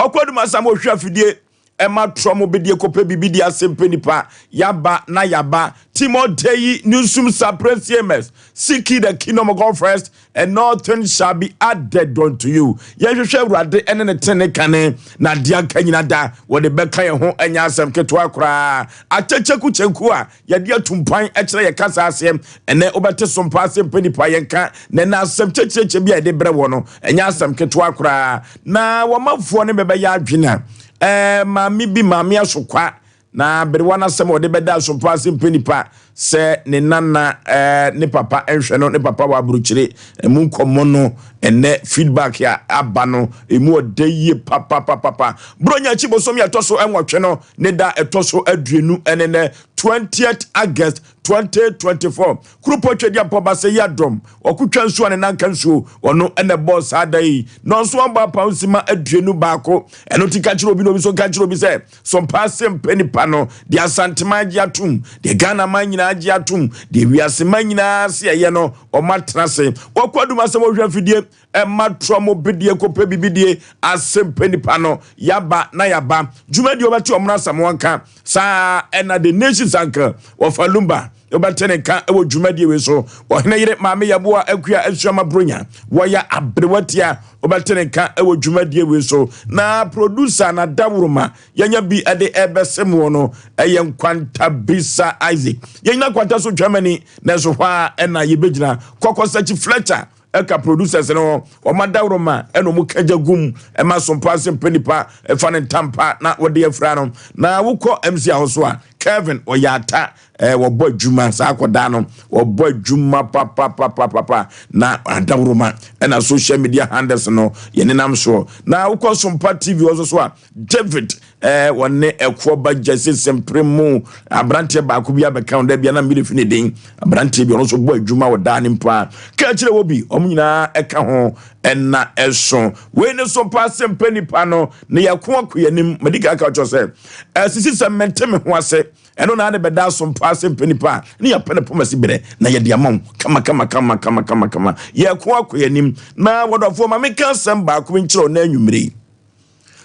Kwaku Adumasam ɔhwɛ afidie ɛma trɔ mo bedie kɔpɛ biribi di ase mpɛ nipa yaba na yaba Timotei Newsum Sapresiamus Seek ye the kingdom of God first and all things shall be added unto you. Yɛnhwehwɛ Awurade ne ne tene kane na adeɛ anka nyina da wɔde bɛka yɛn ho ɛnyɛ asɛm ketewa koraa. Akyɛkyɛku kyɛnku a yɛde atu mpan kyerɛ yɛ kasa aseɛ ɛnɛ wobɛte so mpa ase mpɛ nipa yɛnka na ɛnɛ asɛm kyɛkyerɛkyɛ bi a yɛde brɛ wɔ no ɛnyɛ asɛm ketewa koraa na wɔmafoɔ no bɛbɛyɛ adwene a ɛɛ maame bi maame asokwa na berewa no asɛm a ɔde bɛda asompa ase mpɛ nipa sɛ ne nana ɛɛ ne papa nhwɛ no ne papa wɔ aburokyire ɛmu nkɔmmɔ no ɛnɛ feedback a aba no ɛmu ɔdɛ yie papapapapa buronya akyi bosom yɛ ɛtɔ so ɛnwɔtwe no ne da ɛtɔ so aduonu ɛne nɛ 20th August 2024 Kuropɔn Twedeampɔ Basɛ Yiadom ɔkotwa nsuo a ne nan ka nsuo ɔno ɛna ɛbɔɔ saa da yi na ɔnso abɔ apaw nsima 21 ɛno nti ka kyerɛ obi na obi nso nka kyerɛ obi sɛ sompa ase mpɛ nipa no deɛ Asanteman agye atom deɛ Ghana man nyinaa agye atom deɛ wiase man nyinaa se ɛyɛ no ɔma tena ase wɔkɔ adum asɛm ɔhwɛ afidie ɛma trɔ mo bidie kɔpɛ bibidie ase mpɛ nipa no yaba na yaba dwumadie wɔbɛte ɔmono asɛm wɔnka saa ɛna the nations anka wɔfa lumba wobɛte ne nka wɔ dwumadie wei so ɔhene yere maame yɛboa akua asuama bronya wɔyɛ aberewatia wobɛte ne nka wɔ dwumadie wei so na producer na dawuroma yɛnya bi de ɛbɛsɛ muo no ɛyɛ nkwantabisa Isaac yɛnyina nkwanta so twamani nanso hɔ a ɛna yɛbɛgyina kɔkɔsakyi Fletcher ɛka producers no ho wɔn adaworoma ɛna wɔn kagya gum ɛma sompa ase mpɛ nipa ɛfa ne ntampa na wɔde afira no na wokɔ MC ahosuo a Kevin ɔyɛ ata ɛɛ wɔbɔ adwuma saa akɔdaa no wɔbɔ adwuma papapapapa na adaworoma ɛna social media handles no yɛnenam soɔ na wokɔ sompa TV hɔ so a David ɛɛ wɔne ɛkoɔ ba gyɛse sɛmpere mu aberanteɛ baako bi abɛka ho dɛ bia na mmiri fi ne den aberanteɛ bi ɔno nso bɔ adwuma wɔ daa ne mpo a ka akyerɛ wɔ bi wɔn nyinaa ɛka ho ɛna ɛso wei ne so paa sɛ mpɛ nipa no na yɛko akɔ yɛn anim madi ka aka kyerɛ sɛ ɛsisi sɛ mente me ho ase ɛno na ade bɛda so mpo ase mpɛ nipa a ne yɛpɛ ne poma si berɛ na yɛde ama wo kama kama kama kama kama kama yɛko akɔ yɛn anim na wɔdɔfoɔ ma meka asɛm baako nkyerɛ wo na anwummere yi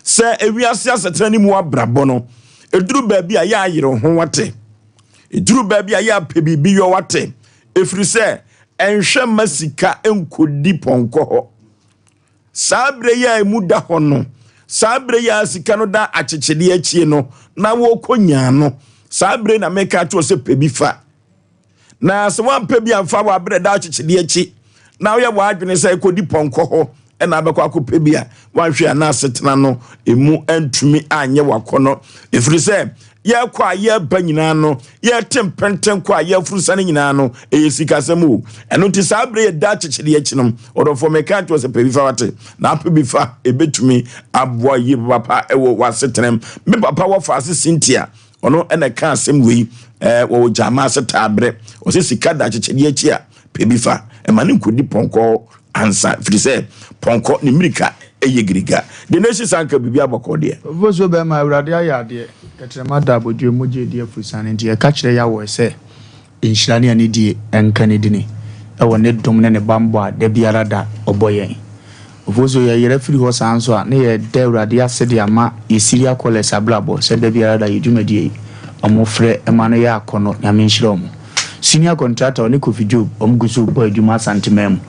Sɛ ewiase asetena ne mu abrabɔ no, eduru baabi a yɛ ayere ho wate. Eduru baabi a yɛ apɛ biribi yɔ wate. Efiri sɛ ɛnhwɛ mma sika nkodi pɔnkɔ hɔ. Saa bere yi a emu da hɔ no, saa bere yi a sika no da akyekyedeɛ akyi no, na wɔrekɔ nyaa no. Saa bere na meka akyerɛ sɛ pɛ bi fa. Na sɛ woampɛ bi amfa wɔ aberɛ da akyekyedeɛ akyi na woyɛ w'adwene sɛ ɛkɔdi pɔnkɔ hɔ ɛna abɛkɔ akɔpɛ bi a woanhwɛ a na asetena no ɛmu antumi anyɛ wakɔnɔ ɛfiri sɛ yɛkɔ a yɛba nyinaa no yɛte mpɛntɛn kɔ a yɛafuru sane nyinaa no ɛyɛ sikasɛm o ɛno nti saa berɛ yɛda akyekyedeɛ akyi no ɔdɔfoɔ meka kyerɛ sɛ pɛ bi fa wate na apɛ bi fa ɛbɛtumi aboa yie papa ɛwɔ w'asetenam me papa wɔfa ase Cynthia Ɔno na ɛka asɛm wei ɛɛ wɔwɔ gyama ase taa berɛ. Ɔsɛ sika da akyekyedeɛ akyi a pɛ bi fa. Ɛma no nkɔdi pɔnkɔ ansa firi sɛ pɔnkɔ ne mmirika yɛ giriga. The nation sanka biribi abɔkɔ deɛ. Ofosuo bɛrima, Awurade ayɛ adeɛ. Tɛtrɛma da abodwoɛ mu gye di afurusane nti yɛka kyerɛ Yahweh sɛ Nhyira ne anidie nka ne dini wɔ ne dom ne ne banbɔ a da biara da ɔbɔ yɛn. Ofosuo yɛ yera firi hɔ saa nso a ne yɛ da Awurade ase de ama yɛ Syria Callers abrabɔ sɛ da biara da yɛ dwumadie yi ɔmo frɛ ma no yɛ akɔnɔ Nyame nhyira ɔmo. Senior Contractor ɔne Kofi Job ɔmo gu so bɔ adwuma Asanteman mu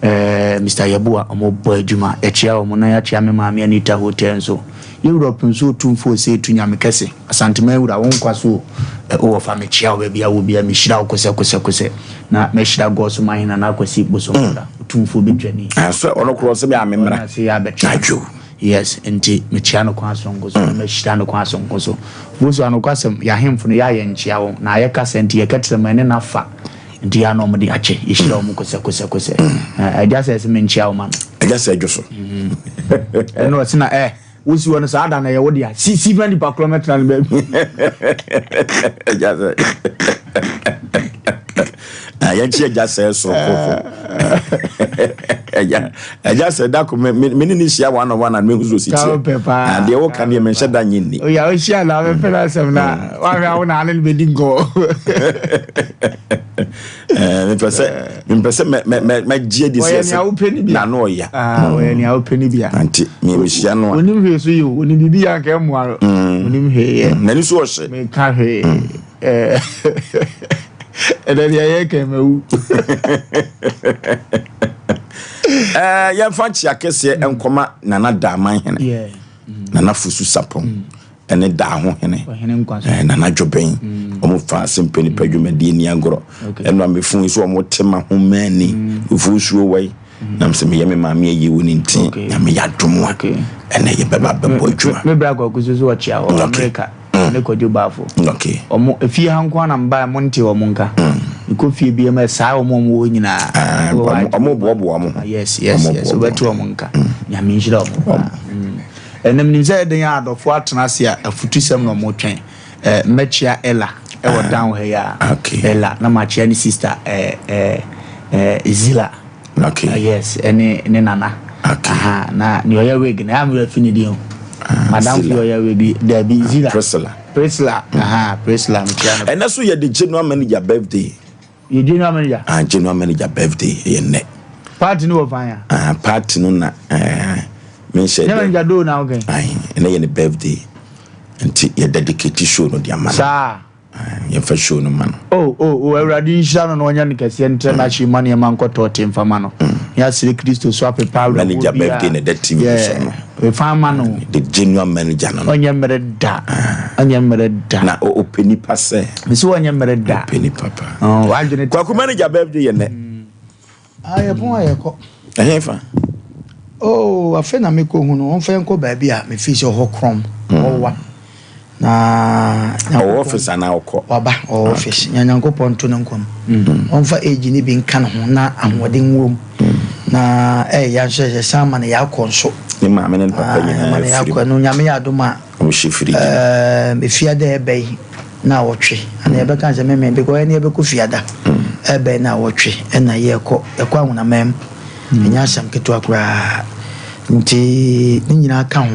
ɛɛ Mister Yeboah ɔmo bɔ adwuma yɛkyea ɔmo na yɛakyea me maame Anita Hotel nso. Yɛ wura Ɔpemso Otumfoɔ Osei Tu Nyame Kɛse Asanteman wura wo nkwa so o eh o wɔfa mekyea wo baabi a wɔ biara mehyira wo kosɛ kosɛ kosɛ na mɛhyira Gɔso Mahene Nana Akwasi Bosompra Otumfoɔ Bɛtwani. Ah sɛ ɔno korɔ ɔsɛ me a me mmra. Ɔno ase yɛ abɛtena. Adwo. Yes nti mekyea no kwan sononko so na mɛhyira no kwan sononko so. Boso anokwasɛm yɛ ahemfo no yɛ a yɛnkyea wɔn na ayɛ kasa nti yɛkɛtrɛma ɛne no afa nti yɛ a na wɔn de akyɛ yɛhyira wɔn kosɛ kosɛ kosɛ. Agya sɛ ɛsɛ menkyea wo ma no. Agya sɛ adwo so. Ɛna ɔse na eh wosi hɔ no saa da no ɛyɛ wo dea si si ma nipa korɔ mɛtena no baabi. Agya sɛ na yɛnkye agya sɛ soro kofo agya agya sɛ da ko me me ne ne hyia one on one and mehu so si tie na deɛ woka deɛ menhyɛ da nye nni oya wohyia na wobɛpɛ no asɛm na wahwɛ a wo na ane no bɛdi nkɔ. Eh, mepɛ sɛ mepɛ sɛ mɛ mɛ mɛ mɛgye adi sɛ Ɔyɛ nea wopɛ no bi a. n'ano ɔya. Ah, ɔyɛ nea wopɛ no bi a. Nti mehyia no a. Onim hwee so yi o, onim biribi yɛ anka ɛmmoa no. Onim hwee yɛ. N'ani so ɔhye. Menka hwee. Eh, ɛnɛ deɛ yɛreka mawu. Eh, yɛmfa nkyea kɛseɛ nkɔma Nana Daaman Hene. Yeah. Nana Fosu Sapɔn. Ɛne daa ho hene eh, Nana Dwobɛn mm. wɔn fa ase mpɛ nipa dwumadie ni agorɔ ɛno a mefun so wɔn te ma ho mɛni ofuo suo wɔ yi mm. nam sɛ meyɛ me maame ayi wo ne nti na meyɛ adom a ɛnɛ yɛbɛba bɛbɔ adwuma. Me bra kɔkɔ so so ɔkyea wɔ Amerika ne kɔdwo baafo ɔmo efie ha nko na mba mo nte ɔmo nka mekɔ fie bi ma saa ɔmo ɔmo wɔ nyinaa ah, ɔmo boaboa ɔmo ho. Yes, yes, yes, wobɛte ɔmo nka. Nyame nhyira ɔmo paa. Ɛnɛ menim sɛ ɛyɛ den a adɔfoɔ atena ase a afutusɛm na wɔretwɛn. Eh, mɛkyea Ella ɛwɔ down ha yi a. Okay. Ella na makyea ne sister eh, eh, eh, Zila. Okay. Yes, ɛne ne nana. Okay. Aha, na nea ɔyɛ wig no, ɛyɛ a me werɛ fi ne din o. Ah, Madam fi Zila. ɔyɛ wig yi, dabi, Zila. Priscilla. Priscilla, aha, Priscilla, mekyea no. Ɛnɛ so yɛde general manager birthday. Yɛ general manager. Ah, general manager birthday ɛyɛ nnɛ. Party no wɔ fan ya. Ah, party no na eh, me nhyɛ dɛ. General manager do na okay. Ayi, ɛnɛ yɛ ne birthday. Nti yɛ dedicate show no de ama no. Saa. Ah, yɛmfa show no ma no. Oh, oh, oh, Awurade nhyira no na ɔnyɛ no kɛseɛ ntrɛ n'ahye ma nneɛma nkɔ tɔɔte mfa ma no. Ne asere Kristo so apepa awerɛhoɔ Manager biara. birthday na ɛda TV Yeah, so no. Mefa ma no. The genuine manager no. Ɔnyɛ mmerɛ da. Ɔnyɛ mmerɛ da. Na ɔpɛ nipa sɛ. Mesi wɔnyɛ mmerɛ da. Ɔpɛ nipa paa. Oh, wadwene. Kwaku manager birthday yɛ nɛ. Ah, yɛ pɔn a yɛkɔ. Ɛhe fa? Oh, afei na mekɔ hu no, ɔmfa yɛn kɔ baabi a mefii sɛ ɔhɔ korɔn, ɔhɔ wa. Na Ɔwɔ office anaa ɔkɔ? Waba, ɔwɔ office. Nya Nyankopɔn nto ne nkwa mu. Ɔmfa age no bi nka ne ho na ahoɔden nwɔ mu. Na ɛyɛ ya nso yɛsan ma no yɛakɔ nso. Ne maame ne ne papa nyinaa Ma no afiri yɛakɔ. mu. Ɛno Nyame yɛ adom a. Wɔhyɛ firi gyina. Ɛɛm, efiada a ɛba yi naawɔtwe anaa yɛbɛka no sɛ memen because ɛne yɛbɛkɔ fiada ɛbɛn naawɔtwe ɛna yɛkɔ yɛkɔ ahonaman mu ɛnyɛ asɛm ketewa koraa nti ne nyinaa ka ho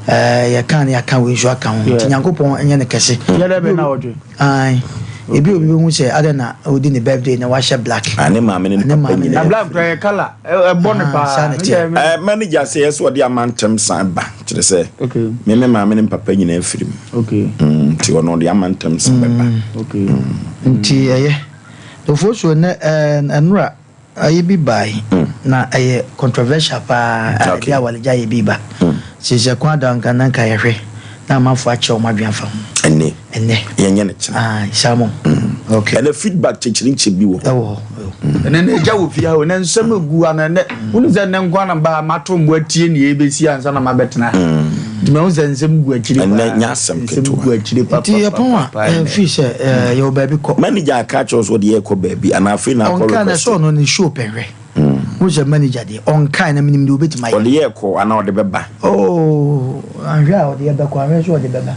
ɛɛ yɛka ne yɛaka wei nso aka ho nti Nyankopɔn ɛnyɛ ne kɛse. Fiada bɛn naawɔtwe? Ae ebi obi bɛhu sɛ adɛn na ɔdi ne birthday na wahyɛ black. Ah, ne maame ne ne papa nyinaa. Na black kura yɛ kala ɛbɔ ne paa. Saa na ɛteɛ. Ɛɛ manager sɛ yɛ sɛ ɔde ama ntɛm san ba kyerɛ sɛ me me maame ne papa nyinaa firi mu. Nti ɔno ɔde ama ntɛm san bɛba. Nti ɛyɛ. Ofosuo nɛ ɛɛ ɛnora. Ayi bi bae, na ɛyɛ controversial paa a ɛde awaregyaeɛ bi ba. Nti sɛ kwan da nka na nka yɛhwɛ na amanfoɔ akyerɛ wɔn adwene afa ho. Ɛnnɛ. Ɛnnɛ. Yɛnyɛ no kyena. Aye, saa mo. Okay. Ɛnɛ feedback kyekyere bi wɔ hɔ. Ɛwɔ hɔ. Ɛnɛ na ɛgya wɔ fie ha o, ɛnɛ nsɛm egu ano ɛnɛ. Wonu sɛ ɛnɛ nko ara na baa mato mbo atie nea ɛbɛsi ansa na mabɛtena ha. Nti mahu sɛ nsɛm gu akyire paa. Ɛnɛ nyɛ asɛm ketewa. Nsɛm gu akyire papa. Nti yɛpɔn a, ɛfiri sɛ yɛwɔ baabi kɔ. Manager aka akyerɛ wo sɛ ɔde yɛrekɔ baabi anaa afei na akɔ Ɔnkae na request? sɛ ɔno ne show pɛ hwɛ. Wohu sɛ manager deɛ ɔnkae na menim deɛ ɔbɛtumi ayɛ. Ɔde yɛrekɔ anaa ɔde bɛba? Oh, anhwɛ a ɔde yɛbɛkɔ, anhwɛ nso ɔde bɛba.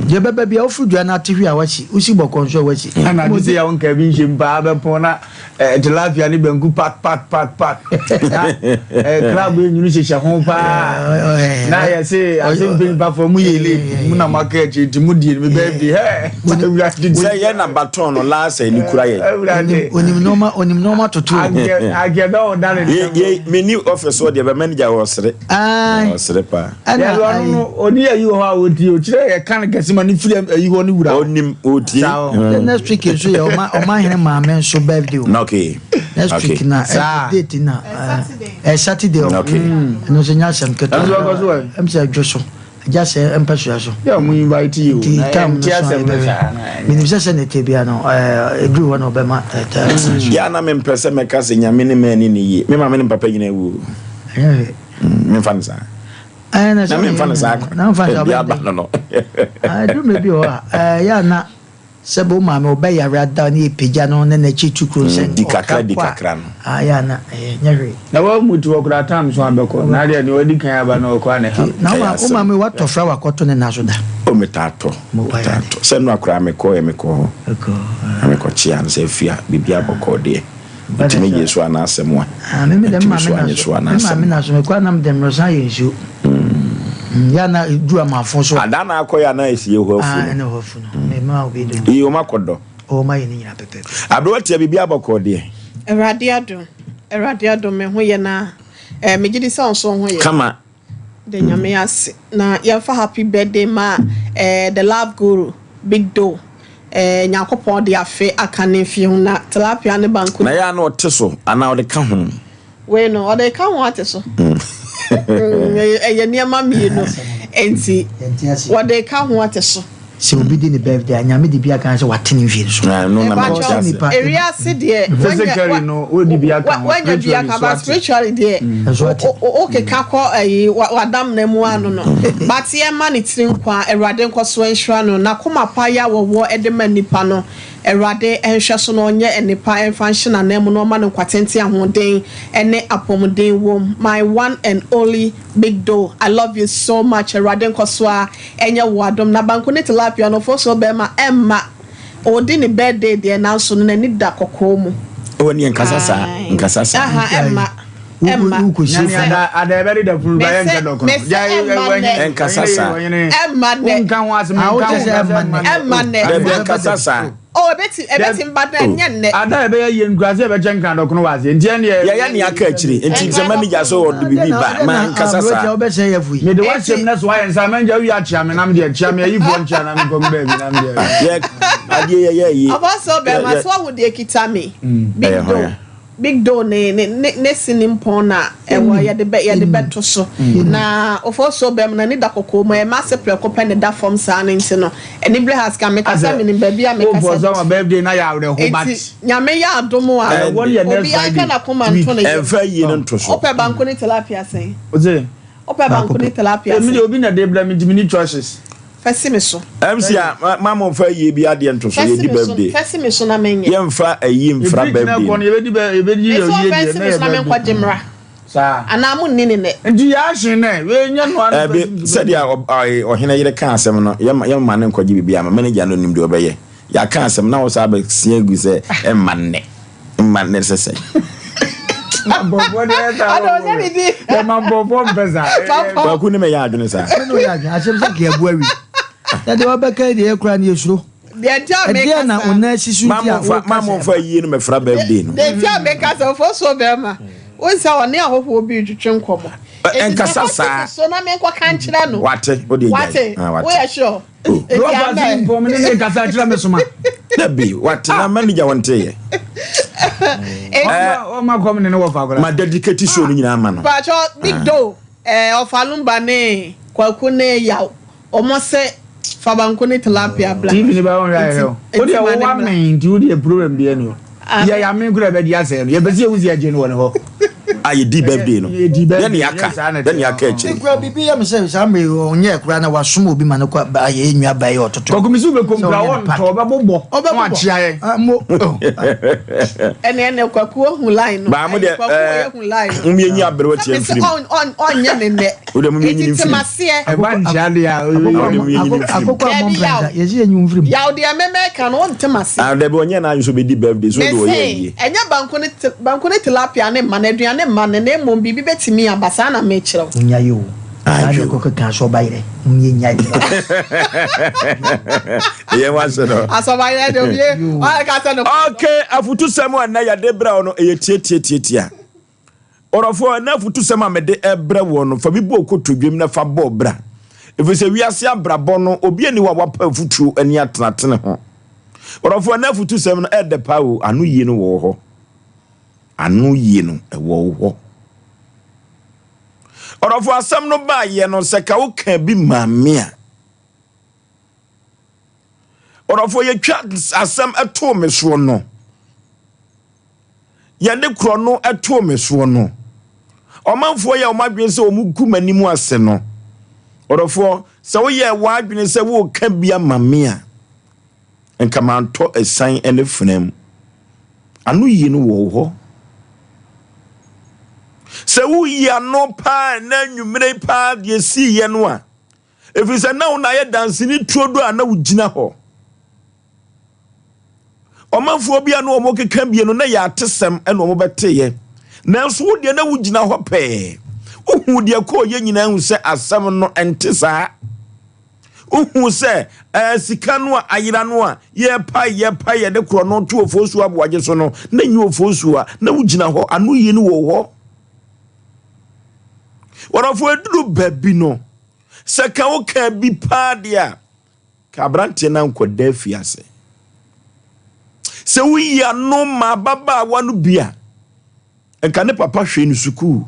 Deɛ ɛbɛba biara, woforo dua no ate hwe a woasi, wosi bɔkɔɔ nso a woasi. Ɛna ade sɛ yɛ wo nkaa bi nhyɛ mu paa bɛpɔn na Eh, tilapia ne banku pak pak pak pak na eh, crab enwunu hyehyɛ ho paa na yɛse ase mpanyinpafoɔ mu yɛ late mu na mo aka akyire nti mo die no me birthday hɛ awurade sɛ yɛ na baton no last ni kura yɛ awurade onim nneɛma onim nneɛma toto ankɛ ankɛ bɛ wo da ne ye ye me ni office wɔ deɛ bɛ manager wɔ sere ɔsere paa ɛna ɔno no ɔni ayi wɔ hɔ a ɔtie ɔkyerɛ yɛ ka no kɛse ma ne firi ayi hɔ ne wura ɔnim ɔtie next week nso yɛ ɔma ɔma hene maame nso birthday o okay next okay. week na Saa. date na ɛ Saturday o Okay. ɛno nso nyɛ asɛm ketewa Ɛno nso ɛkɔ so ɛ? ɛm sɛ ɛdwo so agya sɛ mpɛsoa so yɛ ɔmo invite yi o nti na time no ɛnte so a asɛm no yɛbɛhwɛ saa na ɛnyɛ. menim sɛ sɛ ne te bia no ɛduru hɔ na ɔbɛma time no so yɛ a na mempɛ sɛ mɛka sɛ nyame ne maani ne yie me maame ne me papa nyinaa wu o ɛnyɛ hwee memfa no saa na memfa no saa kwa aba no no ɛduru mmerɛ bi wɔ hɔ a ɛyɛ a na sɛ bo maame ɔbɛyare ada ne yɛpagya no ne n'akyi tu kuro sɛ di kakra di kakra no ayɛ a na ɛyɛ nyɛ hwee na wɔn ti wɔ kora tam so abɛkɔ na adeɛ nea ɔdi kan aba na ɔkɔ a ne ha na wo maame watɔ flower kɔto ne nan so da o metaa tɔ metaa tɔ sɛ no akora mekɔ yɛ mekɔ hɔ na mekɔkyea no sɛ afia biribi abɔkɔ deɛ Ntumi gye so anaa asɛm a. Ah, me me dɛ me Ntumi maame so na anye so. so anaa Me maame asɛm. na so me kɔ anam dɛm rosan yɛ nsuo. Mm. Ya na du amafo so. Ada na akɔ ya na esie hɔ afu Ah, no. ɛna hɔ afu no. Me ma obi do. Iyi wɔn akɔdɔ. Ɔma yɛ ne nyinaa pɛpɛɛpɛ. Aberewa tia biribi abɔkɔɔ deɛ. Awurade adom, Awurade adom, me ho yɛ na eh, megye di sɛ wo nso wo ho yɛ. Kama. Da Nyame ase. Na yɛmfa happy birthday ma eh, the love guru, Big Doe. Eh, Nyankopɔn de afe aka ne mfie ho na tilapia ne banku. Na yɛ a na ɔte so anaa ɔde ka ho? Wei no, ɔde ka ho ate so. Ɛyɛ nneɛma mmienu. Enti, wɔde ka ho ate so. Sɛ obi di ne birthday a, Nyame de bi aka sɛ wate ne mfie no so. Ɛno na mente ase. Ewiase deɛ, Physically no, wodi bi aka ho, wanya bi aka, but spiritually deɛ, wokeka kɔ ayi, wadamena mu ano no. But yɛma ne tiri nkwa, Awurade nkɔ so nhyira no, n'akoma pa yɛ a wɔwɔ de ma nnipa no, Awurade nhwɛ so na ɔnyɛ nnepa mfa nhyɛ n'ananmu na ɔma no nkwa tenten ahoɔden ne apɔmuden wom my one and only big doe I love you so much Awurade nkɔso ara nyɛ wo adom na banku ne tilapia no ofosuo bɛɛma ɛmma ɔdi ne birthday deɛ nanso no n'ani da kɔkɔɔ mu Oh ɛneɛ nkasa saa nkasa saa. Aha ɛmma ɛmma Nyane ada ada ɛbɛde da funu ba yɛ nkyɛ dɔkono. Mese ɛmma nnɛ. Ɛnkasa saa. Ɛmma nnɛ. Wonka ho asɛm Ah, nka wokyɛ ho sɛ kasa ɛmma ɛmma nnɛ. nnɛ. Ɛmma nnɛ. Dabi ɛnkasa saa. Oh ebeti ebeti mba dɛ ɛnyɛ nnɛ. Ada a ɛbɛyɛ yie no koraa sɛ yɛbɛkyɛ nkran dɔkono wɔ aseɛ nti ɛndeɛ. Yɛyɛ nea aka akyire nti sɛ manager sɛ ɔde biribi ba ma nkasa saa. Wobɛsɛe yɛ afui. Mede w'ahyɛm na so ayɛ nsa manager wowie akyea me na medeɛ kyea me ayifoɔ nkyea na menkɔ me baabi na medeɛ. Yɛ adeɛ yɛyɛ yie. Ɔbɔsɔ bɛrima so wahu deɛ kita me big Ɛyɛ hwan dough. a? Big Doe ne ne ne ne sini mpɔn na ɛwɔ yɛde bɛ yɛde bɛto so na ofosuo bɛm na ne da kɔkɔɔ mu ɛyɛ m'ase prɛko pɛ ne da fam saa no nti no anibere has ka mekasa menim baabi a mekasa Wofɔ sɛ ma birthday na yɛ awerɛho but nti Nyame yɛ adom a Ɛwɔ no yɛ next obiara nka Friday n'akoma week. nto ne yam. Ɛmfa ayie no nto so. Wopɛ banku ne tilapia sɛn? Ose. Wopɛ banku ne tilapia Emi sɛn? deɛ obi na de brɛ me nti menni choices. Fa si me so. MC a ma mo nfa ayie bi adeɛ nto so Fa si yɛdi me so birthday fa si me so na menyɛ. yɛnfa ayie mfra Ɛfiri kyena birthday kɔ no. no yɛbɛdi bɛ yɛbɛdi Mese ayie ɔmfa deɛ nsi na me yɛ so na birthday. menkɔgye mmra. Saa. Anaa monni ne nnɛ. Nti yɛahye nɛ wei nyɛ noa no fa Ɛbi si me so sɛdeɛ birthday. ɔhene yere ka asɛm no yɛma yɛmma no nkɔgye biribi ama manager no nim deɛ ɔbɛyɛ yɛaka asɛm na wo saa bɛsia gu sɛ ɛmma nnɛ. Mma ne sɛ sɛ. Mpɔfoɔ deɛ ɛyɛ saa Ɔde ɔnyɛ ne di. Yɛma mpɔfoɔ mpɛ saa. Kwaku ne mɛyɛ adwene saa. Me ne ɔyɛ adwene asɛm sɛ nka yɛabu awi. Na deɛ wabɛka yi deɛ yɛ koraa no yɛsuro. Deɛ nti a meka Ɛdeɛ na saa. wo nan si so nti a woka Ma sɛ momfa ɛmma. yie no mɛfra birthday no. Deɛ nti a meka sɛ ofosuo bɛrima wohu sɛ ɔne ahɔhoɔ bi retwetwe nkɔmmɔ. Enti sɛ Ɛnkasa kɔte saa. me so na menkɔka nkyerɛ no. Wate wode gyae. Wate Ah, wate. woyɛ sure. Oh. Enti Rɔba amen. si mpɔm ne ne kasa kyerɛ me soma. Dabi wate na manager wɔn te yɛ. Enti Ɔma kɔm ne ne wɔ fa koraa. Ma dedicate show no nyinaa ma no. Pacho Big Doe eh, Ɔfalumba ne Kwaku ne Yaw ɔmo se fa banku ne tilapia bla. TV ne ba wɔn hwɛ ayɛ hwɛ o. O Nti deɛ ma wo ne wa mmra. men nti wo deɛ problem deɛ ni o. Ah. Yɛ ya men kura bɛ di asɛn no. Yɛ pɛ sɛ yɛ hu sɛ yɛ gye no wɔ ne hɔ. A yɛ di birthday no. Yɛ di birthday. Yɛ ne aka. Yɛ saa na Yɛ ne ɛteɛ. aka akyire. Me kura biribi yɛ me sɛ saa mmerɛ yi ɔnyɛɛ koraa na wasom obi ma no kɔ ayɛ yɛ nua baa yi ɔtoto. Kwaku mi si wo bɛ kom Sɛ kura ɔnyɛ wɔ ne park. ntɔ ɔbɛ bobɔ. Ɔbɛbobɔ. Na wakyea yɛ. Ah, mo. Oh. Ɛne ɛne Kwaku ohu line no. Baa mo Ɛyi, deɛ Kwaku ɛɛ ohu line no. mo yɛ nyi aberewa Sɛ tia me se mfiri mu. ɔn ɔn ɔnyɛ ne nnɛ. Wo deɛ mo yɛ nyi Enti ne te mfiri mu. maseɛ. Ɛba nkyea deɛ a. Wo deɛ mo yɛ nyi ne mfiri mu. Akokɔ a Dabi mɔmpɛ yaw. nsa yɛsi yɛ nyi mfiri mu. Yaw deɛ mɛmɛka no wonte maseɛ. Ah dabi ɔnyɛ n'adwene sɛ ɔbɛdi birthday so de ɔyɛ Mese ayie. ɛnyɛ banku ne banku ne tilapia ne mma no aduane mma no na mmom biribi bɛtumi aba saa na mekyerɛ wo. Munya yi o. Saa deɛ Adwo. kɔkɔ kan so ɔba yerɛ. Munya nya yi. Yɛn wase no. Asɔba yerɛ deɛ obie ɔyɛ ka sɛ no. Okay, afutusɛm a nnɛ yɛde brɛ wo no ɛyɛ tiatiatiatia. Ɔdɔfoɔ, ɛnnɛ afutusɛm a mede rebrɛ woɔ no, fa bi bɔ wo kotodwem na fa bɔ bra. Ɛfiri sɛ wiase abrabɔ no, obi nni hɔ a wapa afutuo ani atenatene ho. Ɔdɔfoɔ, ɛnnɛ afutusɛm no ɛɛdɛ paa o, ano yie no wɔ wo hɔ. Ano yie no ɛwɔ wo hɔ. Ɔdɔfoɔ, asɛm no baayɛ no, sɛ ka woka bi maa me a, Ɔdɔfoɔ, yɛtwa asɛm too me soɔ no, yɛde korɔno too me soɔ no, ɔmanfoɔ yɛ wɔn adwene sɛ wɔn gu m'anim ase no, ɔdɔfoɔ, sɛ woyɛ w'adwene sɛ woreka bi ama me a, nka mantɔ asiane ne fena mu. Ano yie no wɔ wo hɔ. Sɛ woyi ano paa na anwummere paa deɛ siiɛ no a, Ɛfiri sɛ na wo na ayɛ danseni turodoo a na wogyina hɔ. Ɔmanfoɔ bi a na wɔkeka bie no, na yɛ atesɛm na wɔbɛteeɛ. Nanso wo deɛ na wogyina hɔ pɛɛ. Wohuu deɛ kɔɔyɛ nyinaa hu sɛ asɛm no ɛnte saa. Wohu sɛ ɛɛ sika no a ayera no a yɛrepae yɛrepae yɛde korɔ no to Ofosu Aboagye so no, na nyɛ Ofosu a na wogyina hɔ, anoyie no wɔ hɔ. Wɔdɔfo aduru baabi no, sɛ ka wokaa bi paa deɛ a, ka aberanteɛ no ankɔda afiase. Sɛ woyi ano ma ababaawa no bi a, nka ne papa hwɛ no sukuu.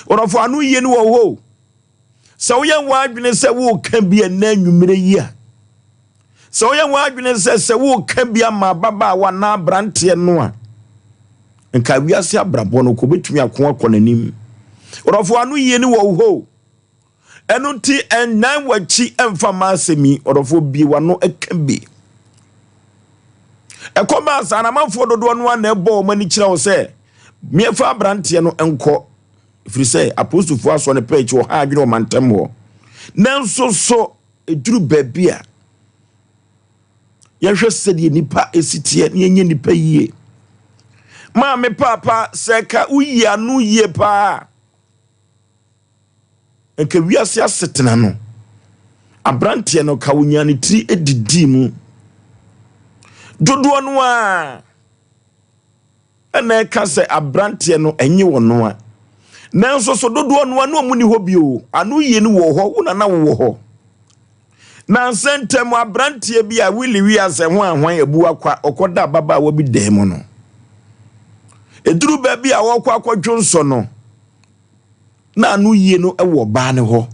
Wɔdɔfo ano yie no wɔ hɔ o. Sɛ woyɛ w'adwene sɛ woreka bi ɛnnɛ anwummerɛ yi a, sɛ woyɛ w'adwene sɛ sɛ woreka bi ama ababaawa anaa aberanteɛ no a, nka wiase abrabɔ no kɔ bɛtumi ako akɔ n'anim. Ɔdɔfo ano yie ne wɔ hɔ o. Ɛno nti ɛnnan w'akyi ɛmfa mma asɛm yi. Ɔdɔfo bie w'ano ɛka bi. Ɛkɔbaa saa na amanfoɔ dodoɔ no ara na ɛbɔ wɔn ani kyerɛ wo sɛ meɛfa aberanteɛ no nkɔ. Ɛfiri sɛ apolisifoɔ asɔ ne pɛ akyi ɔha adwene wɔ mantam hɔ. Nanso so ɛduru baabi a yɛhwɛ sɛdeɛ nipa ɛsi teɛ na yɛnyɛ nipa yie. Maame paapa sɛ ka woyi ano yie paa nka wiase asetena no aberanteɛ no ka wonya ne tiri didii mu dodoɔ no a Ɛna ɛka sɛ abranteɛ no ɛnye ɔno a. Nanso so dodoɔ no a na ɔmo ni hɔ bio. Ano yie no wɔ hɔ, wo na na wowɔ hɔ. Nansa ntam abranteɛ bi a Willie wiase ho ahwan abu akwa ɔkɔda ababaawa bi dan mu no. Ɛduru baabi a ɔrekɔ akɔdwo nsɔ no, na ano yie no wɔ ɔbaa no hɔ.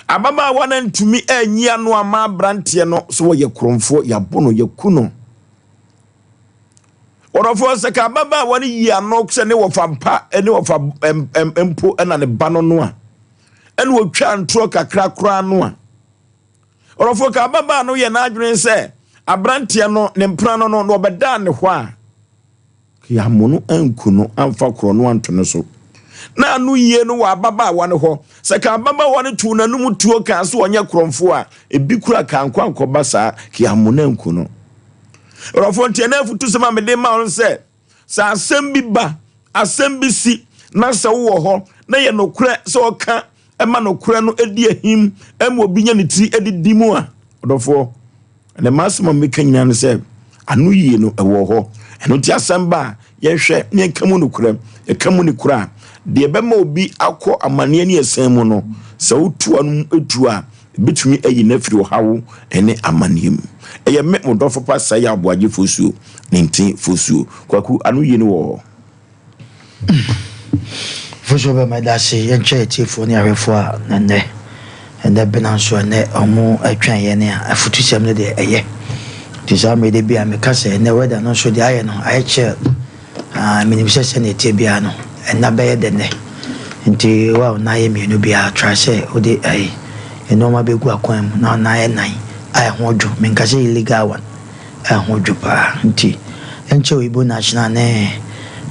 Ababaawa no antumi anyi ano ama abranteɛ no sɛ wɔyɛ korɔmfoɔ, yɛabo no, yɛku no. Ɔdɔfoɔ, sɛ ka ababaawa no yi ano sɛ ne wɔfa mpa ne wɔfa mpo na ne ba no no a, ɛna ɔtwa ntorɔ kakra koraa no a, ɔdɔfoɔ ka ababaa no yɛ n'adwene sɛ aberanteɛ no ne mpena no no na ɔbɛdaa ne hɔ a, yɛammo no anku no amfa korɔ no anto no so. Na ano yie no wɔ ababaawa no hɔ. Sɛ ka ababaawa no too n'anom tuo kaa sɛ ɔnyɛ korɔmfoɔ a, ebi kura ka ankɔ ankɔba saa, ka yɛammo no anku no. Ɔdɔfoɔ, nti ɛnɛ afutusɛm a mede ma wo no sɛ, sɛ asɛm bi ba, asɛm bi si, na sɛ wowɔ hɔ, na yɛ nokorɛ sɛ ɔka ma nokorɛ no di ahim ma obi nya ne tiri didi mu a, ɔdɔfoɔ, ɛnɛ m'asɛm a meka nyinaa ne sɛ, ano yie no ɛwɔ hɔ. Ɛno nti asɛm ba a, yɛnhwɛ na yɛnka mu nokorɛ. Yɛka mu nokorɛ a, deɛ ɛbɛma obi akɔ amanneɛ ne ɛsɛn mu no, sɛ wotu ano tuo a, Ebetumi ayi no afiri ɔhaw ne amanneɛ mu. Ɛyɛ me, mo dɔfo pa Sayaw Boagye Fosuo, ne nte Fosuo. Kwaku, ano yie no wɔ hɔ. Fosuo bɛ mɛda ase yɛnkyɛ atiefoɔ ne ahwɛfoɔ a na nnɛ ɛnɛ bena nso ɛnɛ ɔmo ɛtwɛn yɛn a afutusɛm no deɛ ɛyɛ nti saa mmerɛ de bi a meka sɛ ɛnɛ weather no nso deɛ ayɛ no ayɛ chill. Ah, menim sɛ sɛnea ɛteɛ biara no, nna bɛyɛ dɛ nnɛ. Nti wo a wo nan yɛ mmienu biara, try sɛ wode ɛyi, nneɛma bɛgu akwan mu na wo nan yɛ nan a ɛho dwo. Menka sɛ illegal one, a ɛho dwo paa. Nti ɛnkyɛ Oyibo National ne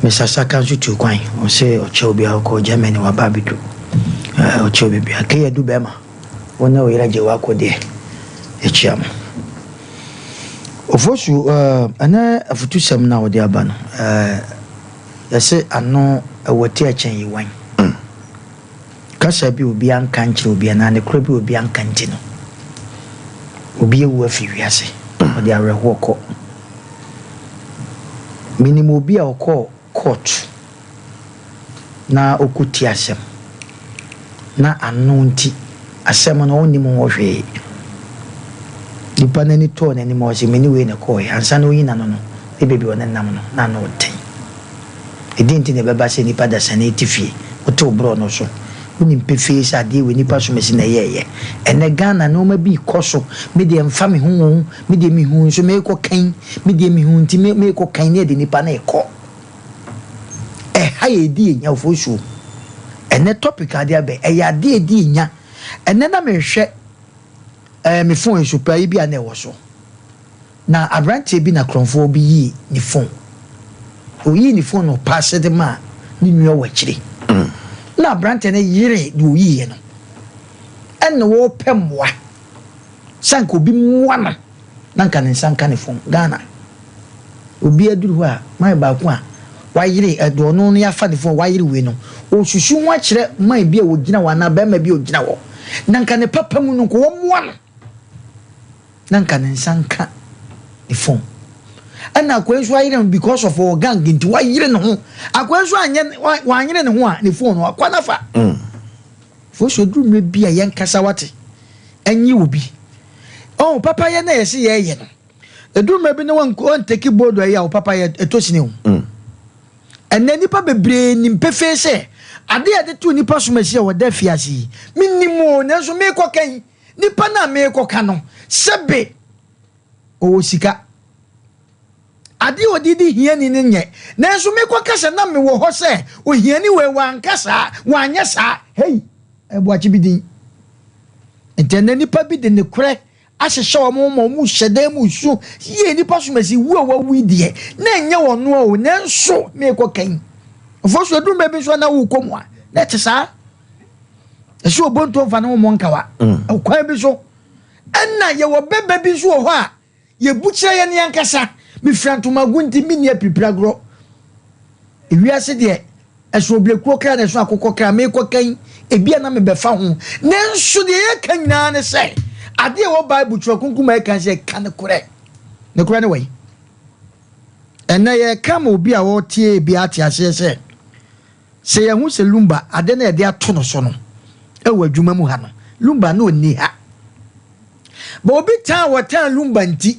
Mister Saka nso tuu kwan. Ɔse ɔkyɛ obiara, ɔkɔɔ Germany, waba abɛdu. Eh, ɔkyɛ obi biara. Kei Adu bɛrima, wo ne wo yere agye w'akɔ deɛ, yɛkyia mo. Ofosu, Ɛnnɛ afutusɛm no a wode aba no, yɛse ano ɛwɔ ti ɛkyɛn yiwan. Kasa bi a obi anka ankyerɛ obi anaa nokorɛ bi a obi anka nti no, obi awu afi wiase, ɔde awerɛhoɔ kɔ. Menim obi a ɔkɔɔ court na ɔkɔtie asɛm, na ano nti, asɛm no ɔnnim ho hwee. Nipa no ani tɔɔ n'anim a ɔse me ne wei na ɛkɔɔeɛ, ansa na ɔyi n'ano no, ne baabi a ɔnenam no, na ano ɔden. Ɛdeɛn nti na ɛbɛba sɛ nnipa dasani te fie, wote wo borɔno so, wonim pefee sɛ adeɛ wei nnipa asomasi na ɛyɛɛyɛ. Ɛnnɛ Ghana nnoɔma bi rekɔ so, me deɛ mfa me ho oo, me deɛ mehuu nso merekɔ kan, me deɛ mehuu nti merekɔ kan ne yɛde nnipa no rekɔ. Ɛha yɛ ɛdi yɛ nya ofosuo. Ɛnɛ topic adeɛ abɛ ɛyɛ adeɛ ɛdi yɛ nya. Ɛnɛ na mehwɛ ɛɛ me phone so paa yi bi a na ɛwɔ so. Na aberanteɛ bi na korɔmfoɔ bi yii ne phone. Oyii ne phone na ɔpaase de maa ne nua wɔ akyire. Na aberanteɛ no yere deɛ oyiiɛ no. Ɛna ɔrepɛ mmoa sɛ anka obi mmoa no na anka ne nsa nka ne phone. Ghana. Obi aduru hɔ a, man baako a wayere ɛde ɔno no yɛafa ne phone wayere wei no, ɔresusu ho akyerɛ man bi a ɔgyina hɔ anaa barima bi a ɔgyina hɔ. Na nka ne papa mu no nka wɔmmoa no na nka ne nsa nka ne phone. Ɛna akoa yi nso ayere no because of ɔwɔ gang nti wayere ne ho. Akoa yi nso anyɛ wanyere ne ho a ne phone no akɔ nafa. Mm. Fo so duru mmerɛ bi a yɛnkasa wate ɛnye obi. Oh papa yɛ na yɛse yɛyɛ no. Ɛduru mmerɛ bi na wanteki bold ayi a wo papa yɛ ɛtɔ sini o. Mm. Ɛnnɛ nnipa bebree nim pefee sɛ ade a yɛde too nnipa som asi a wɔda afiase yi, mennim o, nanso merekɔka yi, nipa no a merekɔka no, sɛbe ɔwɔ sika. Ade a ɔde di hiani no nyɛ, nanso merekɔka sɛ na mewɔ hɔ sɛ ohiani wei wanka saa, wanyɛ saa. Hei, ɛboakye bi din. Nti ɛnnɛ nnipa bi de nokorɛ ahyehyɛ wɔn ma wɔhyɛ dan mu su yie nnipa som asi wu a wawu yi deɛ na ɛnyɛ wɔn o nanso meekɔ kan mfo so aduru mmerɛ bi nso na wokɔ mu a na ɛte saa ɛsɛ obonto mfa ne ho mmɔ nkawa mm. kwan bi so ɛna yɛwɔ bɛbɛ bi nso wɔ hɔ a Yɛbu kyerɛ yɛn ankasa. Mefira ntomago nti menni apiripiragorɔ. Ewiase deɛ, ɛso obrekuo kra na ɛso akokɔ kra. Merekɔka yi, ebia na mebɛfa ho. Nanso deɛ yɛreka nyinaa ne sɛ, adeɛ a ɛwɔ Bible Twerɛ Kronkron mu a ɛka sɛ ka nokorɛ. Nokorɛ ne wai? Ɛnnɛ yɛreka ma obi a ɔretie bi ate aseɛ sɛ, sɛ yɛhu sɛ Lumba ade no a yɛde ato no so no wɔ adwuma mu ha no, Lumba na ɔnni ha. But obi tan a wɔtan Lumba nti,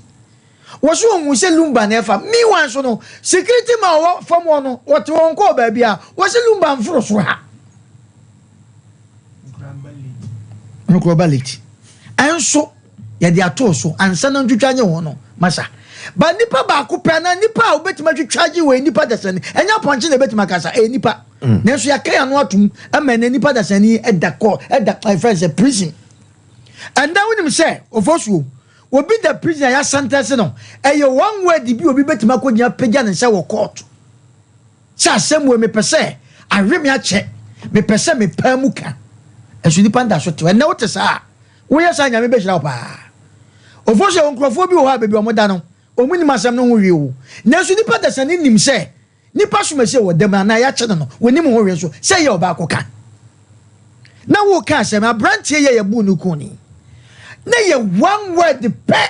wɔso ohun sɛ Lumba na ɛfa. Meanwhile nso no, security man ɔwɔ fam hɔ no, wɔte wɔn kɔɔ baabi a, wɔse Lumba mforo soro ha. Ɔno kora ɔba late. Ɛnso yɛde ato so ansa na ntwitwa nye wɔn no masa. Ba nipa baako pɛ anaa nipa a wobɛtumi atwitwa agye wɔ nipa dasani. Ɛnyɛ apɔnkye na ɛbɛtumi akasa, ɛyɛ nipa. Mm. Nanso yɛaka yɛn ano atom ama ɛnɛ nipa dasani ɛda kɔ ɛda ɛfɛn sɛ prison. Ɛndɛ wonim sɛ Ofosuo, obi da prison a yɛasɛntɛse no, ɛyɛ one word bi obi bɛtumi akɔgyina apagya ne nsa wɔ court sɛ asɛm wei mepɛ sɛ awe me akyɛ, mepɛ sɛ mepaa mu ka. Ɛso nipa nda so te hɔ. Ɛnnɛ wote saa a, woyɛ saa Nyame bɛhyira wo paa. Ofosuo, yɛwɔ nkurɔfoɔ bi wɔ hɔ a baabi a wɔda no, wɔn nim asɛm no ho hwee o. Nanso nipa dasani nim sɛ Nipa asomasi a ɔwɔ dɛm anaa yɛakyɛ no no, wɔnim ho hwee nso, sɛ ɛyɛ ɔbaako ka. Na woka asɛm, aberanteɛ yi a yɛbuu no kun yi, na yɛ one word pɛ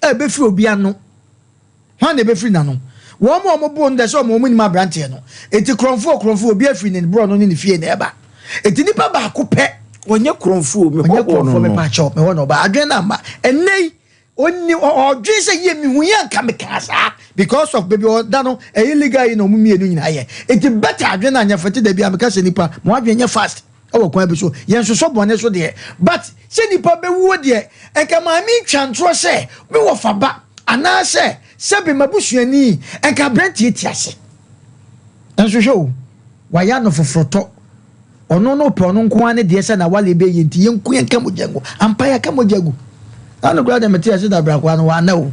a ɛbɛfiri obi ano. Hwan na ɛbɛfiri n'ano? Wɔn a wɔboo no dɛ sɛ wɔn wɔn nim aberanteɛ no. Eti korɔmfoɔ korɔmfoɔ obi afiri ne borɔ no ne ne fie na ɛba. Eti nipa baako pɛ. Ɔnyɛ korɔmfoɔ, mehɔ Ɔnyɛ korɔmfoɔ, mepa kyɛw, mehɔ na ɔba. Adwene no amma. Ɛnnɛ yi, Ɔnni ɔdwen sɛ yie mehu yi anka mekaa saa because of baabi ɔda no ɛyɛ illegal yi na ɔmo mmienu nyinaa yɛ nti better adwen no anyɛ fɛ te dabi a meka sɛ nipa mo adwen nyɛ fast ɛwɔ kwan bi so yɛn sosɔ bɔne so deɛ but sɛ nipa bɛwuo deɛ nka maame ntwa ntorɔ sɛ me wɔ fa ba anaasɛ sɛbe mabusuani nka aberanteɛ ti ase nso hwɛ o wayɛ ano foforɔtɔ Ɔno no ɔpɛ ɔno nko ara ne deɛ sɛ n'awaleɛ bɛyɛ yie nti yɛnku yɛnka mogya ngu. Ampa yɛaka mogya agu. Na no koraa deɛ mete yɛse dabrakoa no wanna o.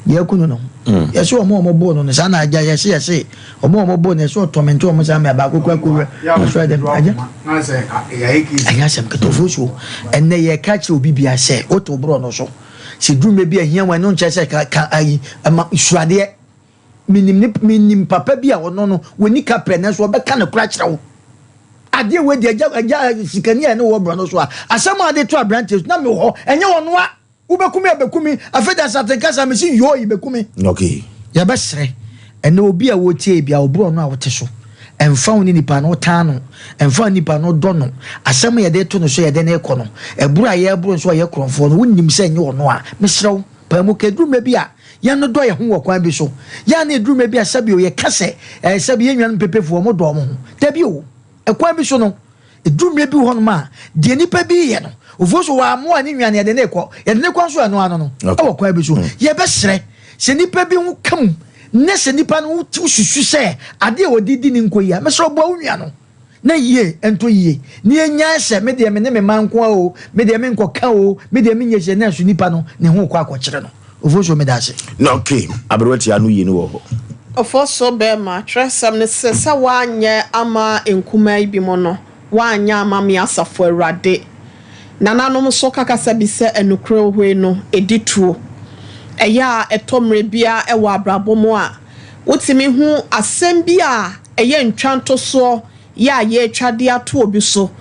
Deɛ aku no no. Mm. Yɛse ɔmo a ɔmo boo no no saa na agya yɛse yɛse ɔmo a ɔmo boo no yɛse ɔtɔmɛnte ɔmo saa mɛ baako koraa kɔwura asɔre dɛm agya. Ɛnyɛ asɛm ketewa fosuo. Ɛnɛ yɛka kyerɛ obi bia sɛ wote wo borɔ no so. Sɛ duru mɛ bi a hia wɔn ɛno nkyerɛ sɛ ka ka ayi ɛma suadeɛ. Menim ne menim papa bi a ɔno no wɔni kaprɛ nanso ɔbɛka nokorɛ akyerɛ wo. Adeɛ wei deɛ agya agya sikani a ɛne wɔ borɔ no so a asɛm a ade to aberanteɛ so na mewɔ hɔ ɛnyɛ ɔno a wobɛku me a bɛku me afei de asate nkasa mesi yoo yi bɛku me. Okay. Yɛbɛsrɛ ɛnɛ obi a wɔtie bi a ɔborɔ no a wote so ɛmfa wo ne nipa no wotaa no ɛmfa wo nipa no dɔ no asɛm a yɛde to no so yɛde no rekɔ no ɛboro a yɛreboro nso a ɔyɛ korɔmfoɔ no wonim sɛ ɛnyɛ ɔno a mesrɛ wo Pae mu ka, ɛduru mmerɛ bi a, yɛnnodɔ yɛn ho wɔ kwan bi so. Yɛ a na ɛduru mmerɛ bi a sɛbi o, yɛka sɛ, ɛɛ, sɛbi yɛn nuanom mpepefoɔ, wɔdɔ wɔn ho. Dabi o, ɛkwan bi so no, ɛduru mmerɛ bi wɔ hɔnom a, deɛ nipa bi reyɛ no, ofuo so wammoa ne nua no, yɛde no rekɔ. Yɛde no rekɔ nso a, ɛno ano no, ɛwɔ kwan bi so. Yɛbɛsrɛ, sɛ nipa bi ho ka mu, na sɛ nipa no wosusu sɛ adeɛ a ɔde di ne nkɔ yie a, mesrɛ wo boa wo nua no. Na yie ntɔ yie na yɛnyae sɛ me deɛ me ne me mma nko ara oo, me deɛ menkɔka oo, me deɛ menyɛ sei nanso nipa no ne ho rekɔ akɔkyere no. Ofosuo meda ase. Na ok, aberewa tia ano yie no wɔ hɔ. Ofosuo bɛɛma, twerɛsɛm no se sɛ woanyɛ ama nkumaa yi binom no, woanyɛ ama me asafo awurade. Nananom nso ka kasa bi sɛ ɛnokorɛ ohoe no, ɛdi tuo. Ɛyɛ a ɛtɔ mmerɛ biara wɔ abrabɔ mu a, Wotumi hu asɛm bi a ɛyɛ ntwantosoɔ yɛ a yɛretwa de ato obi so.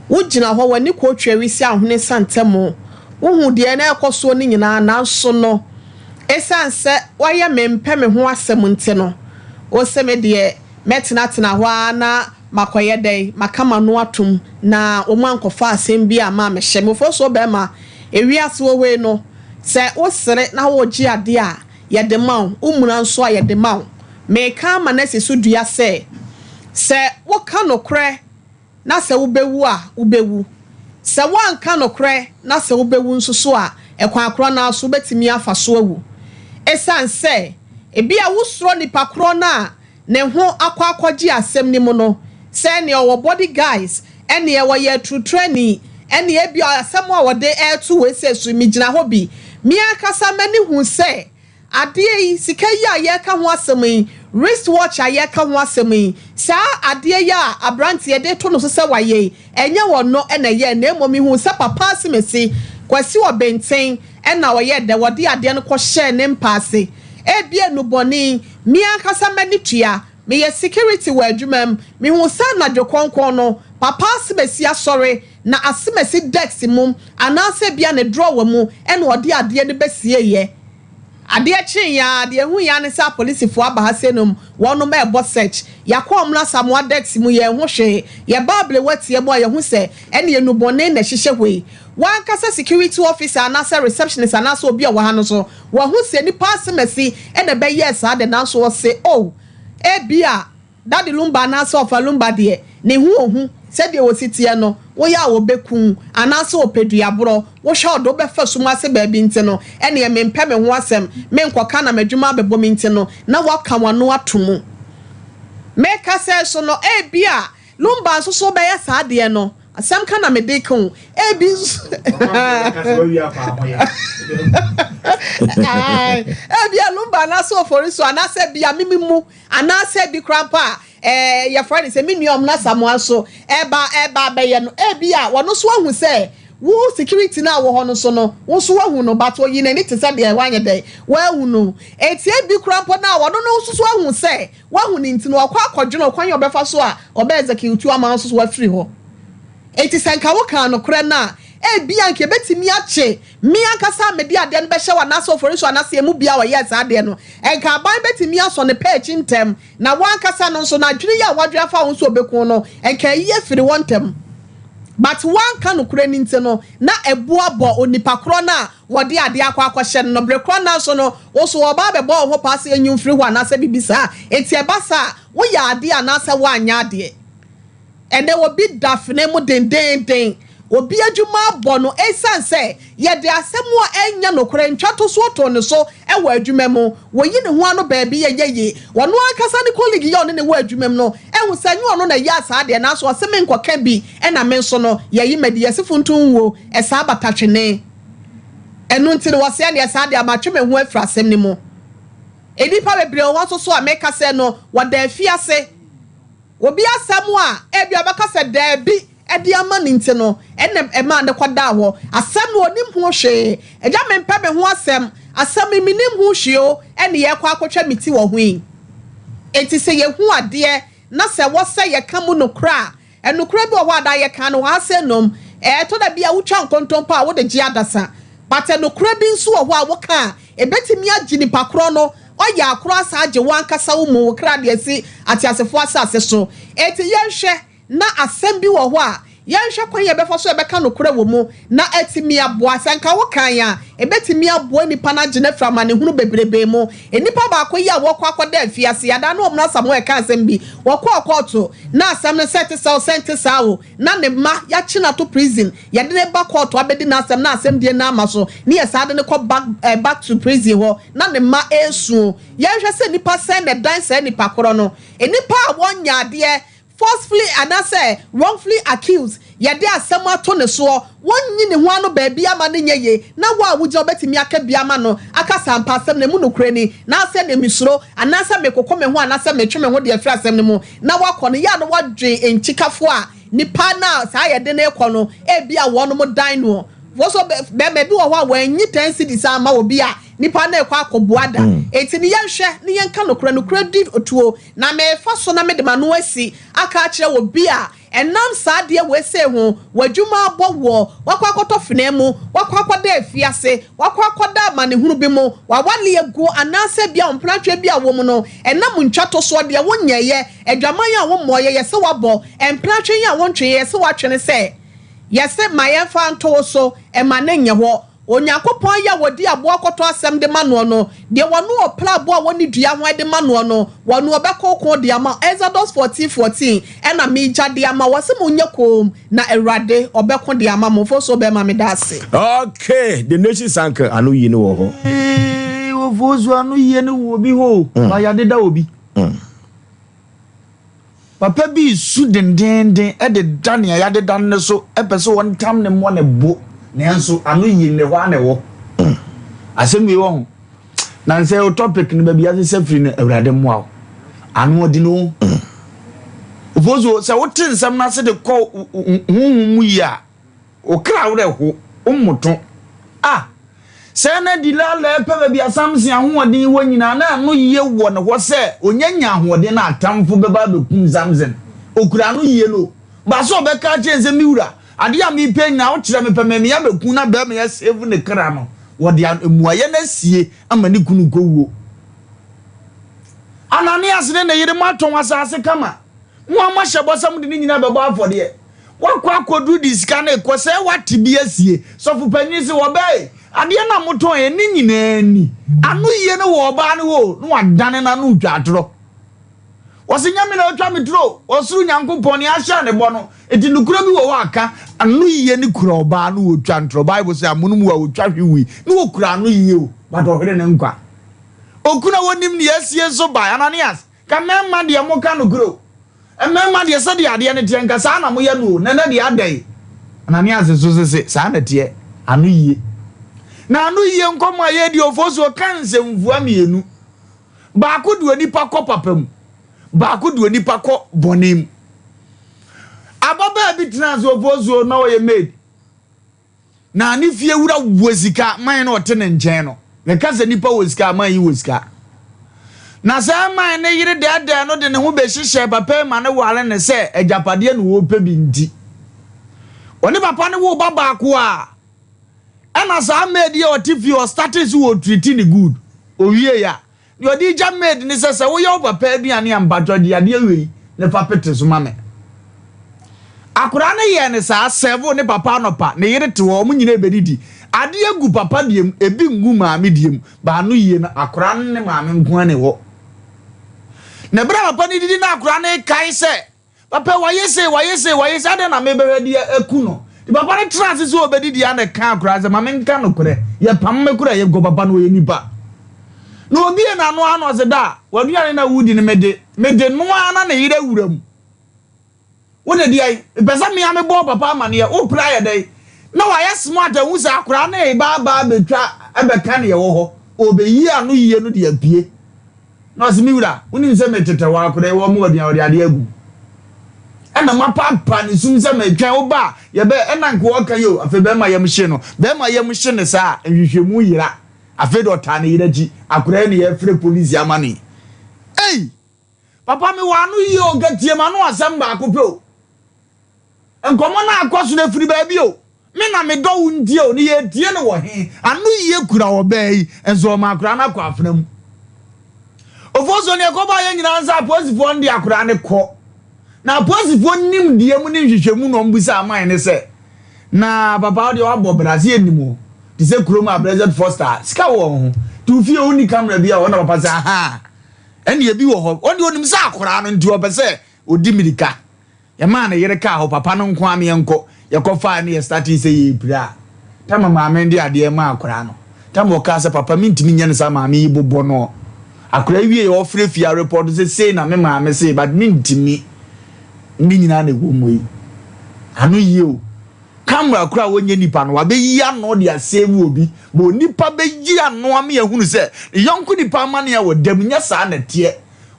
Wogyina hɔ, w'ani kɔ otwa awisi ahohene santamu. Wohu deɛ na ɛrekɔ soɔ no nyinaa, nanso no, ɛsiane sɛ woayɛ mempɛ me ho asɛm nti no, wose me deɛ mɛtenatena hɔ ara na makɔyɛ dɛn, maka m'ano atom na wɔn ankɔfa asɛm bi amma ammɛhyɛ me. Ofosuo barima, ewiase wɔ hɔ yi no, sɛ wosere na woregye adeɛ a, yɛde ma wo, womuna nso a, yɛde ma wo. Mereka ama no asi so dua sɛ, sɛ woka nokorɛ na sɛ wobɛwu a, wobɛwu. Sɛ woanka nokorɛ na sɛ wobɛwu nso so a, ɛkwan korɔ no ara so wobɛtumi afa so awu. Ɛsiane sɛ ebia wosuro nipa korɔ no a ne ho akɔ akɔgye asɛm no mu no, sɛ ɛneɛ ɔwɔ body guys, ɛneɛ ɔyɛ aturuturani, ɛneɛ ebia asɛm a ɔde reto wei sɛ so megyina hɔ bi. Me ankasa m'ani hu sɛ adeɛ yi, sika yi a yɛreka ho asɛm yi, wrist watch a yɛreka ho asɛm yi, saa adeɛ yi a aberanteɛ de reto no so sɛ wayɛ yi, ɛnyɛ ɔno na ɛyɛɛ na mmom mehuu sɛ Papa Asemesi, Kwasi Ɔbenten, na ɔyɛɛ dɛ, wɔde adeɛ no kɔhyɛɛ ne mpa ase. Ebia nnubɔne, me ankasa m'ani tua, meyɛ security wɔ adwuma mu, mehuu sɛ anadwo kɔnkɔn no, Papa Asemesi asɔre na Asemesi desk mu anaasɛ ebia ne drawer mu na ɔde adeɛ no bɛsieeɛ. Adeɛ kyeeɛ ara, deɛ ɛhuiɛ ara ne sɛ apolisifoɔ aba ha sei nom, wɔnom rebɔ search. Yɛakɔ wɔn Asamoah desk mu, yɛnhu hwee. Yɛba Ablewa-tia mu a, yɛhu sɛ ɛneɛ nnubɔne na ɛhyehyɛ hɔ yi. W'ankasa security officer anaasɛ receptionist anaasɛ obi a ɔwɔ ha no nso, wahu sɛ nnipa asemasi na ɛbɛyɛɛ saa de nanso ɔse oh, ebia Daddy Lumba anaasɛ Ɔfa Lumba deɛ, ne ho ohu, sɛdeɛ ɔsi teɛ no, woyɛ a ɔbɛku wo, anaasɛ ɔpɛ duaborɔ, wohwɛ ɔde wo bɛfa sum ase baabi nti no, ɛneɛ mempɛ me ho asɛm, menkɔka na m'adwuma abɛbɔ me nti no, na woaka w'ano ato mu. Meka sɛ so no, ebia Lumba nso so bɛyɛ saa adeɛ no, asɛm ka na mede reka o, ebi nso ebia Lumba anaasɛ Oforisuo anaasɛ ebia mimi mu anaasɛ ebi koraa mpo a ɛɛ yɛfrɛ no sɛ me nua Ɔmena Samoa nso ɛba ɛba abɛyɛ no, ebia wɔn nso ahu sɛ wo security no a wɔ hɔ no so no, wo nso wahu no, but oyi n'ani te sɛ deɛ wanyɛ dɛn, wahu no. Eti ebi koraa mpo no a wɔn no nso so ahu sɛ Wahu no nti no, ɔkɔ akɔdwene ɔkwan a ɔbɛfa so a ɔbɛ execute ama wo nso so wafiri hɔ. Enti sɛ nka wokaa nokorɛ no a, ebia nka ɛbɛtumi akye me ankasa a mede adeɛ no bɛhyɛ wo anaasɛ Oforisuo anaasɛ yɛn mu biara a ɔyɛɛ saa adeɛ no, nka aban bɛtumi asɔ ne pɛ akyi ntɛm, na wo ankasa no nso no adwene yi a woadwene afa wo ho sɛ ɔbɛku wo no, nka ayi afiri hɔ ntɛm. But woanka nokorɛ no nti no, na abu abɔ onipa korɔ no a wɔde adeɛ akɔ akɔhyɛ no no, bere korɔ no ara nso no, wo nso wɔreba abɛbɔ wo ho paa sɛ enyi mfiri hɔ anaasɛ biribi saa. Enti ɛba saa a, woyɛ adeɛ anaasɛ woanyɛ adeɛ. Ɛnnɛ obi da fene mu dendeenden, obi adwuma abɔ no esiane sɛ yɛde asɛm a ɛnyɛ nokorɛ ntwatosoɔ too ne so wɔ adwuma mu. Wɔyi ne ho ano baabi a ɛnyɛ yie. Ɔno ankasa ne colleague yi a ɔne no wɔ adwuma mu no ahu sɛ ɛnyɛ ɔno na ɛyɛɛ saa adeɛ nanso ɔse menkɔka bi na me nso no yɛyi madi. Yɛse funtum nwuo, ɛsaa bata twene. Ɛno nti no, wɔse ɛneɛ saa deɛ matwe me ho afiri asɛm no mu. Nnipa bebree wɔ hɔ nso so a meka sɛ no wɔda afiase. Obi asɛm a ebia ɔbɛka sɛ daabi de ama no nti no, ɛna ɛmaa no kɔdaa hɔ. Asɛm no ɔnim ho hwee. Agya mempɛ me ho asɛm, asɛm yi mennim ho hwee o, ɛne yɛrekɔ akɔtwa me ti wɔ ho yi. Enti sɛ yɛhu adeɛ na sɛ ɛwɔ sɛ yɛka mu nokorɛ a, Nokorɛ bi wɔ hɔ a daa yɛka no wɔ ha sɛ nom, ɛtɔ da bi a wotwa nkontompo a wode gye adasa, but nokorɛ bi nso wɔ hɔ a woka a ɛbɛtumi agye nipa korɔ no, ɔyɛ akorɔ asan agye wo ankasa wo mu, wo kra de asi ateasefoɔ asase so. Enti yɛnhwɛ na asɛm bi wɔ hɔ a yɛnhwɛ kwan a yɛbɛfa so a yɛbɛka nokorɛ wɔ mu na atumi aboa. Sɛ nka wokae a, ɛbɛtumi aboa nipa no agye no afiri amanehunu bebrebe mu. Nnipa baako yi a wɔkɔ akɔda afiase yi, ada no Omena Samoa ɛka asɛm bi, wɔkɔɔ kɔɔto na asɛm no sɛ ɛte saa o, sɛ ɛnte saa o, na ne mma yɛakye no ato prison, yɛde no ba kɔɔto abɛdi n'asɛm na asɛm die no ama so, ne yɛ saa de no kɔ back eh, back to prison hɔ na ne mma ɛresu o. Yɛnhwɛ sɛ nnipa sɛn na ɛdan saa nnipa korɔ no. Nnipa a wɔnyɛ adeɛ Forcefully anaasɛ wrongfully accused, yɛde asɛm ato ne soɔ, wɔnyi ne ho ano baabi ama no nyɛ yie, na wo a wogyina wobɛtumi aka bi ama no aka sɛ ampa asɛm no ɛmu nokorɛ ni, na sɛ deɛ mesuro, anaasɛ mekoko me ho anaasɛ metwe me ho de afiri asɛm no mu, na woakɔ no, yɛ a na woadwen nkyikafoɔ a nipa no a saa yɛde no rekɔ no ebia wɔnom dan noɔ. Wɔsɔ bɛrima bi wɔ hɔ a wɔanyi ten cedis amma obi a. Nipa no rekɔ akɔbua da. Enti no yɛnhwɛ na yɛnka nokorɛ. Nokorɛ di tuo. Na merefa so na mede m'ano asi aka akyerɛ obi a ɛnam saa adeɛ wei sei ho, w'adwuma abɔ woɔ, woakɔ akɔtɔ fenaa mu, woakɔ akɔda afiase, woakɔ akɔda amanehunu bi mu, w'awale agu, anaasɛ ebia wo mpenatweɛ bi a wɔ mu no, ɛnam ntwatosoɔ deɛ wonyɛeɛ, adwaman a wommɔeɛ, yɛse woabɔ, mpenatwe yi a wontweeɛ, yɛse woatwe no sɛ, yɛse ma yɛmfa nto wo so, mma no nyɛ hɔ. Onyankopɔn yɛ a wɔdi aboa kɔtɔ asɛm de ma noɔ no, deɛ wɔno ɔpra aboa a wɔnni dua ho de ma noɔ no, wɔno ɔbɛkɔ ɔko de ama wo. Exodus 14, 14 ɛna meregya de ama wo. Ɔse monyɛ komm na Awurade ɔbɛko de ama mo. Mfomsoɔ bɛma meda ase. Okay, the nation's uncle ano yie no wɔ hɔ. Eeii ofosu ano yie no wɔ obi hɔ o, ba yade da obi. Papa bi resu dendeenden de da nea yɛadeda no no so pɛ sɛ wɔntam no mmɔ ne bo, nanso ano yie nnɛ hɔ ara na ɛwɔ. Asɛm wei wɔ ho. Na nsɛ wo topic no baabi asesa firi no Awurade mmoa wo. Ano ɔden o. Ofosuo, sɛ wote nsɛm no ase de kɔ honhom mu yie a, Wo kra werɛ ho, wo mmoto. A! Sɛɛ na Delilah repɛ baabi a Samson ahoɔden wɔ nyinaa, na ano yie wɔ ne hɔ sɛ onya nya ahoɔden na atamfo bɛba abɛkum Samson. Okura ano yie no. Ba sɛ ɔbɛka akyerɛ no sɛ, Me wura, adeɛ a mepɛ nyinaa wokyerɛ me pɛ, ma me abɛku na barima yi asave ne kra no. Wɔde mmuaeɛ no asie ama ne kunu kɔwuo. Ananias ne ne yere moatɔn asase kama. Mo a moahyɛ bɔ sɛ mode ne nyinaa bɛbɔ afɔdeɛ. Woakɔ akɔduru de sika no rekɔ sɛ woate bi asie. Sɔfo panin se, Ɔbaa ei, adeɛ no a motɔn ɛ, ne nyinaa ni. Ano yie no wɔ ɔbaa no hɔ o, na wadane n'ano retwa atorɔ. Ɔse, Nyɛ me na ɔtwa me turo o, ɔsoro Nyankopɔn, nea ahyɛ ne bɔ no. Enti nokorɛ bi wɔ hɔ a ka, ano yie no kura ɔbaa no ɔtwa ntorɔ. Bible se, amonom wu a ɔtwa hwe wui. Na ɔkura ano yie o, but ɔhwere ne nkwa. Okunu a wɔnim nea asie nso bae, Ananias, Ka mmarima deɛ moka nokorɛ o. Mmarima deɛ sɛdeɛ adeɛ no teɛ nka saa na moyɛ no o, na ɛnɛ deɛ adɛn? Ananias nso se se saa na ɛteɛ, ano yie. Na ano yie nkɔmmɔ a yɛredi Ofosuo ka nsɛmfua mmienu. Baako de onipa kɔ papa mu, baako de onipa kɔ bɔne mu. Ababaa bi tenaa ase Ofosuo na ɔyɛ maid. Na ne fie wura wɔ sika, man na ɔte ne nkyɛn no. Meka sɛ nipa wɔ sika, man yi wɔ sika. Na saa man ne yere dɛɛdɛɛ no de ne ho bɛhyehyɛɛ papa yi ma no ware no sɛ agyapadeɛ na ɔrepɛ bi nti. Ɔne papa no woo ba baako a, ɛna saa maid yi a ɔte fie ɔstartee so wɔ treati ne good. Ɔwiei a, Deɛ ɔde regya maid ne sɛ, sɛ woyɛ wo papa aduane a, mpakyɛw gye adeɛ wei na fa pete so ma me. Akwadaa no yɛɛ no saa, sɛvoo ne papa anɔpa, ne yere te hɔ, wɔn nyinaa rebɛdidi. Adeɛ gu papa deɛ mu, ebi ngu maame deɛ mu. Baano yie no, akwadaa no ne maame nko ara na ɛwɔ. Na berɛ a papa no didi na akwadaa no rekae sɛ, Papa wayɛ sei, wayɛ sei, wayɛ sei, adɛn na mebɛhwɛ de aku no? Nti papa no tena ase sɛ ɔbɛdidi a na ɛka akwadaa sɛ, ma menka nokorɛ, yɛpam me koraa yɛnkɔ papa no ɔyɛ nipa. Na obie n'ano ara na ɔse da, w'aduane na wodi no mede, mede no ara na ne yere awura mu. Wode deɛn? Mepɛ sɛ mea mebɔ papa amaneɛ, wopere ayɛ dɛn? Na wayɛ smart ahu sɛ akwadaa no reba aba abɛtwa ɛbɛka neɛ ɛwɔ hɔ, ɔbɛyi ano yie no de apue. Na ɔse, Me wura, wonim sɛ metetɛ wɔ akora yi wɔ mo aduan a ɔde adeɛ agu. Ɛna mapaapaa ne sum sɛ metwɛn wo ba a yɛbɛ ɛna nka ɔka yi o, afei bɛrima yam hye no. Bɛrima yam hye no saa a, nhwehwɛmu yera. Afei de ɔtaa ne yere akyi, akora yi na yɛfrɛ polisi ama no yi. Ei! Papa mewɔ ano yie o, nka tie m'ano asɛm baako pɛ o. Nkɔmmɔ no akɔ so no ɛfiri baabi o. Me na medɔ wo nti o, ne yɛretie no wɔ he? Anoyie kura ɔbaa yi, nso ɔma akoraa no akɔ afena mu. Ofosuo ne ɛkɔbaa yɛ nyinaa nsa apolisifoɔ no de akoraa no kɔ. Na apolisifoɔ nimdeɛ mu ne nhwehwɛmu na wɔn aman ne sɛ, na papa wo deɛ wabɔ bra sɛ yɛnim o. Te sɛ kurom a Blessed Foster, sika wɔ wɔn ho. Nti wo fie wonni camera bi a hɔ na papa sɛ ahaa, ɛnneɛ ebi wɔ hɔ. Wɔn deɛ onim sɛ akoraa no nti ɔpɛ sɛ ɔdi mirika. Yɛmaa ne yere kaa hɔ, papa no nko ara me yɛnkɔ. Yɛkɔfaeɛ no yɛ startee sɛ yɛrepira a, tama maame no de adeɛ maa akwadaa no. Tama ɔkaa sɛ, papa mentumi nyɛ no saa maame yi bobɔ no. Akwadaa yi wieeɛ ɔfrɛ fie arepɔto sɛ sei na me maame see but mentumi. Ne nyinaa na ɛwɔ mu yi. Ano yie o. Camera koraa a wɔnyɛ nipa no wabɛyi ano de asave obi. But onipa bɛyi ano ama yɛahunu sɛ ne yɔnko nipa amaneɛ a ɔda mu nyɛ saa na ɛteɛ.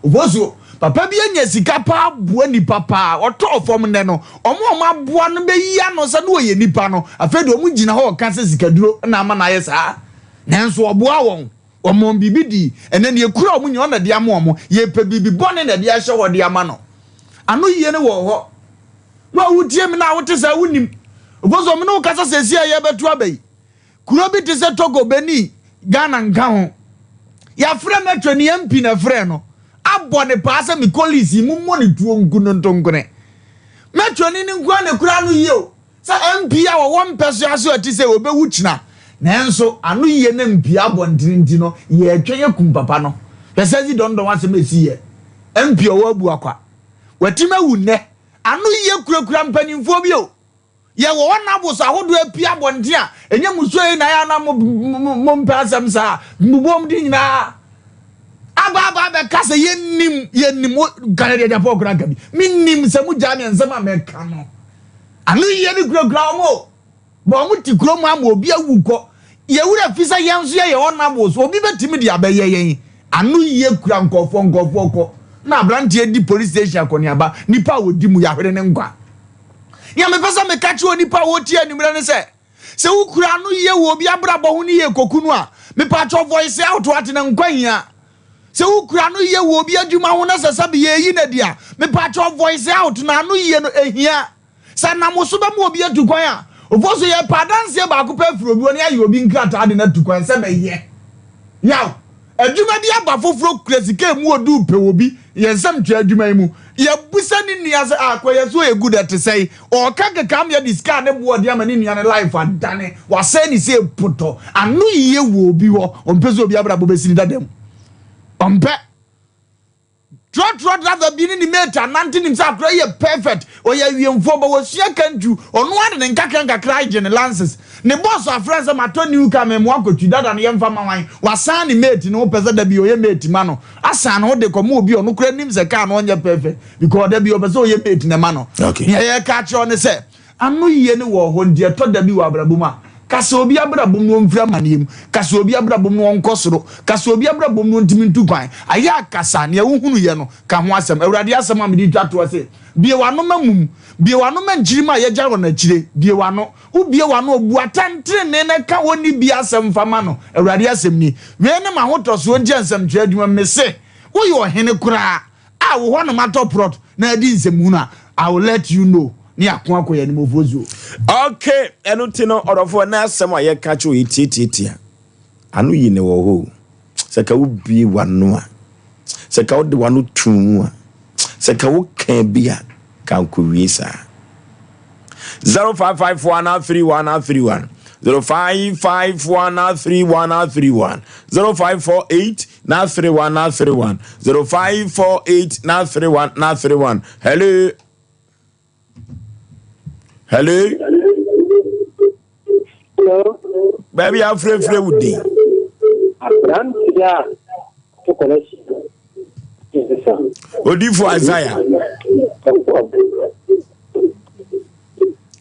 Obosuo, papa bi anya sika paa aboa nipa paa, ɔtɔɔ fam nnɛ no, wɔn a wɔaboa no bɛyi ano sɛ na ɔyɛ nipa no, afei deɛ wɔn gyina hɔ reka sɛ sikaduro na ama no ayɛ saa. Nanso ɔboaa wɔn. Ɔmaa wɔn biribi dii. Ɛnnɛ, nea ekura wɔn nyinaa, ɔno na ɛde ama wɔn. Yɛpɛ biribi bɔne na ɛde ahyɛ hɔ de ama no. Ano yie no wɔ hɔ. Wo a wotie me na wote saa, wonim. Ofosuo, me ne wo kasa seesei a yɛrebɛto aba yi. Kuro bi te sɛ Togo, Benin, Ghana nka ho. Yɛafrɛ Metro ne MP na ɛfrɛɛ no. Abɔ ne paa sɛ me colleagues yi, mommɔ ne tuo nku no ntonkone. Metro ni no nko ara na ɛkura ano yie o. Sɛ MP a wɔwɔ mpɛsoa so a ɛte sɛ obewu kyena, nanso ano yie na mpue abɔntene nti no, yɛretwɛn akum papa no. Hwɛ Sɛdzi Dɔndɔn asɛm a ɛsiiɛ. MP a ɔwɔ Abuakwa. Watumi awu nnɛ. Ano yie kurakura mpanimfoɔ bi o. Yɛwɔ honourables ahodoɔ apue abɔnten a ɛnyɛ musuo yi na ayɛ a na mo mo mompɛ asɛm saa. Mobom din nyinaa aba aba abɛka sɛ yɛnnim yɛnnim wo Kennedy Agyapong koraa nka bi. Mennim sɛ mogyaa me nsɛm a mɛka no. Ano yie no kurakura wɔn o. But wɔn te kurom ama obi awu kɔ. Yɛn werɛ fi sɛ yɛn nso yɛyɛ honourables. Obi bɛtumi de abɛyɛ yɛn. Ano yie kura nkurɔfoɔ, nkurɔfoɔ kɔ. Na aberanteɛ di police station akɔneaba. Nipa a ɔdi mu yɛahwere ne nkwa. Nea mepɛ sɛ meka kyerɛ onipa a ɔretie anwummerɛ ne sɛ, sɛ wokura ano yie wɔ obi abrabɔ ho ne yɛ koku no a, mepaakyɛw voice out ate na nkwa hia. Sɛ wokura ano yie wɔ obi adwuma ho na sɛ sɛbe yɛreyi no adi a, mepaakyɛw voice out na ano yie no ehia. Sɛ nam wo so bɛma obi atu kwan a, ofo so yɛpɛ adanseɛ baako pɛ afiri obi hɔ na yɛayɛ obi nkrataa de no atu kwan sɛ bɛyɛ. Yaw! Adwuma bi aba foforɔ kura sika emu odu pɛ wɔ bi yɛn nsɛm tua adwuma yi mu. Yɛbusa ne nua sɛ ah kɔ yɛ so ɔyɛ good ɛte sɛn? Ɔɔka keka ama yɛde sika a ne boɔ den ama ne nua no life adane. Wasɛe ne sei potɔ. Ano yie wɔ obi hɔ. Ɔmpɛ sɛ obi abrabɔ bɛsi ne dada mu. Ɔmpɛ. Trɔtrɔ driver bi ne ne mate anante nim sɛ akora yi yɛ perfect, ɔyɛ awiemfoɔ but wasua kantu, ɔno ara de ne nkakra nkakra agye ne lances. Ne boss afrɛ no sɛ matɔ new car memoa kɔtwi dada no yɛmfa ma wan? Wasan ne mate no ho pɛ sɛ da bi ɔyɛ mate ma no, asan ne ho de kɔma obi a ɔno koraa nim sɛ car no ɔnyɛ perfect because da bi ɔpɛ sɛ ɔyɛ mate na ɛma no. Okay. Nea yɛreka akyerɛ wo ne sɛ Ano yie no wɔ hɔ nti ɛtɔ da bi wɔ abrabɔ mu a, ka sɛ obi abrabɔ mu no ɔmfiri amaneɛ mu, ka sɛ obi abrabɔ mu no ɔnkɔ soro, ka sɛ obi abrabɔ mu no ɔntumi ntu kwan. Ayɛ a kasa, nea wohunuiɛ no, ka ho asɛm. Awurade asɛm a mede retwa toɔ se, Bue w'ano ma mum, bue w'ano ma nkyirimma a yɛagya wɔn akyire, bue w'ano. Wobue w'ano a, bu atɛntenenee na ka onni bi asɛm fa ma no. Awurade asɛm ni. Wei ne m'ahotɔsoɔ nti a nsɛmtwerɛ adwuma mu mese, woyɛ ɔhene koraa. a wo hɔ nom atɔ prɔt na adi nsɛmhunu a, I will let you know ne yɛako akɔ yɛn anim ofosuo. Ok, ɛno ti no ɔdɔfoɔ na asɛm a yɛka kyerɛ yi tiatiatia ano yi ne wɔ hɔ o. Sɛ ka wobie w'ano a, sɛ ka wode w'ano tuu mu a, sɛ ka woka bi a, ka nkɔwie saa. 0551 31 31 0551 31 31 0548 na 31 na 31 0548 na 31 na 31 hello hello Hello. baabi afrɛfrɛ wo din Aberanteɛ a ɔto kɔlɛhye sesa. odifo Isaiah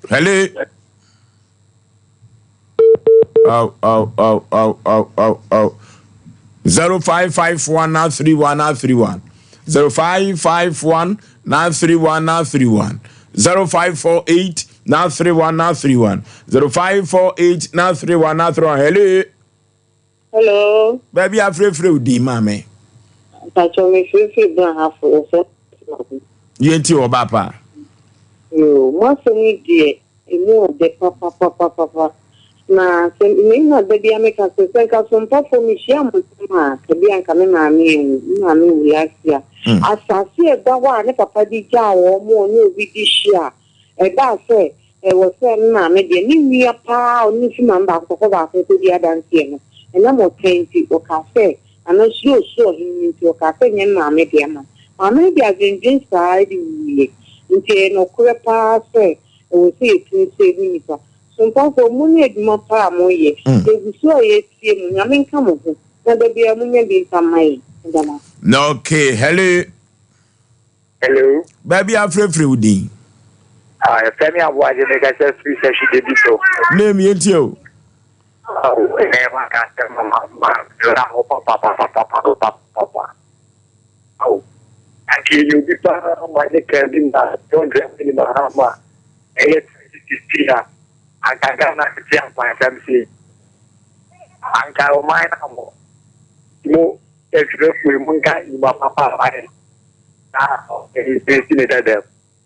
hello Aw, aw, aw, aw, aw, aw, aw. 0551 931 931. 0551 931 931. 0548 931 931. 0548 931 931. Hello. Hello. Baabi afrɛfrɛ wo din maame. Mpatsɔ me firifiri Brahafo yɛfrɛ me. Yɛnti wɔ ba paa. Yoo, mo asɛm yi deɛ Emu ɔdɛ papapapapapa. Na sɛ me na da biara meka sɛ, sɛ nka sompafoɔ mehyia mo ntɛm a, ka bi a nka me maame anwu. Me maame wu last year. Asase a ɛda hɔ a ne papa de gyaa wɔn a ɔne obi di hye a, ɛbaa sɛ ɛwɔ sɛ me maame deɛ, ne nua paa a ɔne no fi maame baako papa baako kɔdi adanseɛ no, ɛnam ɔtan nti, ɔkaa sɛ, anaa suro a ɔsuro ɔhene no nti, ɔkaa sɛ nyɛ me maame dea ma no. Maame no de adwendwen saa ara de wuiɛ. Nti ɛyɛ nɔkorɛ paa sɛ Ɛwɔ sɛ yɛtumi save nnipa. Sompafoɔ mo ne adwuma pa a mo yɛ. Yɛgu so a yɛtie mo. Nyame nka mo ho na da biara mo nya bi mfa mma yɛn. Meda mo ase. Okay, hello. Hello. Baabi afrɛfrɛ wo din. Ah, yɛfrɛ me Aboagye mekasa firi Sahwi Debi so. Name yɛntie o. Oh, ɛnɛ waka asɛm ma ma ma ho papapapapapapapa. Ao, anka yɛyɛ obi paa ma ne kaa bi ma John Dramani Mahama ɛyɛ 2016 a, anka Ghana tete akwansɛm sei. Anka ɔman no ammɔ. Mo atwerɛfoɔ yi, monka nnwuma papa a wayɛ na ɛnsi ne dada mu.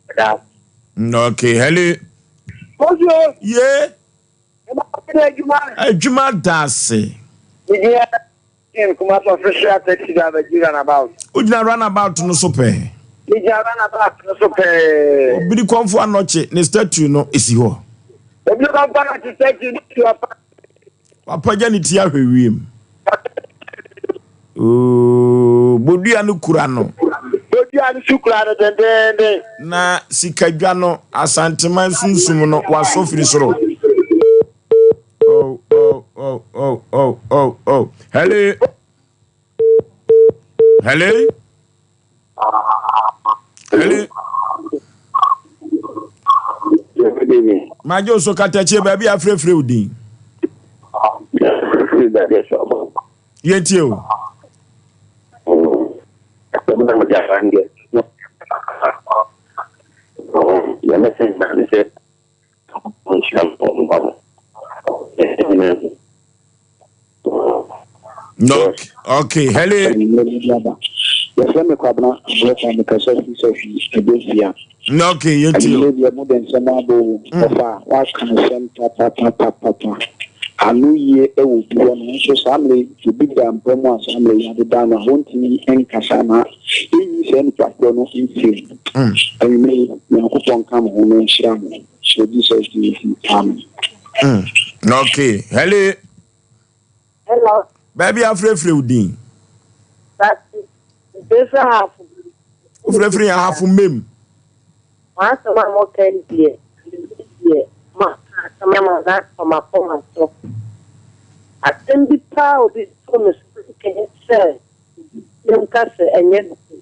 Ɛda ase. Okay, hello. Bonjour. Ye. Adwuma. Adwuma da ase. Media in Kumasi official taxi driver di runabout. Wogyina runabout no so pɛɛ. Megyina runabout no so pɛɛ. Obiri kɔnfo anɔkye ne statue no esi hɔ. Obiri kɔnfo anɔkye statue no si hɔ pa. Wapagya ne ti ahwɛ wiem. Oo, bodua no kura no. Bodua no so kura no dendeenden. Na sikadwa no, Asanteman sunsum no, wasɔ firi soro. Oh, oh, oh, oh, oh, oh, oh. Hello. Hello. Hello. Magye wo so katakyie baabi a afrɛfrɛ wo din. Yɛntie o. No, okay, hello. Yɛfrɛ me Kwabena Aborɔfo a mekasa fi sɛ fi Abensia. Okay, yɛntie o. Anwummerɛ deɛ mode nsɛm abɔ o. Ɔfa a woaka nsɛm papapapapa. Ano yie wɔ bi hɔ no nso saa mmerɛ yi obi da mpa mu a saa mmerɛ yi adeda no a wɔntumi nkasa na ɛnyi saa nipa korɔ no mfiri mu. Anwummerɛ yi Nyankopɔn nka mo ho na ɔnhyira mo. Wɔ Jesus din nti, amen. Okay, hello. Hello. Baabi afrɛfrɛ wo din. Mfrɛfrɛ ahafo. Wofrɛfrɛ yɛn ahafo mmam. W'asɛm a moka yi deɛ, deɛ moaka asɛm ama no atɔ m'akoma so. Asɛm bi paa a obi too me so kɛn sɛ obi tirim ka sɛ ɛnyɛ nokorɛ.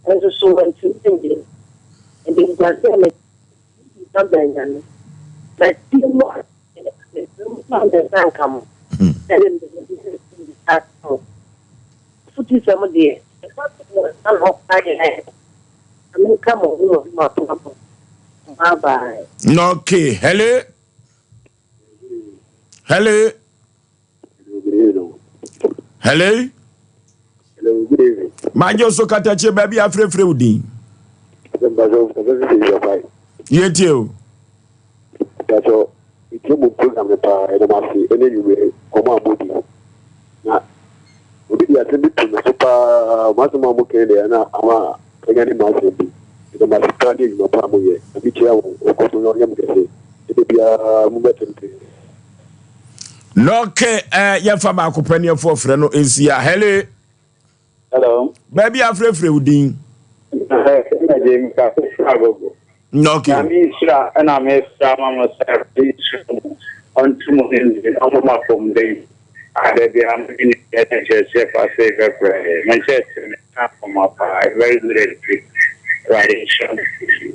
Nanso so wantumi annye? Animguase a manya no bɛn Nyame. Matie mo asɛm, mesrɛ mo sɛ me nsa nka mo, sɛdeɛ mede me nsa aka mo. Afotusɛm deɛ, ɛfa so mo nsa na ɔkwan yɛ na menka mo ho wɔ mo akoma mu. Bye bye. Okay, hello. Hello. Hello. Hello, good evening. Magye so katakyie baabi afrɛfrɛ wo din. Yɛtie o. Pastor, metie mo program no paa, ɛna mo ase ɛne anwummere nkɔmmɔ a modi. Na obi de asɛm bi to me so paa, mo asɛm a moka deɛ na ama anya ne mo asɛm bi. Ɛna mo ase paa ne adwuma paa moyɛ. Na mekyia wɔn, ɔkɔ so na ɔnyɛ mo kɛse. Ɛda biara mobɛtenten. Lɔke eh, yɛmfa baako pɛ ne ɛfoɔ frɛ no nsia. Hello. Hello. Baabi afrɛfrɛ wo din. Okay. Nyame nhyira ɛna mesra ma mo sɛ Awurade nhyira mo ɔnto mo nzi na ɔma mo apɔmuden a da biara mo de nimdeɛ ne nkyerɛkyerɛ fa sei bɛbrɛ yɛn. Mo nkyerɛkyerɛ no ɛka akoma paa. Very good education. Awurade nhyira mo pii.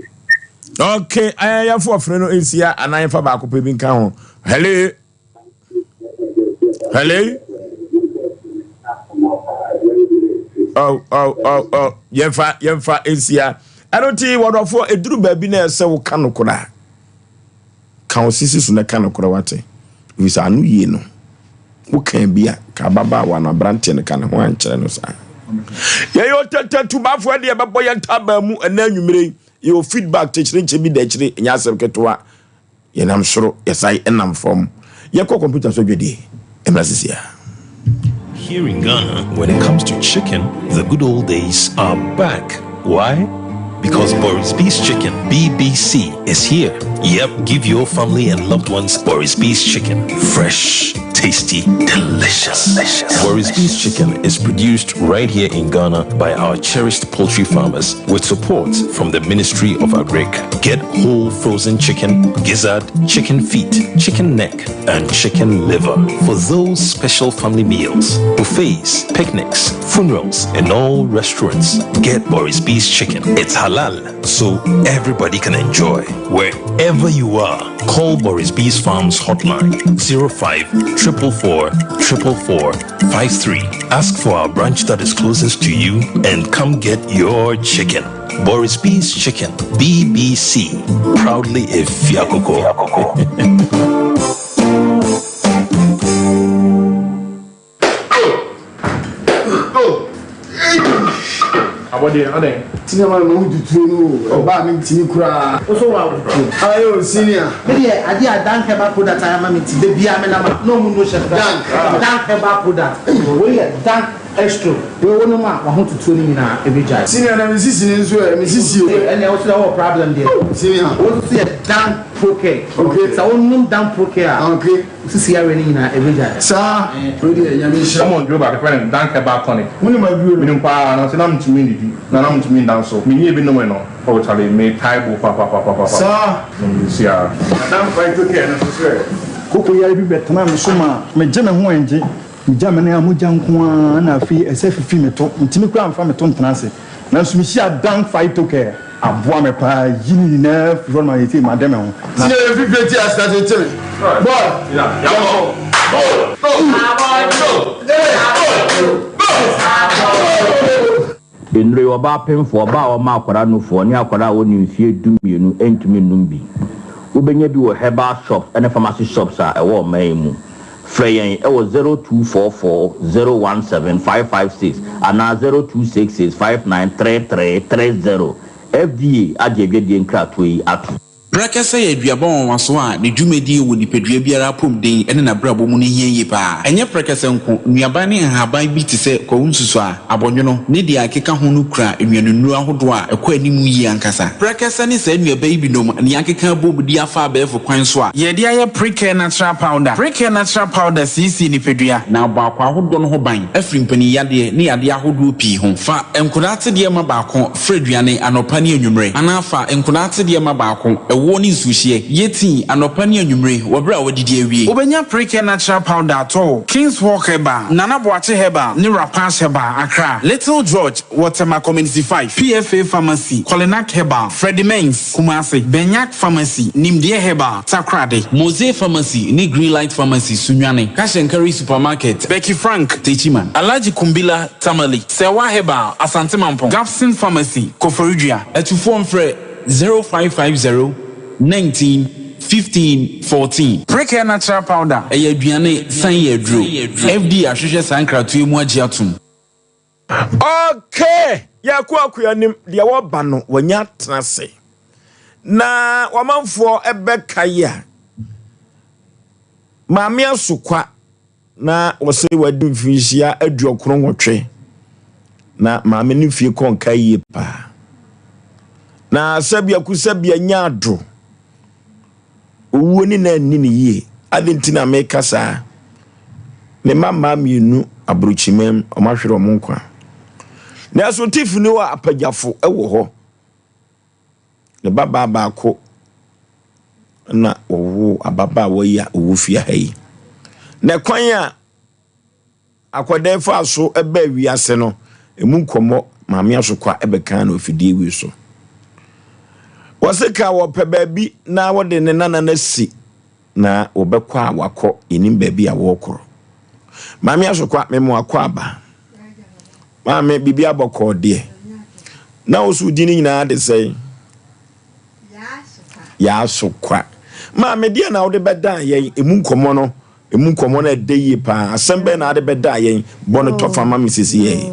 Okay, eh, yɛmfa ɔfrɛ no nsia anaa yɛmfa baako pɛ bi nka ho. Hello. Hello. Oh, oh, oh, oh. Yɛmfa, yɛmfa nsia. Ɛno nti wɔdɔfoɔ ɛduru baabi na ɛsɛ wo ka nokorɛ a ka wo sisi so na ka nokorɛ wate. Ɛfiri sɛ ano yie no woka bi a ka ababaawa no aberanteɛ no ka ne ho ankyerɛ no saa. Yɛyɛ ɔtɛtɛ tubafoɔ deɛ ɛbɛbɔ yɛn ntabaa mu ɛnɛ anwummerɛ yi. Yɛwɔ feedback kyekyerɛnkyɛ bi da akyire, ɛnyɛ asɛm ketewa. Yɛnam soro, yɛsan nam fam. Yɛkɔ kɔmputa so adwadie. Ɛmmra sisi ara. Here in Ghana, when it comes to chicken, the good old days are back. Why? Because Boris B's Chicken, BBC, is here. Yep, give your family and loved ones Boris B's Chicken. Fresh, tasty, delicious. delicious. Boris B's Chicken is produced right here in Ghana by our cherished poultry farmers with support from the Ministry of Agric. Get whole frozen chicken, gizzard, chicken feet, chicken neck, and chicken liver for those special family meals, buffets, picnics, funerals, and all restaurants. Get Boris B's Chicken. It's halal, so everybody can enjoy. Wherever you are, call Boris B's Farms hotline 05 444 444 53. Ask for our branch that is closest to you and come get your chicken. Boris B's Chicken, BBC. Proudly a Fiakoko. Wo deɛ adɛn? Senior man mahu tutuo no o, ɛba a mentumi koraa. Wo so wa tutuo? Aye o senior. Me deɛ adeɛ a Dank herbal product ayɛ ama me nti da biara me nam a na ɔmo no hyɛ me Dank. Dank herbal product wei yɛ Dank Estro wei wo nom a wahotutuo no nyinaa ɛbɛgyae. Senior na me sisi no nso ɛ, me sisi o. Ɛnneɛ wo so deɛ wowɔ problem deɛ. Senior. Wo nso so yɛ Dank Procare. Okay. Sɛ wo nom Dank Procare a. Okay. Wo sisi yareɛ no nyinaa ɛbɛgyae. Saa, wei deɛ Nyame nhyira. Wɔn duro baako yɛfrɛ no Dank Herbal Tonic. Wonim aduro no? Menim paa, nanso na mentumi nnidi, na na mentumi nda nso. Menyɛɛ bi nomee no, oh charlie, metae bo papapapapa. Saa. Na mesi ara. Na Dank Phyto Care no nso so ɛ? Koko yare bi bɛtenaa me so maa megye me ho ɛngye. Megya me nan a mogya nko ara na afei ɛsɛ fifi me to. Mentumi koraa mfa me to ntena ase. Nanso mehyiaa Dank Phyto Care. Aboa me paa yi ne nyinaa firi hɔ no ma seesei made me ho. Na. Senior yɛ fifire ti ase tete me boy yɛnkɔ Nnuro yi, ɔbaa pemfoɔ, ɔbaa a ɔma akwadaa nufoɔ, ne akwadaa a ɔnni mfeɛ dumienu ntumi nnom bi. Wobɛnya bi wɔ herbal shops ne pharmacy shops a ɛwɔ ɔman yi mu. Frɛ yɛn wɔ 0244 017 556 anaa 0266 5933 30. FDA agye adwadie nkratoɔ yi atom. Prɛkɛsɛ yɛ aduaba nwanwaso a ne dwumadie wɔ nipadua biara apɔmuden ne n'abrabɔ mu no hia yie pa ara. Ɛnyɛ prɛkɛsɛ nko, nnuaban ne nhaban bi te sɛ kwawu nsusuaa, abɔnwono, ne deɛ ɛkeka ho no kura nnuanennuro ahodoɔ a ɛkɔ anim yie ankasa. Prɛkɛsɛ ne saa nnuaba yi binom na yɛakeka abom de afa abɛɛfo kwan so a. Yɛde ayɛ Precare Natural Powder. Precare Natural Powder siesie nipadua. Na abɔ akwaa ahodoɔ no ho ban afiri mpaninyadeɛ ne yadeɛ ahodoɔ pii ho. Fa nkwadaa atedeɛ ma baako fra aduane anɔpa ne anwummere, anaa fa nkwadaa atedeɛ ma baako, ɛwoɔ ne nsuohyeɛ, yɛ tii anɔpa ne anwummere wɔ berɛ a woadidi awie. Wobɛnya Precare Natural Powder atɔ wɔ King's Walk Herbal, Nana Boakye Herbal ne Rapash Herbal, Accra, Little George wɔ Tema Community 5, PFA Pharmacy, Kolinak Herbal, Freddie Mens, Kumasi, Benyak Pharmacy, Nimdeɛ Herbal, Takoradi. Mose Pharmacy ne Greenlight Pharmacy, Sunyani, Cash and Carry Supermarket, Becky Frank, Techiman. Alhaji Kumbila, Tamale, Serwaa Herbal, Asante Mampong, Gapson Pharmacy, Koforidua. Atufoɔ mfrɛ 0550 19 15 14. Precare Natural Powder. Ɛyɛ aduane san yɛ aduro. FDA ahwehwɛ saa nkratoɔ yi mu agye atom. Okay, yɛkɔ akua anim deɛ wɔba no wɔanya atena ase na wɔamanfoɔ ɛbɛkae a maame asokwa na wɔsɛ wadi mfinhyia 98 na maame no fie kɔ nka yie paa na sɛbiaku sɛbia nya ado owuo ne na anni ne yie ade nti na meka saa ne mma mmaa mmienu aburokyimam wɔn ahwere wɔn nkwa nanso tiffany wɔ apagyafo wɔ hɔ ne babaa baako na wɔwoo ababaawa yi a ɔwɔ fie ha yi na kwan a akwadaa fa so baa wiase no emu nkɔmmɔ maame asokwa bɛka no afidie wei so wɔse ka wɔpɛ baabi na wɔde ne nana no asi na wɔbɛkɔ a wakɔ yɛnim baabi a wɔrekorɔ maame asokwa memo akɔ aba maame biribi abɔkɔɔ deɛ na wo so din no nyinaa de sɛe Yɛasokwa. Maame, deɛ na wode bɛdaa yɛn? Emu nkɔmmɔ no, emu nkɔmmɔ no ɛdɛ yie paa. Asɛm bɛn na wode bɛdaa yɛn? Bɔ no tɔfa ma me sisi yɛ.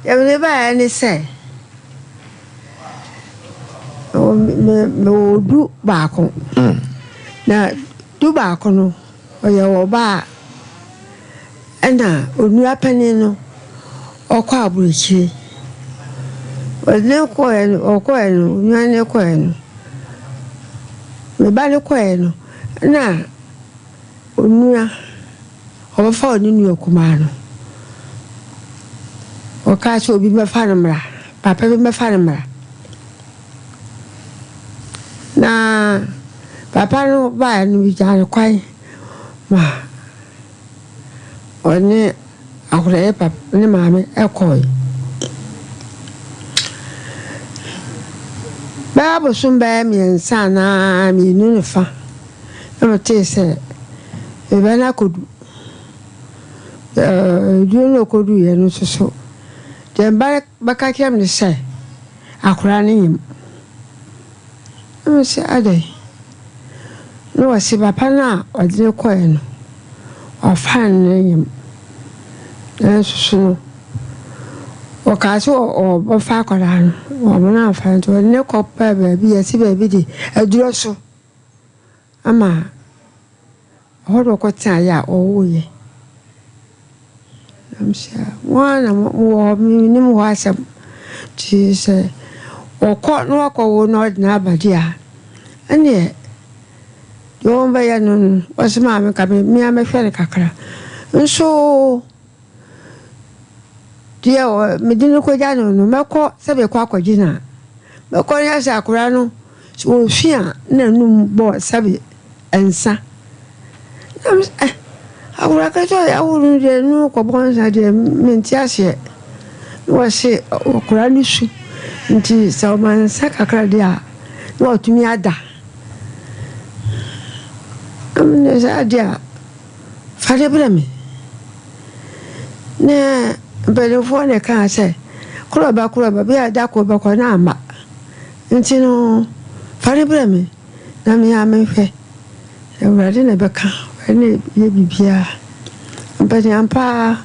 Deɛ mede baeɛ ne sɛ, mewɔ du baako. Na du baako no, ɔyɛ ɔbaa. Ɛna onua panin no ɔkɔ aburokyire. Ɔde no kɔeɛ no, ɔkɔeɛ no, onua no kɔeɛ no, me ba no kɔeɛ no, ɛna onua, ɔbɛfa ɔne nua kumaa no. Ɔkaa sɛ obi mmɛfa no mmra, papa bi mmɛfa no mmra. Na papa no baeɛ no, megyaa no kwan ma. Ɔne akwadaa yi papa ne maame kɔe. Bɛyɛ abosom bɛyɛ mmiɛnsa anaa mmienu ne fa na metee sɛ me ba no akɔdu. Ɛɛ duro no a ɔkɔduiɛ no nso so, deɛ me ba no bɛka kyerɛɛ me ne sɛ, akwadaa no nyem. Na mese, Adɛn? Na ɔse, Papa no a ɔde no kɔeɛ no, wafa no ne yam. Nanso so no, Ɔkaa sɛ ɔbɛfa akwadaa no, wɔamma no amfa no nti ɔde no kɔpɛɛ baabi, yɛse baabi de aduro so ama ɛhɔ na ɔkɔtenaeɛ a ɔwoeɛ. Na mesɛ mo ara na mowɔ hɔ, mennim hɔ asɛm. Nti sɛ ɔkɔ na wakɔwo na ɔde no aba deɛ a, ɛnneɛ deɛ wɔbɛyɛ no no, ɔse maame nka me ara mɛhwɛ no kakra. Nso Deɛ mede no kɔgya no no, mɛkɔ sɛ mekɔ akɔgye no a, mɛkɔ no sɛ akwadaa no, sɛ ɔsu a, na n'anum bɔ sɛbe nsa. Na me sɛ, eh, akwadaa ketewa a yɛawo no deɛ no kɔbɔ nsa deɛ, mente aseɛ. Na wɔse akwadaa no su, nti sɛ ɔma nsa kakra deɛ a, na watumi ada. Na mene saa deɛ a, Fa no brɛ me. Na mpanimfoɔ na ɛkaa sɛ, Korɔ ba, korɔ ba, bi a da koro bɛkɔ na amma. Nti no, fa no brɛ me na me ara menhwɛ. Awurade na ɛbɛka, ɔno na ɛyɛ biribiara. Mpanin ampa ara,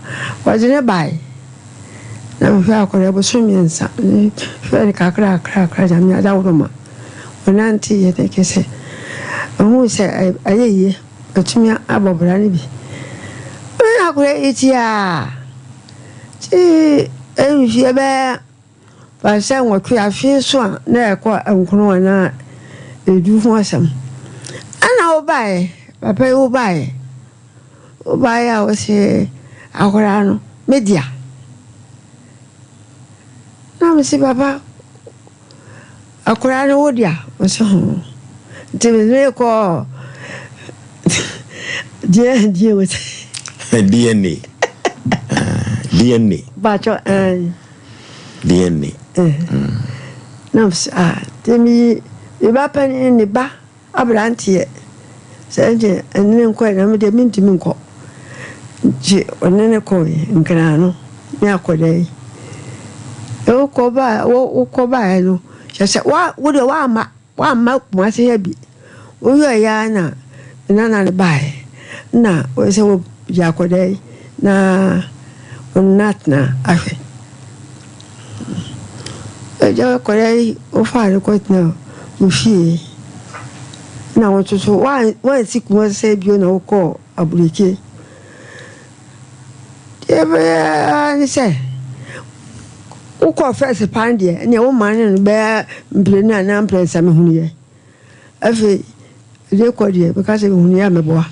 wɔde no baeɛ. Na mehwɛɛ akwadaa bosome mmiɛnsa, mehwɛɛ no kakra kakra kakra, Nyame adaworoma. Ɔnanteeɛ na kyerɛ sɛ, ɔhuu sɛ ayɛ yie. Watumi abɔ bra no bi. Ɔyɛ akwadaa yi ti a, ti mfeɛ bɛyɛ sɛ nwɔtwe afe so a na ɛkɔ nkron anaa edu ho asɛm. Ɛna wobaeɛ, papa yi wobaeɛ, wobaeɛ a wose akwadaa no me dea. Na mese papa. Akwadaa no wo dea? Ɔse hoo. Nti mede no kɔɔ deɛ deɛ wɔ sɛ. DNA. DNA. Bàtchɔ ɛn. DNA. Na mese ah nti meyi me ba panin ne ba. Aberanteɛ, sɛ ɛndeɛ ɛne no nkɔɛ na medeɛ mentumi nkɔ. Nti ɔne no kɔe Nkran no ne akwadaa yi. Wokɔ baa wokɔ baeɛ no kyerɛ sɛ wa wo deɛ woamma woamma Kumasi ha bi. Woyɛeɛ ara na me nana no baeɛ na ɔsɛ wɔgye akwadaa yi na ɔne no atena ahwɛ. Agya akwadaa yi wofaa no kɔtenaa wo fie na wo nso so woansi Kumasi bio na wokɔɔ aburokyire. Deɛ ɛbɛyɛ ara ne sɛ wokɔɔ first paa deɛ ɛnneɛ wo man no bɛyɛ mprenu anaa mprɛnsa mehunuiɛ. Afei ɛde kɔ deɛ meka sɛ mehunuiɛ a meboa.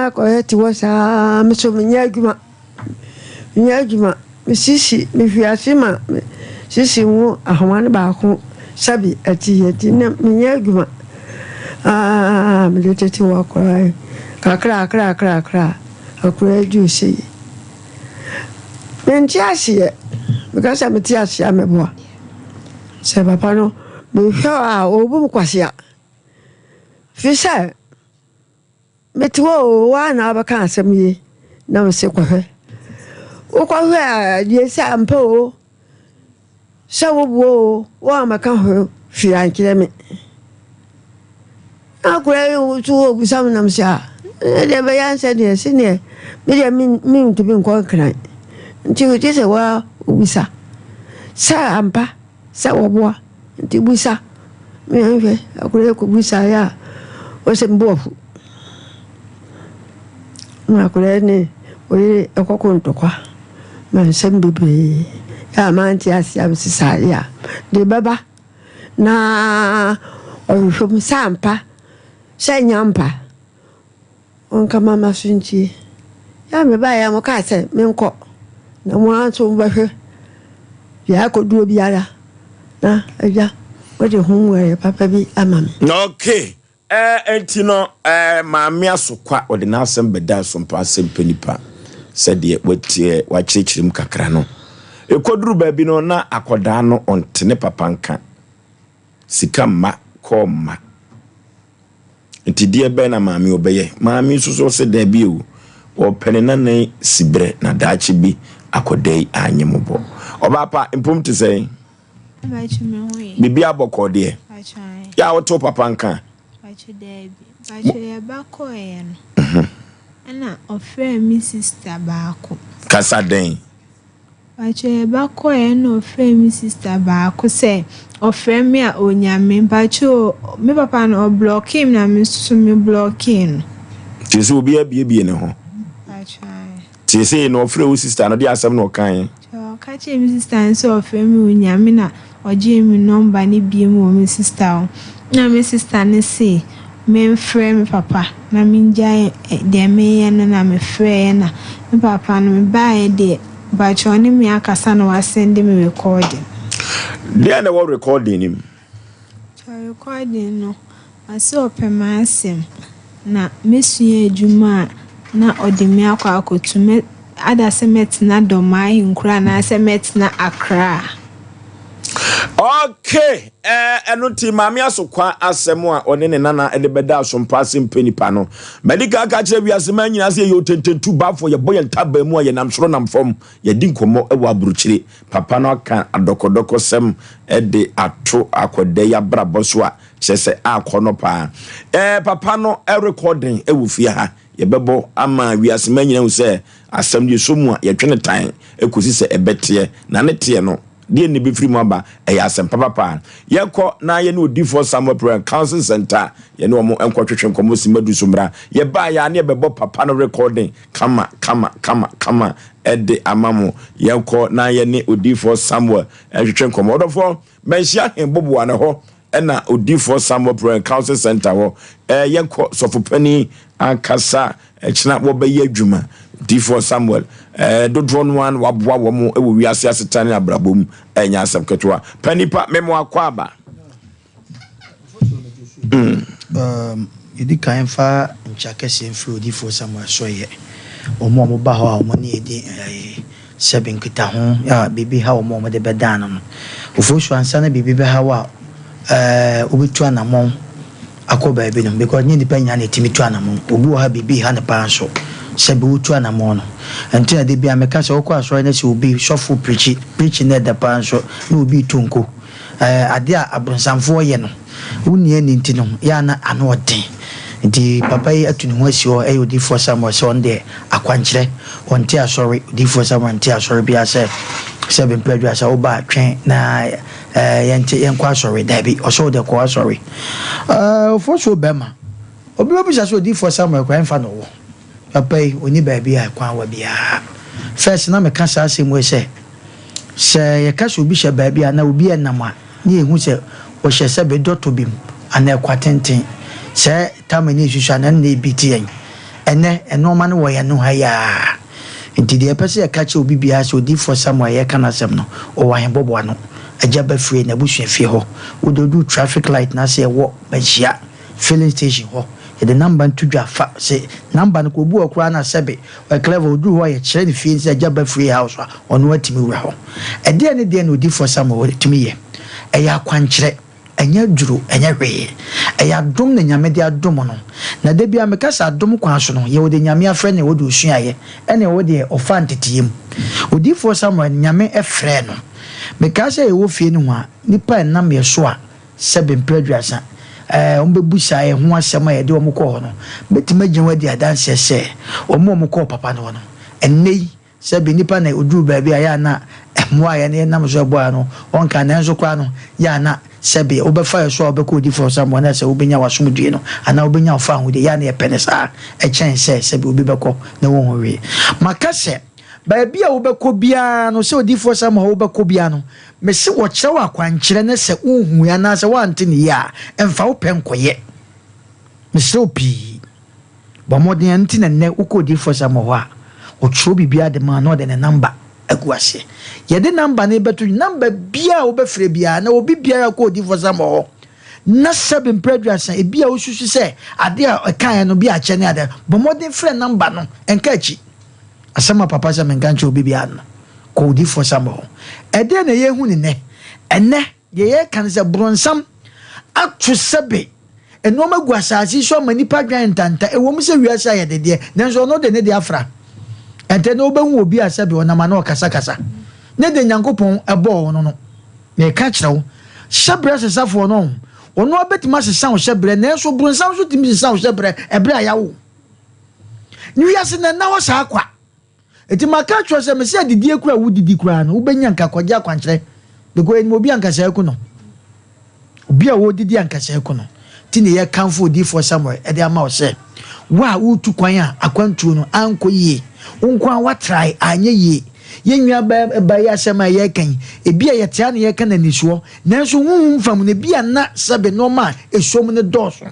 Akɔyɛ te hɔ saa me nso menyɛ adwuma. Menyɛ adwuma, mesisi, mehwe ase ma me sisi ho ahoma no baako sɛbe ɛte yɛ nti na menyɛ adwuma. Aa mede tete wɔ akwadaa yi kakra kakra kakra kakra akwadaa yi duru sei. Mente aseɛ, meka sɛ mete aseɛ a mɛboa. Sɛ papa no mehwɛ a ɔrebu me kwasea. Firi sɛ. Mete hɔ oo, wo ara na wobɛka asɛm yi na mese kɔhwɛ. Wokɔhwɛ a deɛ sɛ ampa oo, sɛ woboa oo, woammɛka ho hwee ankyerɛ me. Na akwadaa yi nso ɔbisa me na mese ah, ɛnɛ deɛ ɛbɛyɛ ansɛ deɛ sɛdeɛ me deɛ mentumi nkɔ nkran. Nti gye sɛ woa wobisa sɛ ampa. Sɛ wɔboa nti bisa me nhwɛ akwadaa yi kɔbisaeɛ a ɔsɛ me bo afu na akwadaa yi ne ɔyere ɛkɔko ntɔkwa ma nsɛm bebree yɛ a mante aseɛ a mesesaeɛ a de bɛba na ɔhwehwɛ mu sɛ ampa sɛ ɛnyɛ ampa. Ɔnka ma m'aso ntie. Yɛ a mebaeɛ a mokaa sɛ menkɔ, na mo ara nso mobɛhwɛ deɛ akɔduro biara, na agya mode ho mmuaeɛ papa bi ama me. Okay, eh, enti no, eh, Maame Asokwa, ɔde n'asɛm bɛdaa Sompa Asɛmpɛ Nipa sɛdeɛ watie, wakyerɛkyerɛ mu kakra no. Ɛkɔduru baabi no, na akɔdaa no ɔnte ne papa nka. Sika mma, kɔɔ mma. Nti deɛ bɛn na maame ɔbɛyɛ? Maame nso so ɔsɛ daabi o, ɔpɛ ne nana yi siberɛ na daakye bi akɔda yi anyɛ mmɔbɔ. Ɔbaa pa, mpom te sɛn? Biribi abɔkɔɔ deɛ? Yɛ a wote wo papa nka? Daabi. Yɛba kɔeɛ no, ɛna ɔfrɛɛ me sista baako. Kasa dɛn? Mpakyɛw yɛba kɔɛ na ɔfrɛɛ me sister baako sɛ ɔfrɛ me a onya me. Mpakyɛw me papa no ɔblɔkee me na me nso so me blɔkee no. Nti sɛ obiara biebie ne ho. Mpakyɛw ae. Nti sei no ɔfrɛɛ wo sister no deɛ asɛm na ɔkaeɛ? Mpakyɛw ɔka kyerɛɛ me sister no sɛ ɔfrɛ me onya me na ɔgyee me number no biom wɔ me sister hɔ. Na me sister no se memfrɛ me papa na mengyae deɛ meyɛ no na mefrɛeɛ na me papa no mebaeɛ deɛ mpakyɛw ɔne me akasa na wasɛnde me recording. Deɛn na ɛwɔ recording no mu? Mpakyɛw recording no ɔse ɔpɛ m'asɛm na mɛsua adwuma a na ɔde me akɔ akɔto mɛ ada sɛ mɛtena Dɔmaa Ahenkuro anaasɛ mɛtena Accra. Okay, eh, ɛno nti Maame Asokwa asɛm a ɔne ne nana de bɛda asompa ase mpɛ nipa no. Madi kan ka kyerɛ wiase man nyinaa sɛ yɛyɛ otententu bafo, yɛbɔ yɛn ntaban mu a yɛnam soro nam fam, yɛdi nkɔmmɔ wɔ aburokyire. Papa no aka adɔkɔdɔkɔsɛm de ato akwadaa yi abrabɔ so a kyerɛ sɛ akɔ no paa. Eh, papa no rekɔden wɔ fie ha. Yɛbɛbɔ ama wiase man nyinaa ahu sɛ asɛm no yɛsɔ mu a yɛtwe no tan kɔsi sɛ ɛbɛteɛ, na ne teɛ no, deɛn na ɛbɛfiri mu aba? Ɛyɛ asɛm papa paa. Yɛnkɔ na yɛne Odiyifoɔ Samuel Prayer and Counseling Center yɛne wɔn nkɔtwetwe nkɔmmɔ simma du so mmra. Yɛbaeɛ a na yɛbɛbɔ papa no recording kama kama kama kama de ama mo. Yɛnkɔ na yɛne Odiyifoɔ Samuel ntwetwe nkɔmmɔ. Ɔdɔfoɔ, manhyia he boboa no hɔ ɛna Odiyifoɔ Samuel Prayer and Counseling Center hɔ. Ɛɛ yɛnkɔ sɔfopanin ankasa ɛkyena wɔbɛyɛ adwuma. Odiyifoɔ Samuel ɛɛ dodoɔ no ara na waboa wɔn wɔ wiase asetena ne abrabɔ mu. Ɛnyɛ asɛm ketewa. Pa nipa memo akɔ aba. Mm. Um, yɛdi kan mfa nkyɛ kɛseɛ mfiri Odiyifoɔ Samuel asɔeɛ. Wɔn a wɔba hɔ a wɔn ne yɛdi ɛɛ Sɛbe nkitaho a biribi haw wɔn a wɔde bɛdan no no. Ofosu ansa na biribi bɛha wo a ɛɛ wobɛtu anamɔn akɔ baabi no because nyɛ nnipa nyinaa na ɛtumi tu anamɔn. Obi wɔ ha biribi ha no paa nso sɛbe wotu anamɔn no. Ɛnti na da biara meka sɛ wokɔ asɔre na sɛ obi sɔfo preachi, preaching no ɛdɛ paa nso na obi retu nko. Ɛɛ adeɛ a abonsamfoɔ yɛ no, wonni anni nti no, yɛ a na ano ɔden. Nti papa yi atu ne ho asi hɔ yɛ odiyifoɔ Samuel sɛ ɔno deɛ akwankyerɛ, ɔnte asɔre, odiyifoɔ Samuel nte asɔre biara sɛ sɛ bempɛ aduasa woba a twɛn na ɛɛ yɛnte yɛnkɔ asɔre, daabi, ɔsɛ wo deɛ kɔ asɔre. Ɛɛ ofosuo bɛrima, obi bɛbisa sɛ odiyifoɔ Samuel koraa ɛmfa na ɔwɔ? Papa yi, ɔnni baabi a ɛkwan wɔ biara. First na meka saa asɛm wei sɛ, sɛ yɛka sɛ obi hyɛ baabi a na obi ɛnam a, ne yɛhu sɛ ɔhyɛ sɛ bɛ dɔtɔ bi mu anaa ɛkwa tenten. Sɛ tam ani nsusu a na ɛno na ebi te yɛn. Ɛnnɛ, nnoɔma no wɔ yɛn no ha yi ara. Nti deɛ yɛpɛ sɛ yɛka kyerɛ obi biara sɛ Odiyifoɔ Samuel a yɛreka n'asɛm no, ɔwɔ ahebɔbɔano, Agya Bafire, n'abusuafie hɔ. Wode woduru traffic light no ase a ɛwɔ Manhyia filling station hɔ yɛde number no to dwa fa se number no kɔ obi wɔ koraa na sɛbe ɔyɛ clever oduru hɔ a yɛkyerɛ no fie sɛ agya ba free house a ɔno atumi wura hɔ ɛdeɛn ne deɛn na odifoɔ Samuel tumi yɛ ɛyɛ akwankyerɛ ɛnyɛ aduro ɛnyɛ hwee ɛyɛ adom na Nyame de adom no na da biara meka sɛ adom kwan so no yɛwɔ deɛ Nyame afrɛ no ɛwɔ deɛ ɔsuaeɛ ɛna ɛwɔ deɛ ɔfaa nteteyɛ mu odifoɔ Samuel Nyame frɛɛ no mekaa sɛ yɛwɔ fie no ho a nipa ɛnam yɛ so a Sɛbe mprɛ aduasa, ɛɛ, wɔbɛbusa yɛn ho asɛm a yɛde wɔn kɔɔ hɔ no, mɛtumi agyina hɔ adi adanseɛ sɛ wɔn a wɔkɔɔ papa no hɔ no, ɛnnɛ yi, sɛbe nnipa na ɔduru baabi a, yɛ a na mmoa a yɛne yɛnam so ɛboa no, wɔnka, nanso koraa no, yɛ a na sɛbe wobɛfa yɛn so a wobɛkɔ odiyifoɔ Samuel na sɛ wobɛnya w'asomdwoeɛ no, anaa wobɛnya wo fawohodie, yɛ a na yɛpɛ no saa kyɛn sɛ sɛbe obi bɛkɔ na wɔnhu hwee. Maka sɛ, baabi a wobɛkɔ biara no, sɛ odiyifoɔ Samuel hɔ wobɛkɔ biara no, Mese wɔkyerɛ wo akwankyerɛ na sɛ wonhui anaasɛ woante no yie a, mfa wo pɛ nkɔyɛ. Mesrɛ wo pii, bɔ mmɔden. Ɛno nti na nnɛ wokɔ Odiyifoɔ Samuel hɔ a, ɔtwerɛ biribiara de ma wo na ɔde ne namba agu aseɛ. Yɛde namba no rebɛto namba biara a wobɛfrɛ biara, na obi biara kɔ Odiyifoɔ Samuel hɔ na sɛbe mprɛ aduasa, ebi a wosusu sɛ adeɛ a ɛkaeɛ no bi akyɛ ne adeɛ, bɔ mmɔden frɛ namba no, nka akyi. Asɛm a papa sɛ menka nkyerɛ obi biara no, kɔ odiyifoɔ Samuel hɔ. Ɛdeɛn na yɛrehu no nnɛ? Ɛnnɛ, deɛ yɛreka ne sɛ boronsam ato sɛbe nnoɔma gu asase yi so ama nnipa adwene ntanta. Ɛwom sɛ wiase ayɛ de deɛ, nanso ɔno de ne deɛ afra. Ɛntɛ na wobɛhu obi a sɛbe ɔnam ano ɔkasakasa. Ne de Nyankopɔn bɔɔ no no. Meka kyerɛ wo, hyɛberɛ sesafoɔ no, ɔno ara bɛtumi asesa wo hyɛberɛ, nanso boronsam nso tumi sesa wo hyɛberɛ ɛberɛ a yɛawo wo. Ne wiase no ɛnna hɔ saa kwa. Enti maka akyerɛ wo sɛ, mese adidie koraa a wodidi koraa no, wobɛnya nka kɔgye akwankyerɛ. Because yɛnim obi a anka saa aku no. Obi a ɔredidi anka saa aku no. Nti na yɛkamfo odiyifoɔ Samuel de ama wo sɛ, wo a woretu kwan a akwantuo no ankɔ yie, wo nko ara woatrae anyɛ yie. Yɛn nua ba ba yi asɛm a yɛreka yi, ebi a yɛte ha na yɛreka no anisoɔ, nanso honhom fam no, ebi a na sɛbe nneɛma a ɛsɔ mu no dɔɔso.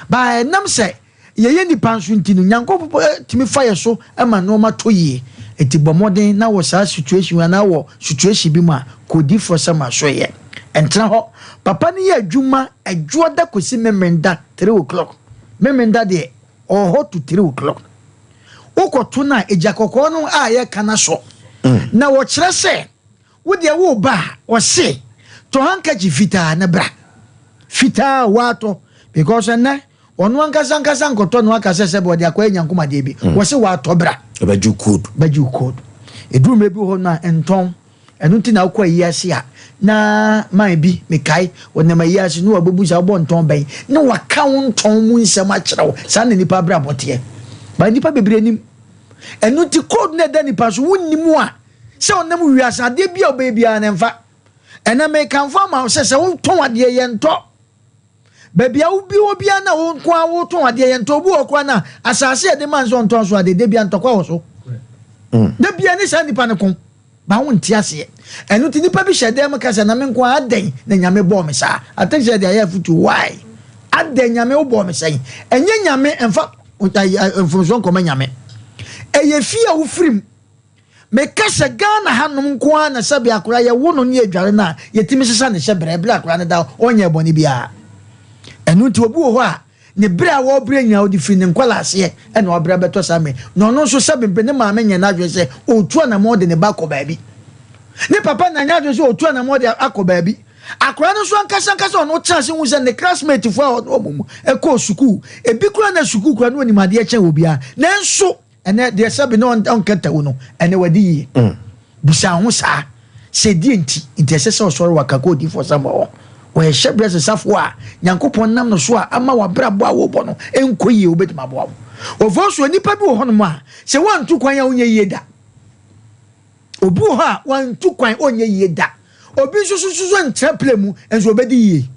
But ɛnam sɛ Yɛyɛ nnipa nso nti no, Nyankopɔn tumi fa yɛ so ma nnoɔma tɔ yie. Nti bɔ mmɔden na wɔ saa situation wei anaa wɔ situation bi mu a, kɔ odiyifoɔ Samuel asoɛeɛ. Ntena hɔ. Papa no yɛ adwuma Ɛdwoɔda kɔsi Memenda three o'clock. Memenda deɛ, ɔwɔ hɔ to three o'clock. Wokɔto no a, egya kɔkɔɔ no a yɛka no asɔ. Na wɔkyerɛ sɛ, Wo deɛ woreba a, wɔse tɔ handkerchief fitaa na bra. Fitaa a woatɔ because ɛnnɛ ɔno ankasa ankasa nkɔtɔ no aka sɛ sɛbi ɔde akɔyɛ nyankom adeɛ bi. Mm. Wɔse woatɔ bra. Ɛbɛgye wo code. Bɛgye wo code. Ɛduru mmerɛ bi wɔ hɔ no a ntɔn. Ɛno nti na wokɔ ayi ase a na man bi mekae ɔnam ayi ase na wabɛbu sa wobɔ ntɔn bɛn na waka wo ntɔn mu nsɛm akyerɛ wo. Saa na nipa abrabɔ teɛ. Ba nipa bebree nim. Ɛno nti code no ɛda nipa so wonnim a Sɛ ɔnam wiase adeɛ bi a wobɛyɛ biara no ɛmfa. Ɛnɛ mekamfo ama wo sɛ sɛ wotɔn adeɛ yɛntɔ. Baabi a wobi wɔ biara na wo nko ara wotɔn adeɛ yɛntɔ. Obi wɔ koraa na asase a yɛde ma no sɛ ɔntɔn so adeɛ da bia ntɔkwa wɔ so. Mm. Da bia ne saa nipa no ko. Ba wo nte aseɛ. Ɛno nti nipa bi hyɛ dan mu ka sɛ na me nko ara adɛn na Nyame bɔɔ me saa. I think sɛ yɛde ayɛ afutuo. Why? Adɛn Nyame wobɔɔ me sɛn? Ɛnyɛ Nyame ɛmfa mfomsoɔ nkɔma Nyame. Ɛyɛ fie a wofirim. Meka sɛ Ghana hanom nko ara na sɛbe akwadaa yɛwo no ne yɛdware no a yɛtumi sesa ne hyɛ berɛ berɛ akwadaa no da hɔ ɔnyɛɛ bɔne biara. Ɛno nti obi wɔ hɔ a ne berɛ a wɔrebrɛ nyinaa ɔde firi ne nkwadaa-aseɛ ɛna wabrɛ abɛtɔ saa mmerɛ na ɔno nso sɛbe mpe ne maame nyɛ n'adwene sɛ ɔretu anamɔn de ne ba akɔ baabi. Ne papa na nyɛ adwene sɛ ɔretu anamɔn de akɔ baabi. Akwadaa no nso ankasa ankasa ɔno tena ase hu sɛ ne classmate foɔ a ɔne wɔn mu kɔɔ sukuu ebi koraa na sukuu koraa na ɔnim adeɛ kyɛn obiara nanso Ɛnɛ deɛ sɛbi na ɔnkata wo no, ɛnɛ wadi yie. Mm. Busa ho saa sɛ deɛ nti nti ɛsɛ sɛ ɔsɔre waka kɔ odiifoɔ Samuel hɔ. Ɔyɛ hyɛbrɛ sesafoɔ a Nyankopɔn nam no so a ama w'abrabɔ a wobɔ no nkɔ yie, wobɛtumi aboa wo. Ɔfɔ so nnipa bi wɔ hɔnom a sɛ woantu kwan a wonyɛ yie da. Obi wɔ hɔ a wantu kwan ɔnyɛ yie da. Obi nso so so ntra plane mu nso ɔbɛdi yie.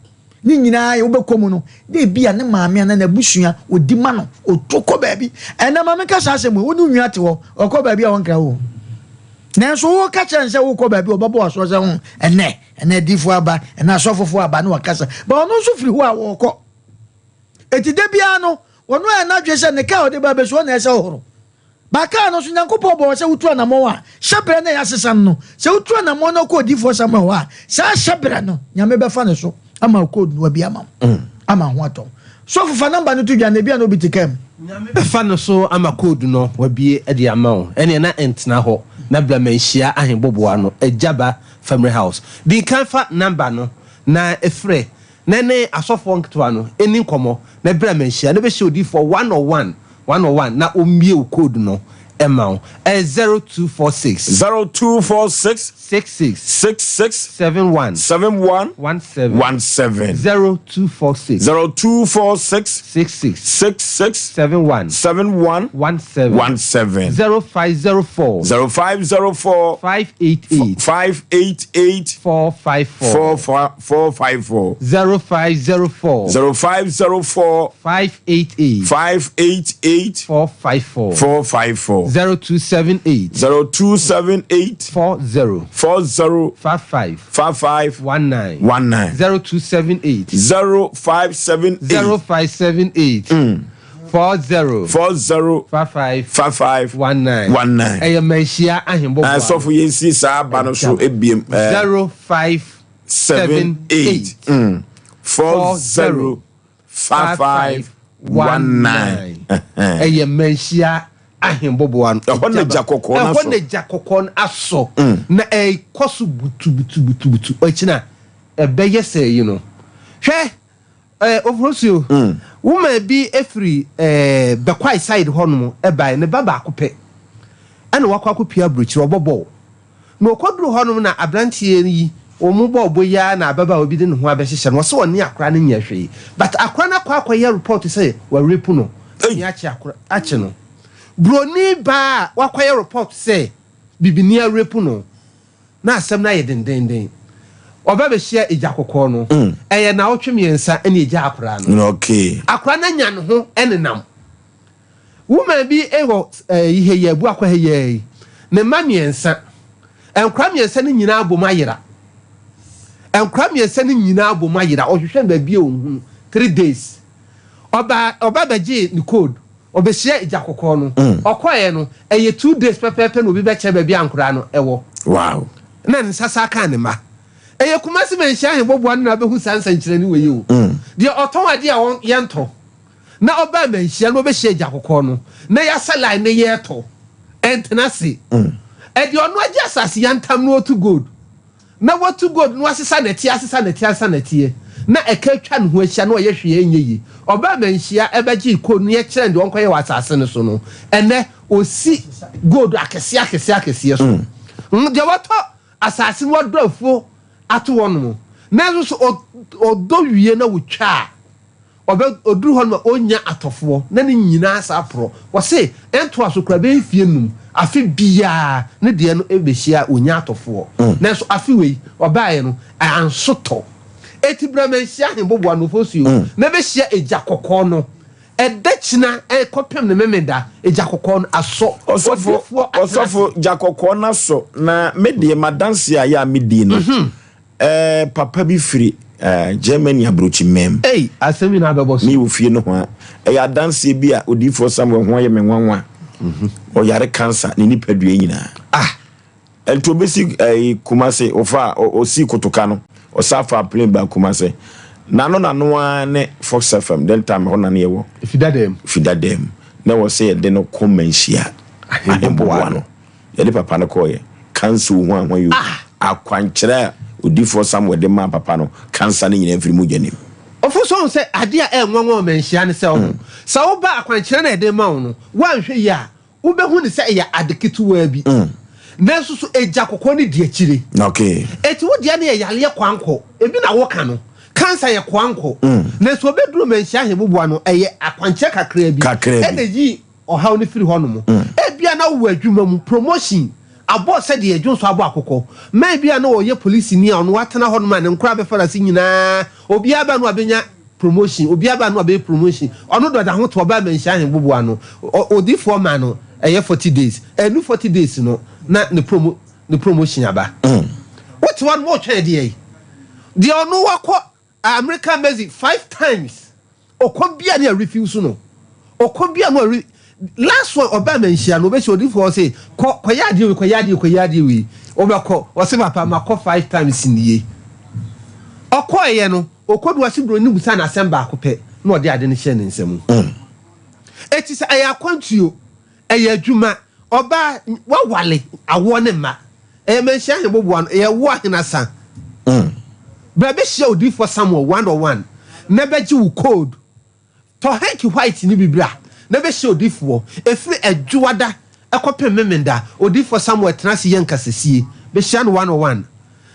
Ne nyinaa yɛ wobɛkɔ mu no na ebi a ne maame anaa n'abusua ɔdi ma no ɔtu kɔ baabi. Ɛnna maame ka saa asɛm wo ne onua te hɔ ɔkɔ baabi a ɔnkra wo. Nanso woka kyerɛ no sɛ wokɔ baabi ɔbɛbɔ w'asoɔ sɛ ho ɛnɛ ɛnɛ adiifoɔ aba ɛnɛ asɔfofoɔ aba ne wakasa. Ba ɔno nso firi hɔ a wɔkɔ. Eti da biara no ɔno ayɛ n'adwene sɛ ne kaa ɔde ba bɛsi hɔ na ɛsɛ ɔhoro. Ba kaa no nso, Nyankopɔn bɔɔ sɛ wotu anamɔn a, hyɛberɛ no a yɛasesa no no, sɛ wotu anamɔn na wokɔ odiyifoɔ Samuel hɔ a, saa hyɛberɛ no, Nyame bɛfa ne so ama wo code no wabi ama wo, ama ho atɔ wo. Sɔfo fa number no to dwa na ebia na obi te kaa mu. Nyame bɛfa no so ama code no wabie de ama wo, ɛneɛ na ɛntena hɔ na bra manhyia ahenboboa no, Agyaba Family House. Di nkan fa number no na frɛ na ɛne asɔfoɔ nketewa no nni nkɔmmɔ na berɛ a manhyia no bɛhyia odiyifoɔ one on one, one on one, na ɔmmue wo code no mma wo. Ɛyɛ 0246. 0246. 66. 66. 71. 71. 17. 17. 0246. 0246. 66. 66. 71. 71. 17. 17. 0504. 0504. 588. 588. 454. 4 454. 0504. 0504. 588. 588. 454. 454. 0278. 0278. 40. 40. 55. 55. 19. 19. 0278. 0578. 0578. 40. 40. 55. 55. 19. 19. Ɛyɛ Manhyia Ahemboboa. Asɔfo yɛn si saa aba no so ebiem. 05. 7 8 4 0 5 5 1 9. Ɛyɛ Manhyia Ahemboboa no. Ɛhɔ na gya kɔkɔɔ no asɔ. Ɛhɔ na gya kɔkɔɔ no asɔ. Na ɛkɔ so butubutubutubutu. Ɔkyena ɛbɛyɛ sɛ yi no. Hwɛ eh, Oforosio, woman bi firi eh, Bɛkwae side hɔnom bae, ne ba baako pɛ ɛna wakɔ akɔpia aburokyire, ɔbɔ bɔɔl. Na ɔkɔduruu hɔnom na abranteɛ yi wɔn bɔɔ bɔ yi ara na ababaawa bi de ne ho abɛhyehyɛ no, ɔse ɔne akora no nyɛ hwee but akora no akɔ akɔyɛ report sɛ wa rape no ne akye akora akye no. Broni baa a wakɔyɛ report sɛ bibini arepu no, na asɛm no ayɛ dendenden. Ɔba bɛhyia agya kɔkɔɔ no, ɛyɛ naawɔtwe mmiɛnsa ɛna egya akwadaa no. Okay. Akwadaa no anya ne ho ɛnenam. Woman bi wɔ ɛyi ha yi, Abuakwa ha yi ara yi, ne mma mmiɛnsa. Nkwadaa mmiɛnsa no nyinaa abom ayera. Nkwadaa mmiɛnsa no nyinaa abom ayera. Ɔhwehwɛ no baabi a ɔnhunu. 3 days. Ɔba ɔba bɛgyee ne code. Ɔbɛhyia agya kɔkɔɔ no. Ɔkɔeɛ no, ɛyɛ 2 days pɛpɛɛpɛ na obi bɛkyerɛ baabi a nkwadaa no wɔ. Na ne nsa san kaa ne mma. Ɛyɛ Kumasi Manhyia Ahemboboa no na abɛhu saa nsɛnkyerɛnne wei o. Deɛ ɔtɔn adeɛ a wɔn yɛntɔ. Na ɔbaa manhyia na ɔbɛhyia agya kɔkɔɔ no na yɛasa line na yɛretɔ. Ɛntena ase. Ɛdeɛ ɔno agye asase yantam na ɔtu gold. Na watu gold na wasesa nɛteɛ asesa nɛteɛ asesa nɛteɛ na ɛka atwa ne ho ahyia na ɔyɛ hwee ɛnyɛ yie. Ɔbaa manhyia ɛbɛgyee gold na yɛkyerɛ no deɛ ɔnkɔyɛ wɔ asase no so no, ɛnnɛ ɔsi gold akɛseɛ akɛseɛ akɛseɛ so. Deɛ watɔ asase no wadɔ afuo ato hɔnom nanso so ɔdɔ wie na ɔtwa a, Ɔbɛ ɔduru hɔ nom a ɔnnya atɔfoɔ na ne nyinaa saa porɔ. Wɔse ɛntoa so koraa bɛyɛ mfie num, afe biara ne deɛ no bɛhyia a ɔnnya atɔfoɔ. Nanso afe wei ɔbaeɛ no anso tɔ. Enti bra manhyia Ahenboboa no Ofosuo na bɛhyia Egya Kɔkɔɔ no. Ɛda kyina kɔpem ne Memeda, Egya Kɔkɔɔ no asɔ. Ɔsɔfo, Odiyifoɔ atena ase. ɔsɔfo, Gya Kɔkɔɔ no asɔ na me deɛ m'adanseɛ a yɛ a medie no, Eh, papa bi firi eh, Germany aburokyi mɛm. Ei, asɛm yi na abɛbɔ so. Me wɔ fie nohoa. Ɛyɛ adanseɛ bi a odiyifoɔ Samuel ho ayɛ me nwanwa. Ɔyare cancer ne nipadua nyinaa. Ah! Nti obesi eh, Kumase, ɔfa ɔsii kotoka no, ɔsa fa plane ba Kumase. N'ano n'ano ara ne Fox FM, then time hɔ na ne yɛwɔ. Fidadam. Fidadam. Na wɔ sɛ yɛde no kɔ Manhyia. Ahemboboa no. Yɛde papa no kɔeɛ. Cancer ho ahoa yi o. Akwankyerɛ a odiyifoɔ Samuel de maa papa no, cancer no nyinaa mfiri mogya no mu. Ɔfo so ɔhu sɛ adeɛ a ɛyɛ nwanwa wɔ manhyia ne sɛ ɔho sɛ woba akwankyerɛ no a yɛde ma wo no woanhwɛ yie a wobɛhu no sɛ ɛyɛ ade ketewaa bi nanso so egya kɔkɔɔ no di akyire. Enti wo deɛ no yɛ yareɛ kwankɔ ebi na woka no cancer yɛ kwankɔ nanso ɔbɛduru manhyia ahemmoboa no ɛyɛ akwankyerɛ kakraa bi ɛna ɛyi ɔhaw no firi hɔnom. Ebia na wowɔ adwuma mu, promotion abɔ sɛdeɛ dwonsɔ abɔ akokɔ. Ma ebia na ɔyɛ polisini a ɔno watena hɔnom a ne nkoraa bɛfa no ase nyinaa, obiara ba no abɛnya promotion, obiara ba no abɛyɛ promotion. Ɔno dɔ da ho to ɔbaa Manhyia Ahenboboa ano. Odiyifoɔ maa no ɛyɛ 40 days. Ɛnnu 40 days no na ne promo ne promotion aba. Wote hɔnom wotwɛn deɛn? Deɛ ɔno wakɔ American Embassy five times ɔkɔ bia ne a refuse no ɔkɔ bia no a last one ɔbaa manhyia no ɔbɛhyɛ odifoɔ ɔse kɔ kɔyɛ adeɛ wei kɔyɛ adeɛ kɔyɛ adeɛ wei ɔbɛkɔ ɔse papa makɔ five times nie ɔkɔɛyɛ no ɔkɔdu ase buroni no busa no asɛm baako pɛ na ɔde ade no hyɛ ne nsa mu eti sɛ ɛyɛ akwantuo Ɛyɛ adwuma. Ɔbaa, wawale, awoɔ ne mma. Ɛyɛ manhyia ahemboboa no, ɛyɛ wo ahenasa. Bra bɛhyia odiyifoɔ Samuel one on one na bɛgye wo code. Tɔ hanky white no bi bra na bɛhyia odiyifoɔ. Ɛfiri Adwoada kɔpem Memenda, odiyifoɔ Samuel tena ase yɛ nkasasie. Bɛhyia no one on one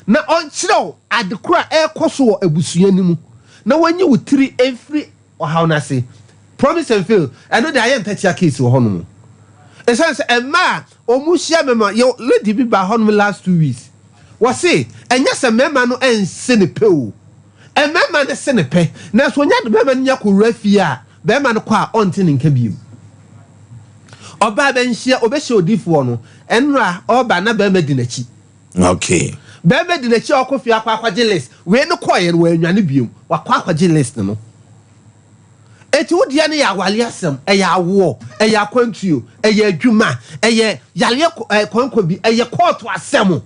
na ɔnkyerɛ wo ade korɔ a ɛrekɔ so wɔ abusua no mu na wanyi wo tiri mfiri ɔhaw no ase. Promise and fail, ɛno deɛ ayɛ ntakyia case wɔ hɔnom. Ɛsiane sɛ mmaa a wɔn hyia mmarima, yɛ lady bi baa hɔnom last 2 weeks, wɔse ɛnyɛ sɛ mmarima no nse ne pɛ o, mmarima no se ne pɛ, nanso onya de barima no nya kɔwura fie a, barima no kɔ a ɔnte ne nka bio. Ɔbaa bɛnhyia, ɔbɛhyia odiifoɔ no, ɛnora ɔreba na barima di n'akyi. Barima di n'akyi a ɔkɔ fie akɔ akɔgye list. Wei no kɔeɛ no wannwane biom. Wakɔ akɔgye list no. Enti wo deɛ no yɛ aware asɛm, ɛyɛ awoɔ, ɛyɛ akwantuo, ɛyɛ adwuma, ɛyɛ yareɛ kwankwa bi, ɛyɛ kɔɔto asɛm.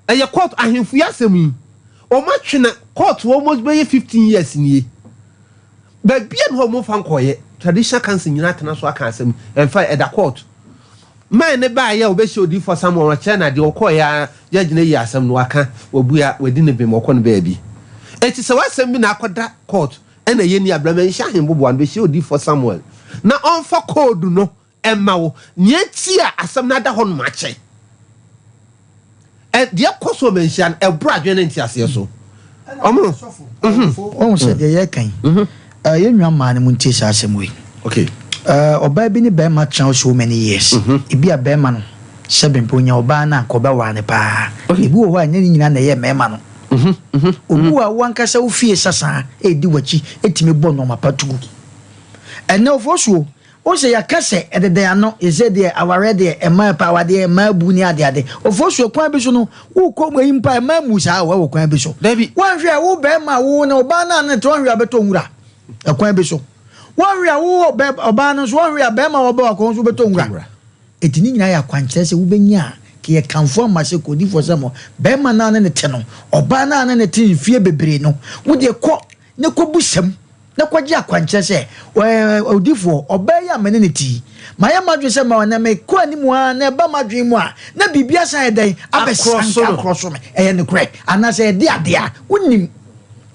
Ɛyɛ kɔɔto, ahemfo yi asɛm yi, wɔatwe na kɔɔto almost bɛyɛ 15 years nie. Baabi a na wɔmfa nkɔeɛ, traditional council nyinaa atena so aka asɛm, ɛmfa ɛda kɔɔto. Man no baeɛ a wɔbɛhyia odiyifoɔ Samuel no, ɔkyerɛɛ no adeɛ, ɔkɔeɛ ara, judge no ayi asɛm no, waka, wabua, wadi ne bem, ɔkɔ no baabi. Enti sɛ w'asɛm bi na akɔda court ɛna ɛyɛ ni a, bra manhyia ahenboboa no, bɛhyia odiyifoɔ Samuel na ɔmfa code no mma wo, nea nti a asɛm no ada hɔnom akyɛ. Ɛ, deɛ ɛkɔ so wɔ manhyia no, ɛboro adwene ne nteaseɛ so. Ɔmo, mhm. Wohu sɛ deɛ yɛreka yi, eh, yɛn nua mmaa no mu ntie saa asɛm wei. Okay. Eh, ɔbaa bi ne barima tena hɔ so many years. Ebi a barima no, sɛbe mpo onya ɔbaa no a, anka ɔbɛware no paa. Ebi wɔ hɔ a, ɛnyɛ ne nyinaa na ɛyɛ mmarima no. Obi wɔ a, wo ankasa wo fie sasa redi w'akyi tumi bɔ nnoɔma pa to gu. Ɛnnɛ Ofosuo, wohu sɛ yɛaka sɛ ɛdeda ano, yɛsɛ deɛ awareɛ deɛ mmaa pɛ awadeɛ, mmaa bu ne adeade. Ofosuo, kwan bi so no, wokɔ ayi mpo a, mmaa mmu saa o, ɛwɔ kwan bi so. Woanhwɛ a, wo barima a wo ne ɔbaa no a ne te, woanhwɛ a wobɛtɔ nwura. Ɛkwan bi so. Woanhwɛ a wo ɔbaa no nso, woanhwɛ a barima a ɔbɛ wakɔ nso wobɛtɔ nwura. Enti ne nyinaa yɛ akwankyerɛ sɛ wobɛnya a, ka yɛkamfo ama sɛ kɔdifoɔ sɛ mo, barima no a ne ne te no, ɔbaa no a ne ne te mfeɛ bebree no, wo deɛ kɔ na kɔbu sɛm na kɔgye akwankyerɛ sɛ, ɛɛ, odifoɔ, ɔbaa yi a me ne no te yi, mayɛ m'adwene sɛ mɛware na mekɔ anim ara na ɛba m'adwene mu a, na biribi asan ayɛ dɛn? Abɛsanka akorɔ so me. Ɛyɛ nokorɛ anaasɛ ɛde adeɛ a wonnim.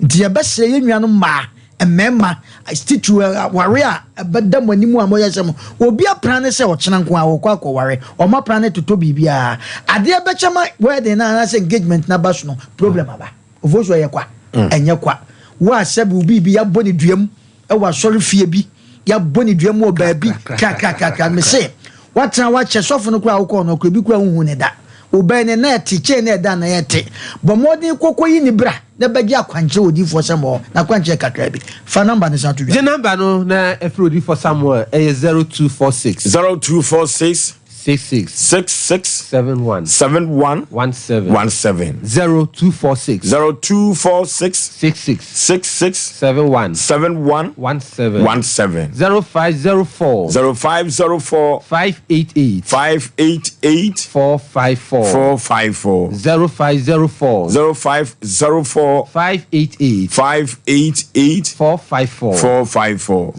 Nti yɛbɛsrɛ yɛn nuanom mmaa, mmarima, titiriw aware a ɛbɛda mo anim a moyɛ sɛ mo obi apra ne sɛ ɔkyena nko a wɔkɔ akɔware, wɔn apra ne totɔ biribiara. Adeɛ bɛkyɛ ma wedding no anaasɛ engagement no aba so no, problem aba. Ofosu ɛyɛ kwa? Ɛnyɛ kwa. Wo a sɛbi wo biribi yɛabɔ ne duam wɔ asɔre fie bi, yɛabɔ ne duam wɔ baabi krakrakrakra, mese woatena woakyɛ sɔfo no koraa a wokɔɔ no koraa ebi koraa wonhu ne da. Wobɛn ne na ɛte kyɛn na ɛda na ɛte. Bɔ mmɔden kɔ kɔyi ne bra na bɛgye akwankyerɛ wɔ odiyifoɔ Samuel hɔ. N'akwankyerɛ kakra bi. Fa nɔmba no san to dwa. Gye nɔmba no na frɛ odiyifoɔ Samuel, ɛyɛ 0246. 0246. 66. 66. 71. 71. 17. 17. 0246. 0246. 66. 66. 71. 71. 17. 17. 0504. 0504. 588. 588. 454. 454. 0504. 0504. 588. 588. 454. 454.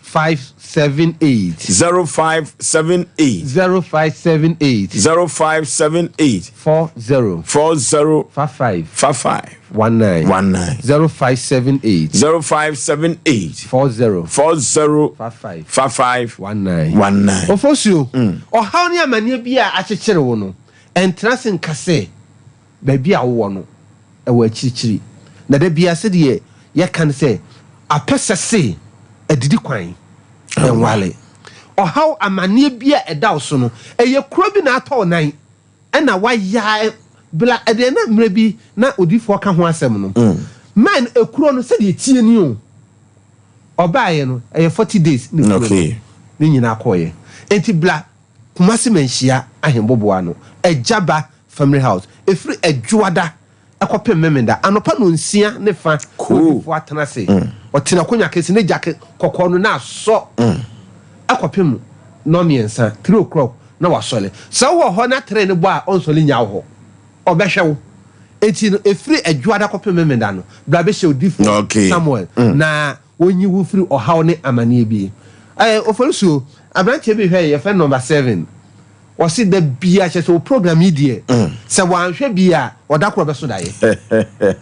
0578. 0578. 0578. 0578. 40. 40. 55. 55. 19. 19. 0578. 0578. 40. 40. 55. 55. 19. 19. Ofosuo, ɔhaw ne amaneɛ bi a akyekyere wo no, ɛntena ase nka sɛ baabi a wowɔ no, ɛwɔ akyirikyiri. Na da biara sɛdeɛ yɛka no sɛ, apɛsɛ se adidi kwan nware. Ɔhaw, amaneɛ bi a ɛda wo so no, ɛyɛ kuro bi na atɔ wo nan. Ɛna wayaa bla ɛdeɛ na mmerɛ bi na odifoɔ ka ho asɛm no man ekuro no sɛdeɛ ɛtie ni o ɔbaeɛ no ɛyɛ 40 days na ekuro no ne nyinaa kɔeɛ enti bla Kumasi Manhyia Ahenboboa no Agyaba Family House ɛfiri Adwoada kɔpem Memenda anɔpa nonsia ne fa na odiyifoɔ atena ase. Ɔte n'akonwa kɛse, ne gya kɔkɔɔ no na asɔ kɔpem nɔnmiɛnsa, three o'clock, na wasɔre. Sɛ wowɔ hɔ na three no bɔ a, ɔnsɔre nnya wo hɔ. Ɔbɛhwɛ wo. Enti no, ɛfiri Adwoada kɔpem Memenda no, bra bɛhyia odiyifoɔ Samuel na ɔnyi wo mfiri ɔhaw ne amaneɛ bi. Ɛɛ, Oforisuo, aberanteɛ bi hwɛ yɛ, yɛfrɛ no number seven. Ɔse da biaa kyerɛ sɛ wo program yi deɛ sɛ wanhwɛ bi a ɔda koro ɔbɛso daeɛ.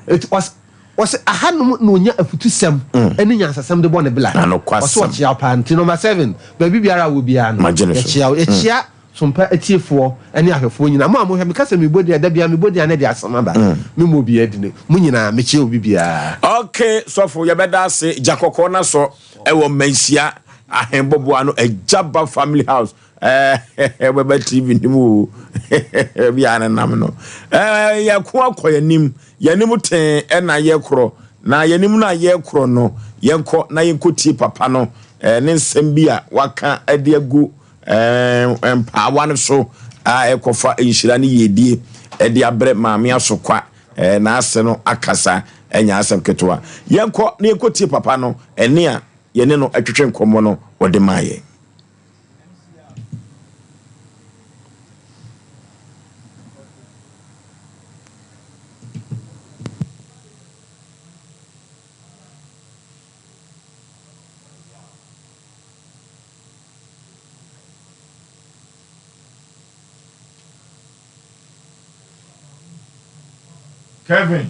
Eti ɔse ɔse ahanom na onya afutusɛm ɛne nyansasɛm de bɔ ne bla. Ɔse ɔkyea wo paa nti number 7 baabi biara a wɔ biara no yɛkyea wo. Yɛkyea Sompa atiefoɔ ɛne ahwɛfoɔ nyinaa. Mo a mohwɛ meka sɛ mebɔ din a da biara mebɔ din a na ɛde asɛm aba. Memmɔ obiara din. Mo nyinaa mekyea obi biara. Ok sɔfo yɛbɛda ase gya kɔkɔɔ no asɔ ɛwɔ manhyia ahenboboa no agyaba family house Wobɛba TV no mu o, bi a nenam no. Yɛko akɔ yɛnim, yɛnim tee ɛna yɛkorɔ. Na yɛnim no a yɛkorɔ no, yɛnkɔ na yɛnkɔtie papa no ne nsɛm bi a waka de agu mpaawa no so a ɛkɔfa nhyira ne yiedie de abrɛ Maame Asokwa n'ase no akasa ɛnyɛ asɛm ketewa. Yɛnkɔ na yɛnkɔtie papa no ɛne a yɛne no twetwe nkɔmmɔ no ɔde maa yɛn. Kevin.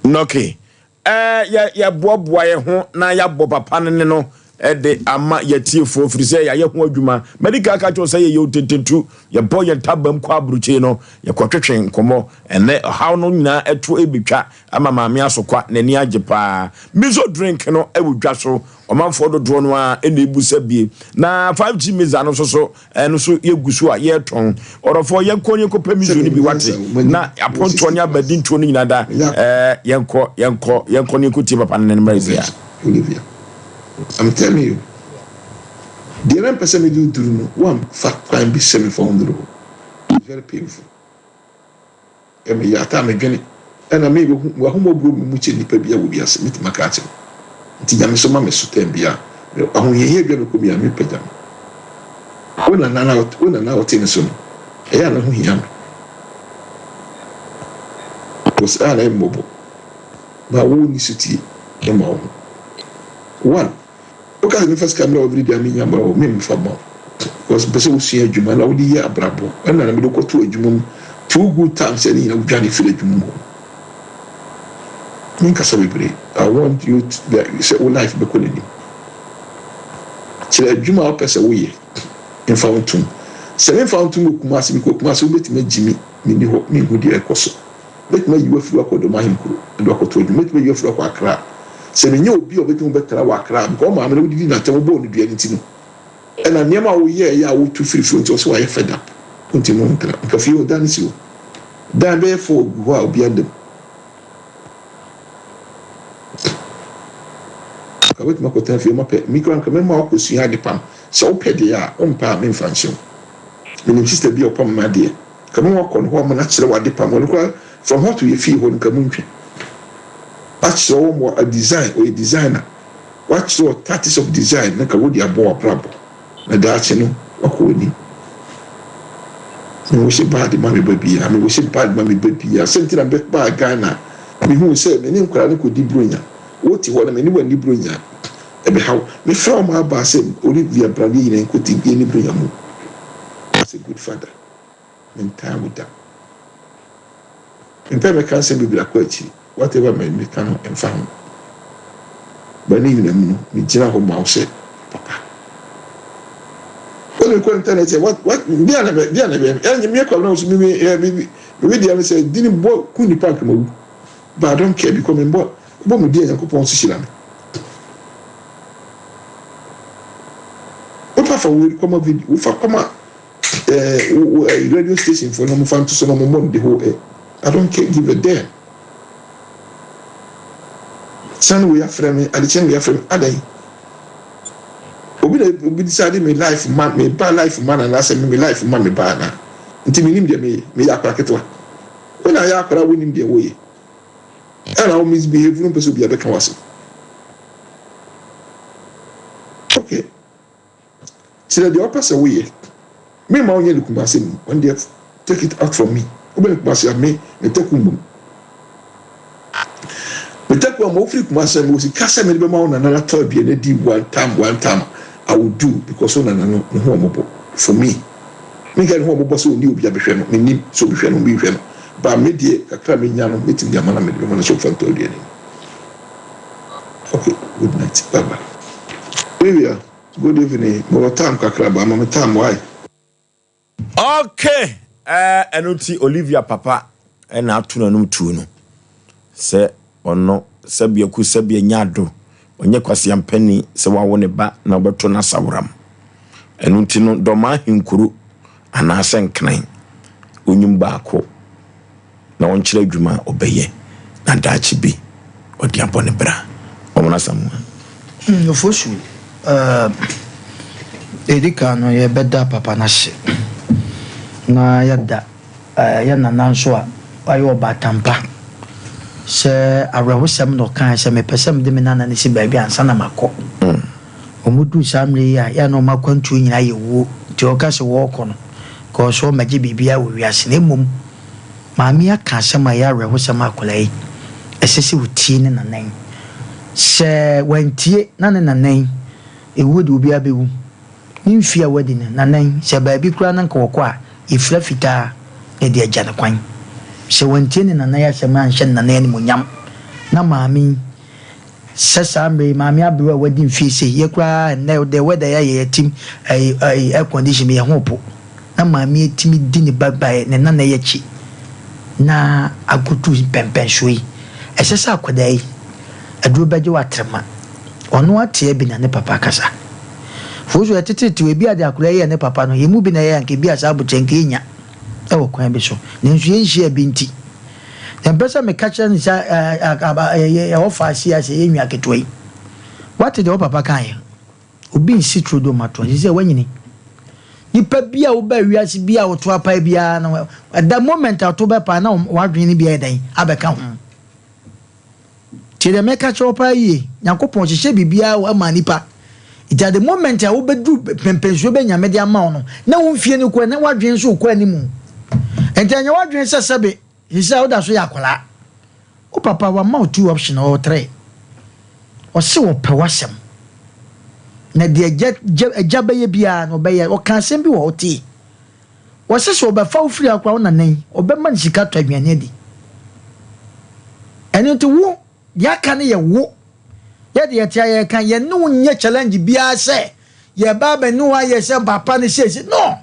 Okay. Ɛɛ, yɛ, yɛboaboa yɛn ho na yɛabɔ papa no ne no de ama yɛtiefoɔ firi sɛ yɛayɛ ho adwuma. Madi kan aka kyerɛ wo sɛ yɛyɛ otententu, yɛbɔ yɛn ntabam kɔ aburokyire no, yɛkɔtwetwe nkɔmmɔ. Ɛnnɛ ɔhaw no nyinaa ɛto ɛbɛtwa ama Maame Asokwa n'ani agye paa. Miso drink no wɔ dwa so, ɔmanfoɔ dodoɔ no ara na ɛbu sa bie. Na 5G Mixer no nso so, ɛno nso yɛgu so a yɛretɔn. Ɔdɔfoɔ yɛnkɔ ne yɛnkɔpɛ miso no bi wate, na apontoɔ ne abadintoɔ no nyinaa da. Ɛɛ yɛnkɔ, yɛnkɔ, yɛnkɔ ne yɛnkɔtie papa no ne mmra yi Olivia, I'm telling you, deɛ na mpɛ sɛ mede wo duru no, woamfa kwan bi sɛ memfa wo nnuru hɔ. It's very painful. Ɛyɛ me ya, taa medwene. Ɛna me, w'ahummɔborɔ mu mu kyɛ nnipa biara wɔ wiase, mɛtumi aka akyerɛ wo. Nti Nyame so ma me so tɛm biara. Ahohiahia biara mekɔ biara, mepagya me. Wo nana na, wo nana a ɔte ne so no, ɛyɛ a ne ho hia me. Because ɛyɛ a na ɛyɛ mmɔbɔ. Ma wo nni sotie mma wo ho. One, woka sɛ memfa sika mmrɛ wo everyday a mennya mma wo, memfa mma wo because mepɛ sɛ wosua adwuma na wode yɛ abrabɔ ɛna na mede wo kɔto adwuma mu two good times ɛne nyina wodwane firi adwuma mu hɔ. Menkasa bebree, I want you to sɛ wo life bɛkɔ n'anim. Kyerɛ adwuma a wopɛ sɛ woyɛ mfa wo ntom. Sɛ memfa wo ntom wɔ Kumasi, mekɔ Kumasi wobɛtumi agyi me, menni hɔ, menhu deɛ ɛrekɔ so. Mɛtumi ayi wo afiri hɔ akɔ Dɔm ahenkuro de wo akɔto adwuma. Mɛtumi ayi wo afiri hɔ akɔ Accra. Sɛ menya obi a ɔbɛtumi wo bɛtra wɔ Accra a, because wo maame no wodidi n'atɛm, wobɔɔ no dua no nti no, ɛna nneɛma a woyɛɛyɛ a wotu firi fie nti ɔse wayɛ fed up, wontumi ne wo ntra. Nka fie hɔ dan no si hɔ. Dan bɛyɛ four gu hɔ a obiara nda mu. Nka wobɛtumi akɔtena fie mapɛ, me koraa nka mɛma woakɔsua adepam. Sɛ wopɛ deɛ a, wompɛ a memfa nhyɛ wo. Menim sister bi a ɔpam m'adeɛ. Nka mo wakɔ no hɔ ama no akyerɛ wo ade pam ɔno koraa from hɔ to yɛ fie hɔ no nka mo ntwa wakyerɛ wo mo a design ɔyɛ designer wakyerɛ wo tactics of design na nka wode abɔ wabrabɔ na daakye no wakɔ w'anim me wish bad ma me ba biara me wish bad ma me ba biara sɛ nti na me baa Ghana me hu sɛ me ne nkwadaa no kɔdi bronya wote hɔ na me ne wani bronya ɛbɛhaw me frɛ wɔn aba sɛ Olivia bra ne yɛn nyinaa nkɔdi yɛn bronya mu as a good father. Mentaa wo da. Mempɛ mɛka nsɛm bebree akɔ akyiri. Whatever me meka no ɛmfa ho. But ne nyinaa mu no, megyina hɔ ma wo sɛ papa. Wode me kɔ internet sɛ what what deɛ na bɛ deɛ na bɛ ɛnyɛ me kɔ na so me me me me me deɛ ne sɛ dini bɔ ku nipa nka mawu. But I don't care because me bɔ bɔ me deɛ Nyankopɔn nso hyira me. Wofa fa wei kɔma video wofa kɔma Eh, wo eh, radio station fo no mo fa nto so na mo mmɔ no the whole air. I don't care, give a damn. Kyerɛ no wei afrɛ me, ade kyerɛ no wei afrɛ me, adan. Obi na obi decide me life ma me ba life ma na anaasɛ me me life ma me ba na. Nti me nim deɛ meyɛ, meyɛ akora ketewa. Wo na ayɛ akora wo nim deɛ woyɛ. Ɛna wo misbehave no mpɛ sɛ obi abɛka w'asɛm. Okay. Kyerɛ deɛ wopɛ sɛ woyɛ. Me mma wonyɛ no Kumasi mu, ɔno deɛ take it out from me. Wobɛ no Kumasi a me me taku mmom. Me taku amma wofiri Kumasi a mewɔ sika sɛ mede bɛma wo nana no atɔ aduane adi one time one time I will do because wo nana no ne ho ɔmɔbɔ for me. Menka ne ho ɔmɔbɔ sɛ ɔnni obi abɛhwɛ no, mennim sɛ obi hwɛ no obi nhwɛ no but me deɛ kakra a menya no mɛtumi de ama no a mede bɛma no sɛ ɔmfa ntɔ aduane nni. Okay, good night, bye bye. Olivia. Good evening, mewɔ time kakra ba ma me time why? Okay, eh, ɛno nti Olivia papa ɛna ato n'anum tuo no sɛ ɔno sɛbea ku sɛbea nya ado ɔnyɛ kwaseampani sɛ wawo ne ba na ɔbɛto no asaworam. Ɛno nti no dɔm ahenkuro anaasɛ nkran onyim baako na ɔnkyerɛ adwuma a ɔbɛyɛ na daakye bi ɔde abɔ ne bra. Ɔmona Asamoah. Ofosu, eh, Edi kan no yɛbɛda papa no ase na yɛada eh, yɛn nana nso a wayɛ ɔbaatan pa sɛ awerɛhosɛm na ɔkae sɛ mepɛ sɛ mede me nana no si baabi ansa na makɔ. Wɔduu saa mmerɛ yi a, yɛ a na wɔn akwantuo nyinaa yɛ wuo, nti ɔka sɛ wɔrekɔ no, nka ɔsɛ ɔmmɛgye biribiara wɔ wiase, na mmom maame yi aka asɛm a ɛyɛ awerɛhosɛm a akwadaa yi, ɛsɛ sɛ ɔtie ne nana yi. Sɛ wantie na ne nana yi, ɛwuo deɛ obiara bɛwu. Ne mfeɛ a wadi no, nana yi, sɛ baabi koraa na nka ɔkɔ a, yɛfira fitaa na yɛde agya no kwan. Sɛ wantie ne nana yi asɛm anhyɛ ne nana yi animuonyam, na maame yi. Sɛ saa mmerɛ yi maame aberewa a wadi mfie sei, yɛ koraa ɛnnɛ the weather yi ayɛ yɛtim ɛyi ɛyi air condition mu yɛn ho po na maame atumi di ne ba ba ne nana yi akyi na agodu mpɛnpɛnsoɔ yi. Ɛsɛ sɛ akwadaa yi aduro bɛgye wo atrema. Ɔno atea bi na ne papa akasa. Foso ɛtetetew ebi a de akwadaa yi yɛ ne papa no yɛn mu bi na ɛyɛ anka ebi a saa abokyɛ nka yɛnya ɛwɔ kwan bi so nanso yɛnhyia bi nti. Mempɛ sɛ meka kyerɛ no sɛ ɛwɔ faase a sɛ yɛ nua ketewa yi. Woate deɛ wo papa kaeɛ? Obi nsi turodoo ma toɔ. Seesei woanyini. Nipa bi a wobaa wiase bi a woto apae biara no, at the moment a to bɛpae na w'adwene no bi ayɛ dɛn abɛka ho. Tie deɛ meka kyerɛ wo paa yie. Nyankopɔn hyehyɛ biribiara ma nipa. Nti at the moment a wobɛduru pɛmpɛnsuo bɛ Nyame de ama wo no, na wo mfie no kɔ na w'adwene nso rekɔ animu. Nti ɛnyɛ w'adwene sɛ sɛbe seesei a woda so yɛ akwadaa. Wo papa wama wo two option or three. Ɔse ɔpɛ w'asɛm. Na deɛ agya, agya bɛyɛ biara no ɔbɛyɛ. Ɔka asɛm bi wɔ hɔ tie. Wɔse sɛ ɔbɛfa wo firi ha koraa wo nana yi ɔbɛma no sika atɔ aduane adi. Ɛno nti wo deɛ aka no yɛ wo. Yɛ deɛ yɛte a yɛka yɛne wo nyɛ challenge biara sɛ yɛba abɛne wo ayɛ sɛ papa no seesei no.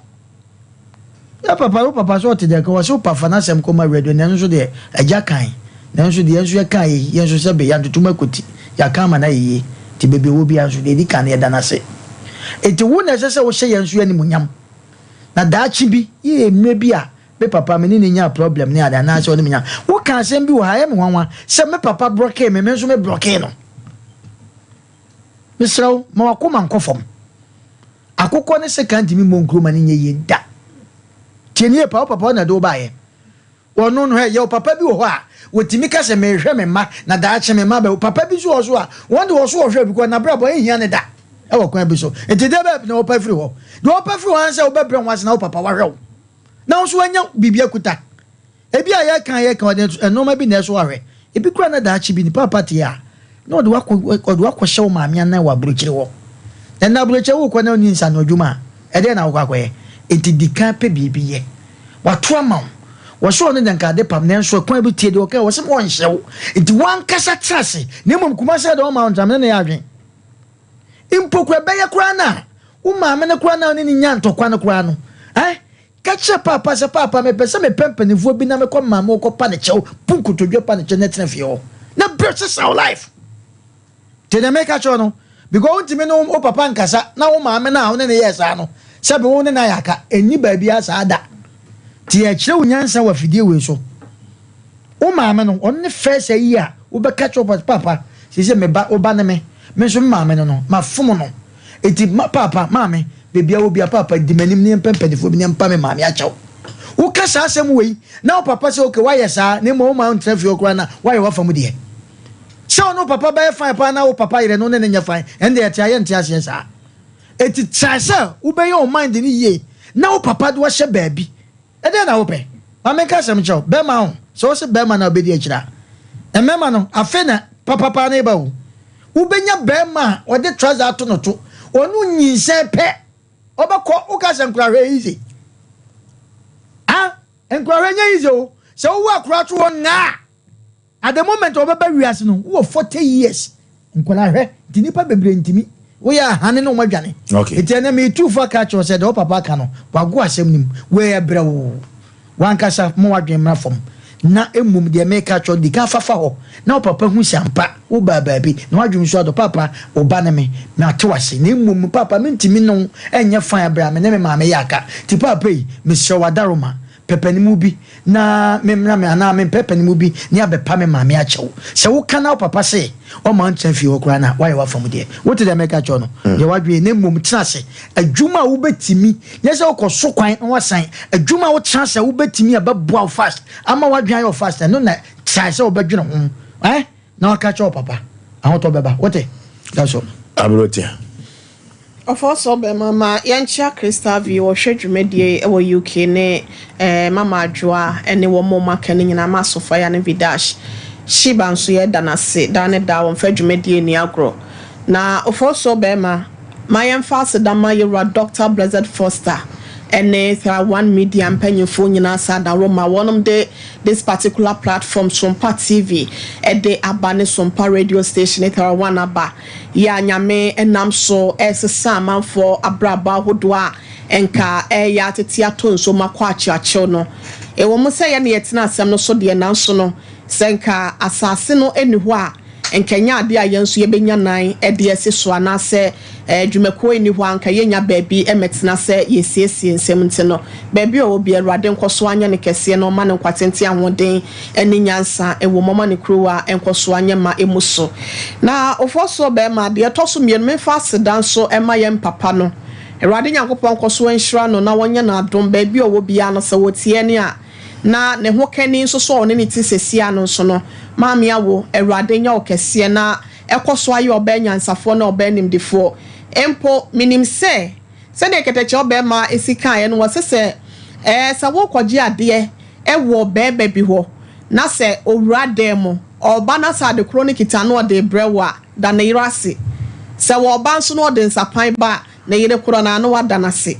Yɛ papa wo papa sɛ ɔte deɛ ka wɔse wo pa fa n'asɛm kɔma radio na ɛno nso deɛ agya kan nanso deɛ nso yɛka yi yɛn nso sɛ be yɛantoto mu akɔti yɛaka ama no ayɛ yie nti baabi ɔwɔ biara nso deɛ ɛdi kan no yɛda no ase. Nti wo na ɛsɛ sɛ wohyɛ yɛn nso animuonyam. Na daakye bi, yee mmerɛ bi a me papa me ne no nyaa problem ne ade anaasɛ ɔne me nyaa, woka asɛm bi wɔ ha ɛyɛ me nwanwa sɛ me papa brɔkee me, me nso me brɔkee no. Mesrɛ wo, ma w'akoma nkɔ fam. Akokɔ ne sekan ntumi mmɔ nkuro ma no nyɛ yie da. Tie nie pa, wo papa ɔna ɛde wo baeɛ. Ɔno no, hwɛ, yɛwɔ papa bi wɔ hɔ a, wɔtumi ka sɛ, Merehwɛ me mma, na daakye me mma bɛwo. Papa bi nso wɔ hɔ nso a, wɔn de wɔn so wɔhwɛ because n'abrabɔ nhia no da wɔ kwan bi so. Nti deɛ bɛn na wɔpɛ firi hɔ? Deɛ wɔpɛ firi hɔ ara ne sɛ wobɛbrɛ ho ase na wo papa wahwɛ wo, na wo nso woanya biribi akuta. Ebi a yɛka yɛka ɔde nneɛma bi na ɛso ahwɛ. Ebi koraa na daakye bi ne papa te a, na ɔde wo akɔ ɔde wo akɔhyɛ wo maame anan wɔ aburokyire hɔ. Na na aburokyire wokɔ na wonni nsano adwuma a, ɛdeɛn na wokɔ akɔyɛ? Enti di kan pɛ biribi yɛ. Wato ama wo. Wɔse ɔno deɛ nka ade pam nanso ɛkwan bi tie deɛ ɔkae wɔse ma ɔnhyɛ wo. Enti wankasa tena ase na mmom Kumasi deɛ ɔmma wo ntra me ne no yɛ adwene. Mpo koraa ɛbɛyɛ koraa no a wo maame no koraa no a wo ne no nya ntɔkwa no koraa no eh Ka kyerɛ Paapa sɛ, Paapa, mepɛ sɛ mepɛ mpanimfoɔ bi na mekɔ maame hɔ kɔpa ne kyɛw, bu nkotodwe pa ne kyɛw na tena fie hɔ. Na brɛ sesa wo life. Te deɛ meka kyerɛ no, because wontumi ne wo papa nkasa na wo maame no a wo ne no yɛɛ saa no, sɛbe wo ne no ayɛ aka, ɛnni baabiara saa da. Nti yɛkyerɛ wo nyansa wɔ afidie wei so. Wo maame no, ɔno ne first ayi a wobɛka kyerɛ wo papa, papa, seesei me ba, wo ba ne me, me nso me maame no no, mafom no. Enti ma paapa, maame, baabi a wɔ biara, paapa, di m'anim na yɛmpɛ mpanimfoɔ bi na yɛmpa me maame akyɛw. Woka saa asɛm wei na wo papa sɛ okay, woayɛ saa na mmom woma ɔntena fie hɔ koraa na woayɛ w'afa mu deɛ. Sɛ ɔne wo papa bɛyɛ fine paa na wo papa yerɛ no ne no nyɛ fine, ɛnde ɛte a yɛnte aseɛ saa. Enti try sɛ wobɛyɛ wo mind no yie na wo papa de wo ahyɛ baabi. Ɛdeɛn na wopɛ? Ma menka asɛm nkyerɛ wo, bɛrima ho, sɛ wose bɛrima na wobɛdi akyire a, mmarima no, afei na papapaa no reba o. Wobɛnya bɛrima a ɔde trouser ato no to, ɔno nyinsɛn pɛ, ɔbɛkɔ, woka sɛ nkorahwɛ easy. Ah, nkorahwɛ nyɛ easy o. Sɛ wowɔ akora to hɔ ngaa. At the moment a wɔbɛba wiase no, wowɔ 40 years. Nkwadaa hwɛ, nti nnipa bebree ntumi. Woyɛ ahane na wɔn adwane. Okay. Nti ɛnɛ metu fo aka akyerɛ wo sɛ deɛ wo papa aka no, wago asɛm no mu. Wei ɛbrɛ wo. W'ankasa ma w'adwene mmra fam. Na mmom deɛ meka akyerɛ wo, di kan fa fa hɔ na wo papa hu sɛ ampa wobaa baabi na w'adwene nso adɔ. Paapa, wo ba ne me, mate wo ase. Na mmom paapa, mentumi ne wo nyɛ fine berɛ a me ne me maame yɛ aka. Nti paapa yi, mesrɛ wo adaworoma, Pɛ panimu bi na memmra me anaa mempɛ panimu bi ne abɛpa me maame akyɛ wo. Sɛ woka na wo papa se ɔmma wontena fie hɔ koraa no a, woayɛ w'afa mu deɛ. Wote deɛ mereka akyerɛ wo no? Yɛ w'adwene yie na mmom tena ase. Adwuma a wobɛtumi, nyɛ sɛ wokɔ so kwan na woasan, adwuma a wotena ase a wobɛtumi a ɛbɛboa wo fast ama w'adwene ayɛ wo fast, ɛno na try sɛ wobɛdwene ho. Eh? Na waka kyerɛ wo papa, ahotɔ bɛba. Wote? That's all. Aberotia. Ɔfɔsɔ bɛma ma yɛnkyea Crystal V wɔhwɛ dwumadie yi wɔ UK ne eh, Mama Adwoa ne wɔn a wɔaka no nyinaa ma Sofia ne Vidash Shiba nso yɛda no ase daa ne daa wɔmfa dwumadie nni agorɔ. Na Ɔfɔsɔ bɛma ma yɛmfa aseda ma Yɛwura Doctor Blessed Foster. ne Thera One Media mpanyinfoɔ nyinaa saa da Roma wɔnom de this particular platform Sompa TV de aba ne Sompa radio station ne Thera One aba yi a Nyame nam so resesa amanfoɔ abrabɔ ahodoɔ a nka ɛreyɛ atete atɔ nsuo mu akɔ akyeakyew no. Ɛwɔ mu sɛ yɛne yɛtena asɛm no so deɛ nanso no sɛ nka asase no nni hɔ a Nka ɛnyɛ adeɛ a yɛn nso yɛbɛnya nan de asi so anaasɛ dwumakuo nni hɔ a anka yɛnnya baabi mmɛtena sɛ yɛresiesie nsɛm nti no, baabi a ɔwɔ biara Awurade nkɔ so anyɛ no kɛseɛ na ɔmma no nkwatenten ahoɔden ne nyansa wɔ mu, ɔmma ne kuruwa nkɔ so anyɛ ma ɛmu so. Na Ofosuo barima, deɛ ɛtɔ so mmienu, memfa aseda nso mma yɛn papa no. Awurade Nyankopɔn nkɔ so nhyira no na ɔnyɛ no adom baabi a ɔwɔ biara no, sɛ ɔtie yɛn a, Na ne ho kani nso so a ɔne no te sesia no nso no, Maame Awo, Awurade nyɛ wo kɛseɛ na ɛkɔ so ayɛ ɔbaa nyansafoɔ ne ɔbaa nimdefoɔ. Mpo, menim sɛ, sɛdeɛ kɛtɛkyɛ ɔbarima si kaeɛ no, wɔse sɛ, ɛɛ, sɛ worekɔgye adeɛ wɔ barima bi hɔ, na sɛ ɔwura dan mu, ɔreba na sɛ ade korɔ no kita na ɔde rebrɛ wo a, da ne yere ase. Sɛ ɔreba nso na ɔde nsapan ba a, Ne yere korɔ no a na wada no ase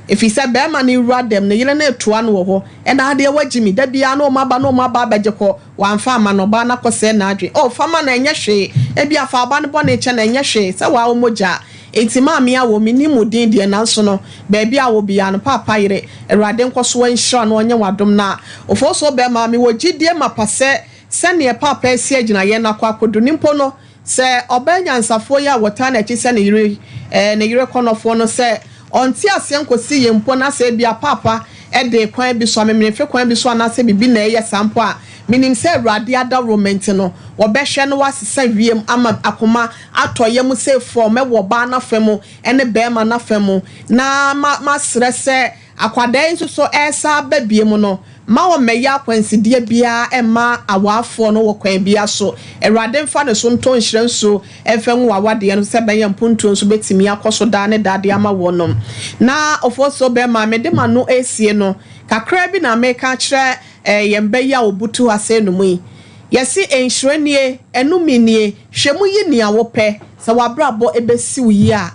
ɛfiri sɛ barima no rewura dɛm, ne yere no retoa no wɔ hɔ, ɛna adeɛ wagye me, da biara na wɔn aba na wɔn aba abɛgye kɔ, wamfa amma no, ɔbaa no akɔsɛe n'adwene, oh fa ma no ɛnyɛ hwee, ebia fa ɔba no bɔne kyɛ no ɛnyɛ hwee, sɛ waa wo mogya, enti maame awo, mennim wo din deɛ nanso no baabi a wɔ biara no paapa yere, Awurade nkɔso nhyira no ɔnyɛ wo adom na Ofosuo barima mewɔ gyidie mapa sɛ sɛdeɛ paapa asi agyina yɛn akɔ akɔdu no mpo no Sɛ ɔbaa nyansafoɔ yi a wɔtaa n'akyi sɛ ne yere, ɛɛ, ne yere kɔnɔfoɔ no, sɛ ɔnte aseɛ nkɔsi yie mpo na sɛ ebia paapa de kwan bi so, amemenemfe kwan bi so anaasɛ biribi na ɛreyɛ saa mpo a, menim sɛ Awurade adaworoma nti no, wɔbɛhwɛ na wɔasesa wiem ama akoma atɔ yam sɛ fɔmm wɔ ɔbaa no afa mu ne barima no afa mu. Na ma, masrɛ sɛ Akwadaa yi nso so ɛresan aba biom no, mma wɔmmɛyɛ akwansideɛ biara mma awaafoɔ no wɔ kwan biara so. Awurade mfa ne so ntɔ nhyira nsuo mfa ngu w'awadeɛ no so sɛ ɛbɛyɛ mpontuo nso bɛtumi akɔ so daa ne daa de ama wɔnom. Na Ofosuo bɛrima, mede m'ano resie no, kakraa bi na mereka akyerɛ yɛn ba yi a ɔbutu ha sɛɛ no mu yi. Yɛse nhyira nie, ɛnome nie, hwɛ mu yi nea wopɛ, sɛ w'abrabɔ bɛsi wo yie a.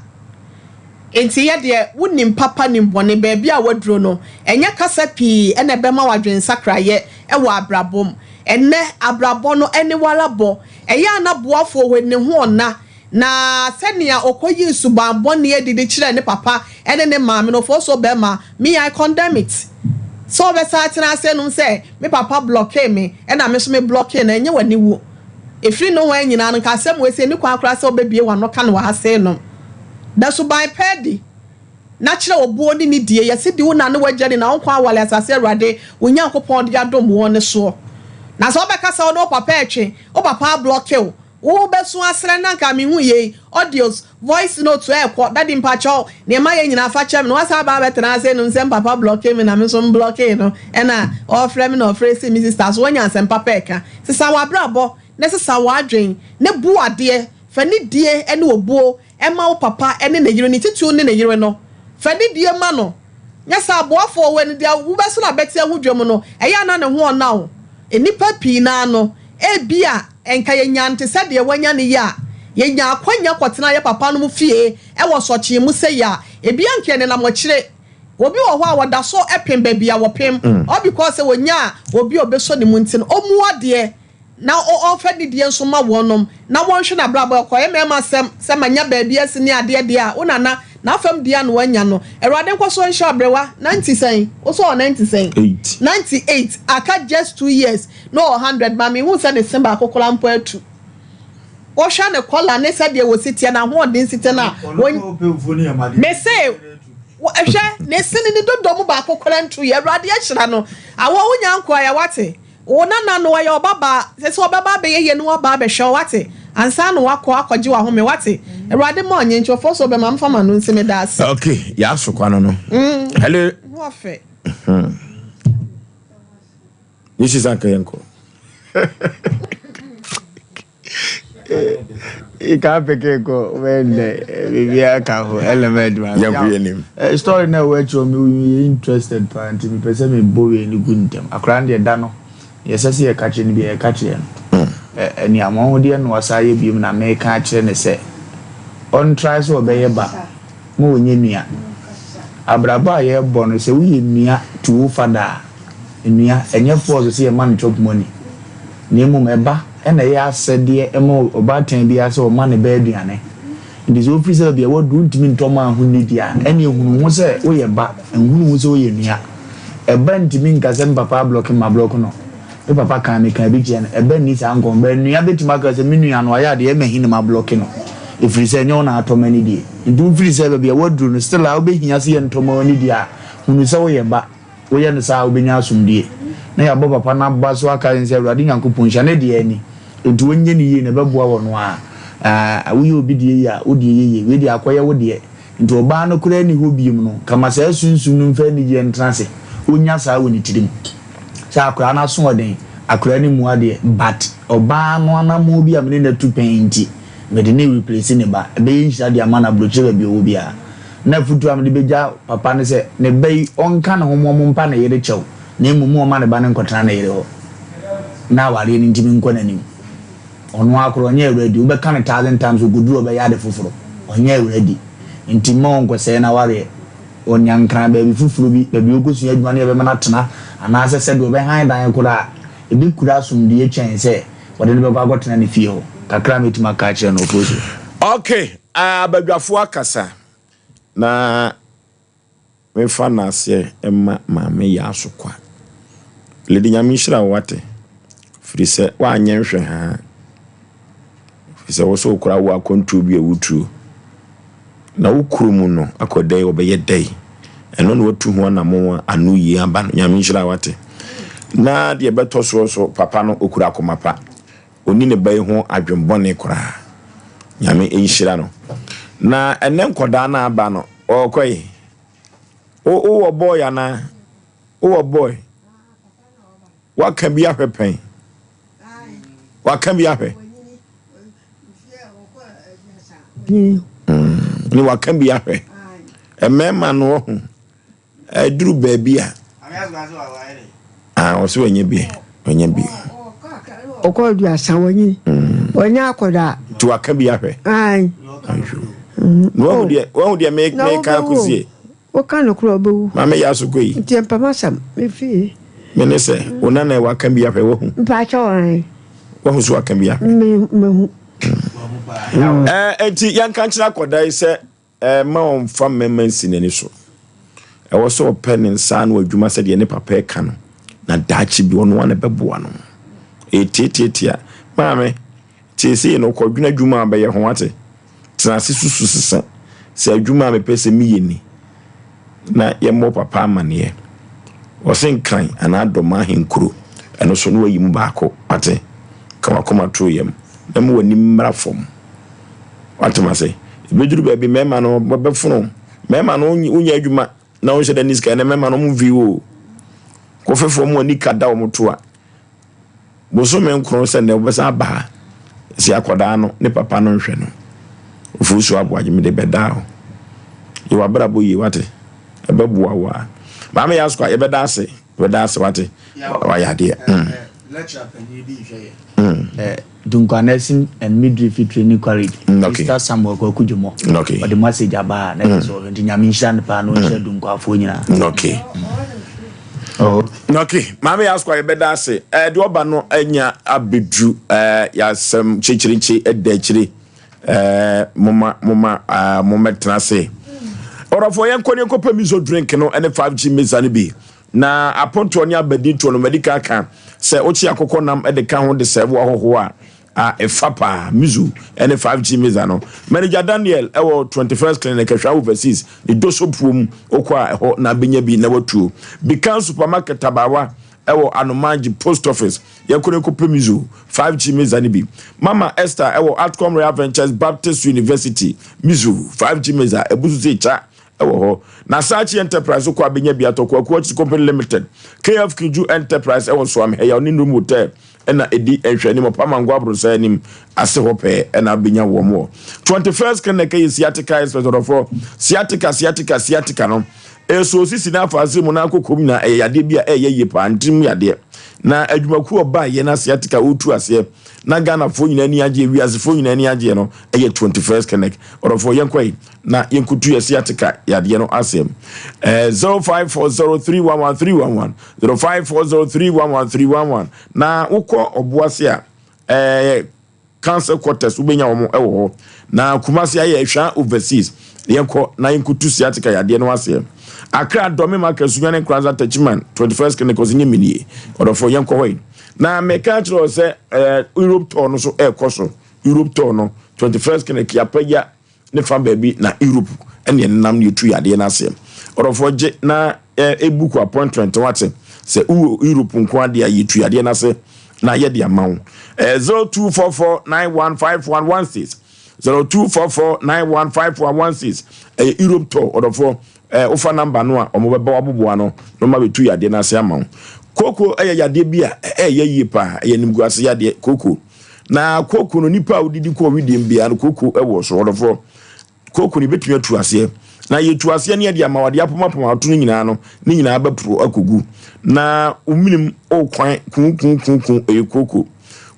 Enti yɛ deɛ wonim papa nim bɔne, baabi a woaduro no, ɛnyɛ kasa pii na ɛbɛma wo adwensakraeɛ wɔ abrabɔ mu. Ɛnnɛ, abrabɔ no ɛne wo ara bɔ. Ɛyɛ a na boafoɔ wɔ ne ho ɔnna, na sɛnea ɔkɔyii suban bɔne adi de kyerɛɛ ne papa ne ne maame no, ɔfɔɔsoo bɛrima, me I condemn it. Sɛ ɔbɛsan atena ase anom sɛ me papa blɔkee me ɛna me nso me blɔkee no, ɛnyɛ w'aniwu. Ɛfiri nohoa nyinaa no, nka asɛm wei sɛ ɛnni kwan koraa sɛ wobɛbue w'ano ka no wɔ ha sei nom. Da suban pa adi, na kyerɛ obuo ne nidie. Yɛse di wo na ne w'agya ni, na wo nkwa aware asase a Awurade wo Nyankopɔn de adom woɔ no soɔ. Na sɛ wobɛka sɛ wo ne wo papa retwe, wo papa ablɔke wo, wobɛsu asrɛ no na anka mehu yei, audios, voice note ɛrekɔ, daddy mpakyɛw, neɛ mayɛ nyinaa fa kyɛ me, na wasan aba abɛtena ase nom sɛ mpapa blɔke me na me nso mblɔkee no, ɛna ɔrefrɛ me na ɔfrɛ si me sister so, woanya asɛm papa ɛka. Sesa w'abrabɔ, na sesa w'adwen, na bu adeɛ. Fa nidie ne obuo ma wo papa ne ne yere, ne titiriw ne ne yere no. Fa nidie ma no. Nyɛ saa a, boafoɔ wei no, deɛ wobɛso no abɛte ahodwa mu no, ɛyɛ a na ne ho ɔnna wo. Nnipa pii no ara no, ebia nka yɛnyaa no te sɛ deɛ woanya no yi a, yɛnyaa akwanya kɔtenaa yɛn papanom fie wɔ sɔkyee mu sei a, ebia nka yɛnenam akyire. Obi wɔ hɔ a, ɔda so pem baabi a wɔpem, all because sɛ ɔnyaa obi a ɔbɛsɔ ne mu nti no, ɔmmu adeɛ. Na ɔmfa nidie nso ma wɔnom, na wɔnhwɛ n'abrabɔ. Ɛkɔyɛ mmarima asɛm sɛ manya baabi asi ne adeɛ deɛ a, wo nana, n'afam deɛ a na wanya no. Awurade nkɔsoɔ nhyira aberewa, 90 sɛn? Wo sɛ ɔwɔ 90 sɛn? Eight. 98, aka just two years na ɔwɔ 100, ma menhuu sɛ ne se baako koraa mpo atu. Wohwɛ ne kɔla ne sɛdeɛ wɔsi teɛ, n'ahoɔden si teɛ no a, wɔn, mese, hwɛ, ne se ne ne dodɔ mu baako koraa ntuiɛ. Awurade ahyira no. Awɔ, wonya nkoa yɛ, wate? Wo nana no ɔyɛ ɔbabaa sɛ sɛ ɔbɛba abɛyɛ yie no waba abɛhwɛ wo wate ansa na wakɔ akɔgye wahome wate awurade ma ɔnye nti ɔfɔ so ɔbɛma mfa ma no nsi meda ase. Ok yɛaso kwa no no hello. Ho ɔfɛ. Ne sisa nka yɛnkɔ. Ika peke kɔ wɛndɛ biribiara ka ho element ma. Yɛnkɔ yɛn nim. Story na ɛwɔ akyerɛ mi yɛ interested paa nti mepɛ sɛ mebɔ wei no gu ntɛm. Akwadaa no deɛ da no deɛ ɛsɛ sɛ yɛka kyerɛ no bi yɛka kyerɛ no. Ɛne amoahodeɛ na wasan ayɛ biom na meka akyerɛ no sɛ ɔntrae sɛ ɔbɛyɛ ba ma ɔnyɛ nua. Abrabɔ a yɛrebɔ no, sɛ woyɛ nua to wo fada a, nua, ɛnyɛ force sɛ yɛma no chop money. Na mmom ɛba na ɛyɛ asɛdeɛ ma ɔbaatan biara sɛ ɔma ne ba aduane. Nti sɛ wofiri sɛ baabi a woaduru wontumi ntɔ mma ho nni deɛ a, ɛnneɛ hunu ho sɛ woyɛ ba, nhunu ho sɛ woyɛ nua. Ɛba ntumi nka sɛ me papa ablɔke me, mablɔke no. Me papa kaa mekaa bi kyerɛɛ no. Ɛba nni saa nkɔmmɔ. But nua bɛtumi aka sɛ me nua no wayɛ adeɛ ɛma hi na mablɔke no. Ɛfiri sɛ ɛnyɛ wo na atɔ m'anidie. Nti wofiri sɛ baabi a woaduru no still a wobɛhia sɛ yɛntɔ ma w'anidie a, hunu sɛ woyɛ ba. Woyɛ no saa a, wobɛnya asomdwoeɛ. Na yɛabɔ papa no aba so aka sɛ, Awurade Nyankopɔn nhyira ne deɛ ani, enti ɔnyɛ no yie na ɛbɛboa ɔno ara. Aah, woyɛ obi deɛ yie a, wo deɛ yɛ yie. Wei deɛ akɔyɛ wo deɛ. Nti ɔbaa no koraa nni hɔ biom no, ka ma saa sunsum no mfa anigyeɛ ntena ase. Ɔnya saa wɔ ne tirim. Sɛ akwadaa no asoɔden, akwadaa no mmu adeɛ, but ɔbaa no anammɔn bi a me ne no atu pɛn nti, mede no replace ne ba. Ɛbɛyɛ nhyira de ama no aburokyire baabi a ɔwɔ biara. Na afotu a mede bɛgya papa ne sɛ, ne ba yi, ɔnka ne ho ma ɔmpa ne yere kyɛw, na mmom ɔmma ne ba no nkɔtena ne yere hɔ, na awareɛ no ntumi nkɔ n'anim. Ɔno ara koraa, ɔnyɛɛ ready. Wobɛka no thousand times, ɔkɔduru a ɔbɛyɛ ade foforɔ. Ɔnyɛɛ ready. Nti mma ɔnkɔsɛe n'awareɛ. Ɔnya nkran baabi foforɔ bi, baabi a ɔkɔsua adwuma no yɛbɛma no atena, anaasɛ sɛdeɛ ɔbɛhan dan koraa a, ɛbɛkura asomdwoeɛ kyɛn sɛ wɔde no bɛkɔ akɔtena ne fie hɔ. Kakra a mɛtumi aka akyerɛ no, Ofosu. Ok, abadwafoɔ akasa na mefa naaseɛ mma maame yaa so kwa. Lady Nyame nhyira wo wate, firi sɛ woanyɛ nhwɛ haa, firi sɛ wo so wokora wo akwantuo bi a wotuo na wo kuro mu no akɔ dɛn wɔbɛyɛ dɛn, ɛno na watu ho anamon a ano yie aba no. Nyame nhyira wo wate. Na deɛ ɛbɛtɔ soɔ nso papa no okura akoma pa. Ɔnni ne ba yi ho adwen bɔne koraa. Nyame nhyira no. Na ɛnɛ nkɔdaa no aba no, ɔɔkɔ yi. Wo wowɔ boy anaa? Wowɔ boy? Waka bi ahwɛ pɛn? Waka bi ahwɛ? Mm, ne waka bi ahwɛ. Mmarima no ɔho. Ɛduru baabi a. Ah, ɔsɛ wanya bi, wanya bi. Ɔkɔ aduasa wanyi. Wanya akɔda. Nti waka bi ahwɛ. Ayi. Na wahu deɛ wahu deɛ me me ka akosie. Woka no korɔ ɔbɛwu. Maame yɛ asokɔ yi. Nti mpam asɛm me fie. Me ne sɛ wo nana waka bi ahwɛ wahu. Mpakyɛ wɔn. Wahu so waka bi ahwɛ. Me mehu. Ɛɛ nti yɛnka nkyerɛ akɔda yi sɛ. Mma ɔmmfa mmarima nsi n'ani so. Ɛwɔ sɛ ɔpɛ ne nsa ano adwuma sɛdeɛ ne papa reka no, na daakye bi ɔno ara na ɛbɛboa no. Ɛyɛ tiatiatia. Maame, seesei no kɔdwene adwuma a bɛyɛ ho wate. Tena ase susu sesa sɛ adwuma a mepɛ sɛ meyɛ ni na yɛmmɔ papa amaneɛ. Ɔse Nkran anaa Dɔm ahenkuro, ɛno so na wayi mu baako wate. Ka w'akoma to yam na ma w'ani mmra fam. Wate m'ase? Ebeduru baabi mmarima no wɔbɛfono. Mmarima no wonyɛ adwuma na wonhyɛ da ni sika ɛnɛ mmarima no wɔn mvi wo. Kɔfɛfoɔ mu ani ka da wɔn to a. Bosome nkron sɛ nnɛ wɔbɛsan aba ha. Si akwadaa no ne papa no nhwɛ no. Ofurusu aboagye mede bɛdaa hɔ. Yɛ w'abrabɔ yie wate. Ɛbɛboa wo a. Maame yɛ asokwa yɛbɛda ase. Yɛbɛda ase wate. Wayɛ adeɛ. Mm. Lecturer panyin bi nhwɛ yɛ. Mm. Dunkwa Nursing and Midwifery Training College, mm, okay. Mr. Samuel Kwaku Dwomo. Mm, okay. Ɔde message aba a na ɛsɛ sɛ ɔhwɛ nti Nyame nhyira no paa na ɔnhyira mm. Dunkwafoɔ nyinaa. Okay. Oh. Okay, maame yɛ asokwa yɛbɛda ase. Ɛɛ deɛ ɔba no anya abɛduru ɛɛ yɛasɛm kyekyerekye ɛda akyire ɛɛ moma moma ɛɛ momɛtena ase. Ɔrɔfoɔ yɛn kɔ ne kɔpɛ miso drink no ɛne 5G mesa no bi. Na apontoɔ ne abadintoɔ no, madi kan aka sɛ wokye akokɔ nam de ka ho de sɛɛvo ahɔhoɔ a, a ɛfa paa. Mizu ne 5G Meza no. Manager Daniel wɔ 21st Clinic, Ahwea Overseas, ne Doso puom. Wokɔ a, ɛhɔ na abɛnya bi na watuo. Bikan Supermarket Tabawa wɔ Anomanji Post Office. Yɛkɔ no kɔpɛ Mizu 5G Meza no bi. Mama Esther wɔ Atcom Royal Ventures Baptist University. Mizu 5G Meza, ɛbu so sɛ kya. wɔ hɔ. Na Sachi Enterprise wokɔ a bɛnya bi atɔ. Kwaku Orchid Company Limited, KF Kiju Enterprise wɔ Soame Heyaw ne Nrum Hotel na ɛdi nhwɛanim Ɔpamango Abrossan anim ase hɔ pɛɛ na wobɛnya wɔn wɔ. 21st Clinic yɛ Sciatica Express ɔdɔfoɔ. Sciatica, sciatica, sciatica no ɛso osisi na afaase mu na akokɔ mu nyinaa ɛyɛ yadeɛ bi a ɛyɛ yie paa, ntirim yadeɛ. Na adwumakuo ɔbaa yɛ na sciatica ɔretu aseɛ. na Ghanafoɔ nyinaa ani agyeɛ, wiasefoɔ nyinaa ani agyeɛ no ɛyɛ 21st Clinic. Ɔdɔfoɔ yɛnkɔ yi na yɛnkutu yɛ sciatica yadeɛ no asɛm. Eh, 0540311311, 0540311311 na wokɔ ɔboase a eh, Council quarters wobɛnya wɔn wɔ hɔ. Na Kumasi ayɛ Ahwaa overseas. Yɛnkɔ na yɛnkɔtu sciatica yadeɛ no aseɛ. Accra, Dome, Market, Sunyani, Nkoranza, Techiman, 21st Clinic ɔsɛ nyɛ menie. Ɔdɔfoɔ yɛnkɔ hɔ yi. Na meka kyerɛ wɔ sɛ eh, Europe tour no so ɛrekɔ so. Europe tour no, 21st Clinic yɛapagya ne fa baabi na Europe ɛne ɛnenam ne yɛtu yadeɛ no aseɛ. Ɔdɔfoɔ gye na ɛbuku appointment wate sɛ wowɔ Europe nko adeɛ a yɛtu yadeɛ no ase na yɛde ama wo. 0244915116 0244915116 ɛyɛ Europe tour ɔdɔfoɔ wofa namba no a wɔn bɛba waboboa no na wɔn abɛtu yadeɛ no ase ama wo. Kooko ɛyɛ yadeɛ bi a ɛyɛ yie paa, ɛyɛ nimguase yadeɛ kooko. Na kooko no nipa a wodidi kɔ ɔwediem biara no kooko wɔ so ɔdɔfoɔ. Kooko no yɛbɛtumi atu aseɛ. Na yɛtu aseɛ ne yɛde ama wɔde apomapoma ato no nyinaa no ne nyinaa bɛporo akɔgu. Na womenem wokwan kuukuukuuku ɛyɛ kooko.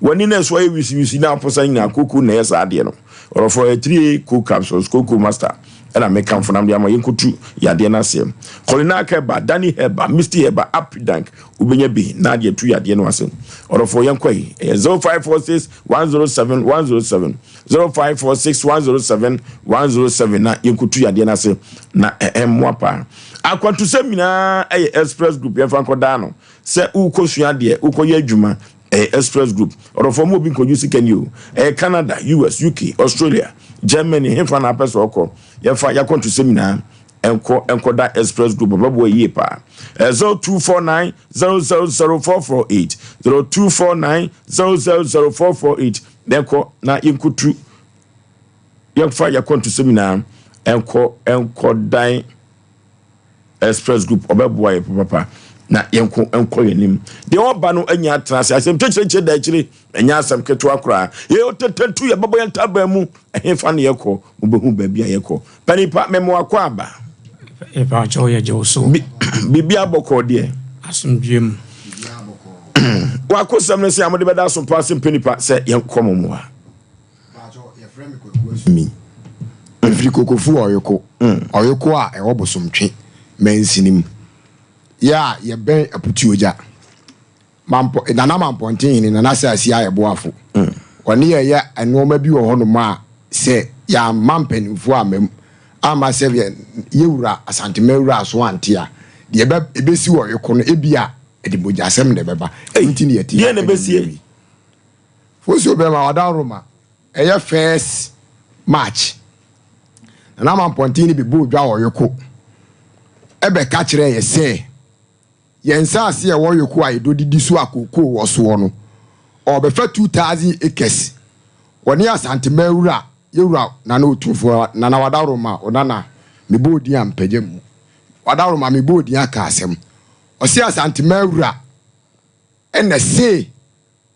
W'ani no ɛso ayɛ wisiwisi na aposa nyinaa kooko na ɛyɛ saa adeɛ no. Ɔdɔfoɔ ɛyɛ 3A coke capsules kooko master ɛna mekamfo nam de ama yɛnkɔtu yadeɛ no aseɛ. Kɔlinaka herba, Dani herba, Misty herba, Apidank Wobɛnya bi na ade atu yadeɛ no ase. Ɔdɔfoɔ yɛnkɔ yi. Ɛyɛ 0546 107 107 0546 107 107 na yɛnkɔtu yadeɛ no ase na ɛmmoa paa. Akwantusɛm nyinaa ɛyɛ Express Group yɛmfa nkɔdaa no. Sɛ wokɔsua adeɛ, wokɔyɛ adwuma, ɛyɛ Express Group. Ɔdɔfoɔ ma obi nkɔgye sika ni o. Ɛyɛ Canada, US, UK, Australia, Germany, hefa na apɛ sɛ ɔkɔ. Yɛmfa yɛakwantusɛm nyinaa Nkɔ nkɔda Express Group ɔbɛboa yie paa. 0249 000448 0249 000448 na ɛkɔ na yɛnkotu yɛmfa yɛakwantusɛm nyinaa nkɔ nkɔdan Express Group ɔbɛboa yɛ papapa na yɛnko nkɔ yɛn anim. Deɛ ɔba no anya atena ase asɛm kyerɛkyerɛ da akyire ɛnyɛ asɛm ketewa koraa. Yɛyɛ ɔtɛtɛntu yɛbɛbɔ yɛn ntaban mu ɛhefa na yɛkɔ mobɛhu baabi a yɛkɔ. Panipa mema wakɔ aba. Yɛpa kyɛw yɛ gye wo so. Biribi abɔkɔɔ deɛ. Asomdwie mu. Wakosɛm no sɛ a mode bɛda asompa ase mpanipa sɛ yɛnkɔ mo mmoa. Mi. Mefiri Kokofu Ɔyoko, Ɔyoko a ɛwɔ Bosomtwe mansini mu. Yɛ a yɛbɛn Aputuogya. Mampɔ, Nana Mampɔnten hene, Nana Saasi ayɛ boafo. Ɔne yɛn yɛ nnoɔma bi wɔ hɔnom a sɛ yɛamma mpanimfoɔ amma mu, amma sɛ yɛn yɛwura Asantema wura so ante a, deɛ ɛbɛ, ɛbɛsi wɔ Ɔyoko no, ebia ɛde mogyasɛm na ɛbɛba. Ɛno nti na yɛte Deɛ na ɛbɛsie? yi. Fosuo bɛma ɔdawroma ɛyɛ first March. Nana Mampɔnten no bɛbɔɔ dwa wɔ Ɔyoko ɛbɛka kyerɛɛ yɛ sɛ yɛn nsaase a ɛwɔ Yoko a yɛdɔ didi so a kookoo wɔ soɔ no, ɔrebɛfa 2000 acres. Ɔne Asantema wura, yɛwura Nana Otumfoɔ, Nana Wadaworoma, Onana, mebɔɔ din a mpagya mu. Wadaworoma, mebɔɔ din aka asɛm. Ɔse Asantema wura ɛna se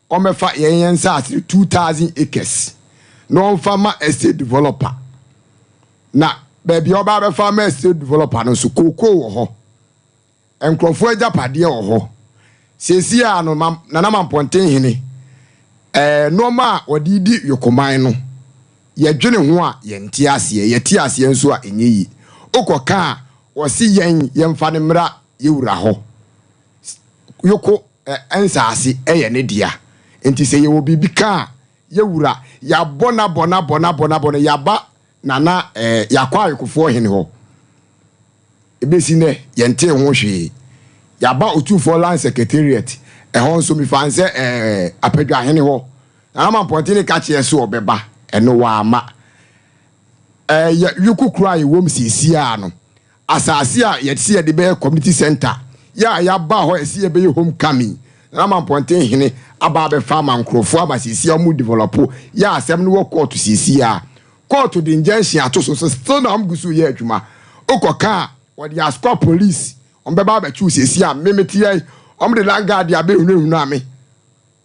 ɔmmɛfa yɛn yɛn nsaase no 2000 acres na ɔmfa ma estate developer. Na baabi a ɔba abɛfa ama estate developer no nso, kookoo wɔ hɔ. Nkurɔfoɔ agyapadeɛ wɔ hɔ. Seesei ara no, ma Nana Mampɔnten hene, ɛɛ, nnoɔma a wɔde redi Yokoman no, yɛdwene ho a, yɛnte aseɛ. Yɛte aseɛ nso a, ɛnyɛ yie. Wokɔka a, wɔse yɛn yɛmfa no mmra yɛn wura hɔ. Yoko ɛ, nsaase yɛ ne dea. Enti sɛ yɛwɔ biribi ka a, yɛn wura, yɛabɔ no abɔ no abɔ no abɔ no abɔ no, yɛaba Nana, ɛɛ, yɛakɔ Ayokofoɔ hene hɔ. Ebesi nnɛ, yɛntee ho hwee. Yɛaba Otumfoɔ Land Secretariat, ɛhɔ nso mefaa no sɛ ɛɛ Apadwahene hɔ. Nana Mampɔntene ka kyerɛɛ sɛ ɔbɛba, ɛno wamma. Ɛɛ yɛ Yoko kuro a yɛwɔ mu seesei ara no, asase a yɛse yɛde bɛyɛ community centre, yɛ a yɛaba hɔ a yɛse yɛbɛyɛ home coming, Nana Mampɔnten hene aba abɛfa ama nkurɔfoɔ ama seesei a wɔn develop, yɛ a asɛm no wɔ kɔɔto seesei ara. Kɔɔto de injunction ato so so still na wɔn gu so yɛ adwuma. Wokɔ ka a, wɔde asukɔ police, wɔn bɛba abɛkye wo seesei a me mete ha yi, wɔn de land guard abɛhunahuna me.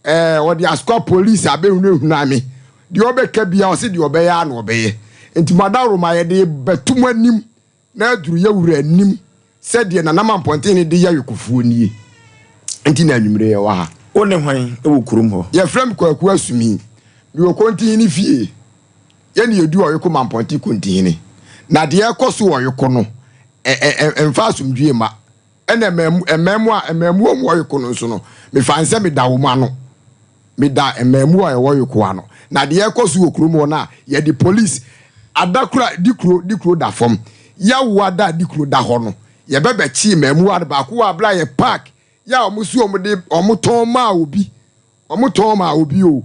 Ɛɛ wɔde asukɔ police abɛhunahuna me. Deɛ ɔbɛka biara ɔse deɛ ɔbɛyɛ ara na ɔbɛyɛ. Nti mo adaworoma yɛde bɛto mo anim na aduru yɛ wura anim sɛ deɛ Nana Mampɔnten de yɛ awekofoɔ nie. Nti na anwummere yɛwɔ ha. Wo ne hwan wɔ kurom hɔ? Yɛfrɛ me Kwaku Asumi. Mewɔ Kontihene fie. Yɛne yɛdu Ɔyoko Mampɔnte Kontihene. Na deɛ ɛrekɔ so wɔ Ɔyoko no, ɛ ɛ ɛ ɛmfa asomdwoeɛ mma. Ɛna mmaamu mmaamu a mmaamuwa a wɔwɔ Ɔyoko no nso no, mefa no sɛ meda wɔn ano. Meda mmaamuwa a ɛwɔ Ɔyoko ano. Na deɛ ɛrekɔ so wɔ kurom hɔ no a, yɛde polisi ada koro a di kuro di kuro da fam. Yawoa da a di kuro da hɔ no, yɛbɛbɛkyee mmaamuwa no baako wɔ abere a yɛ park yɛ a wɔn so wɔn de wɔn tɔn maa obi wɔn tɔn maa obi o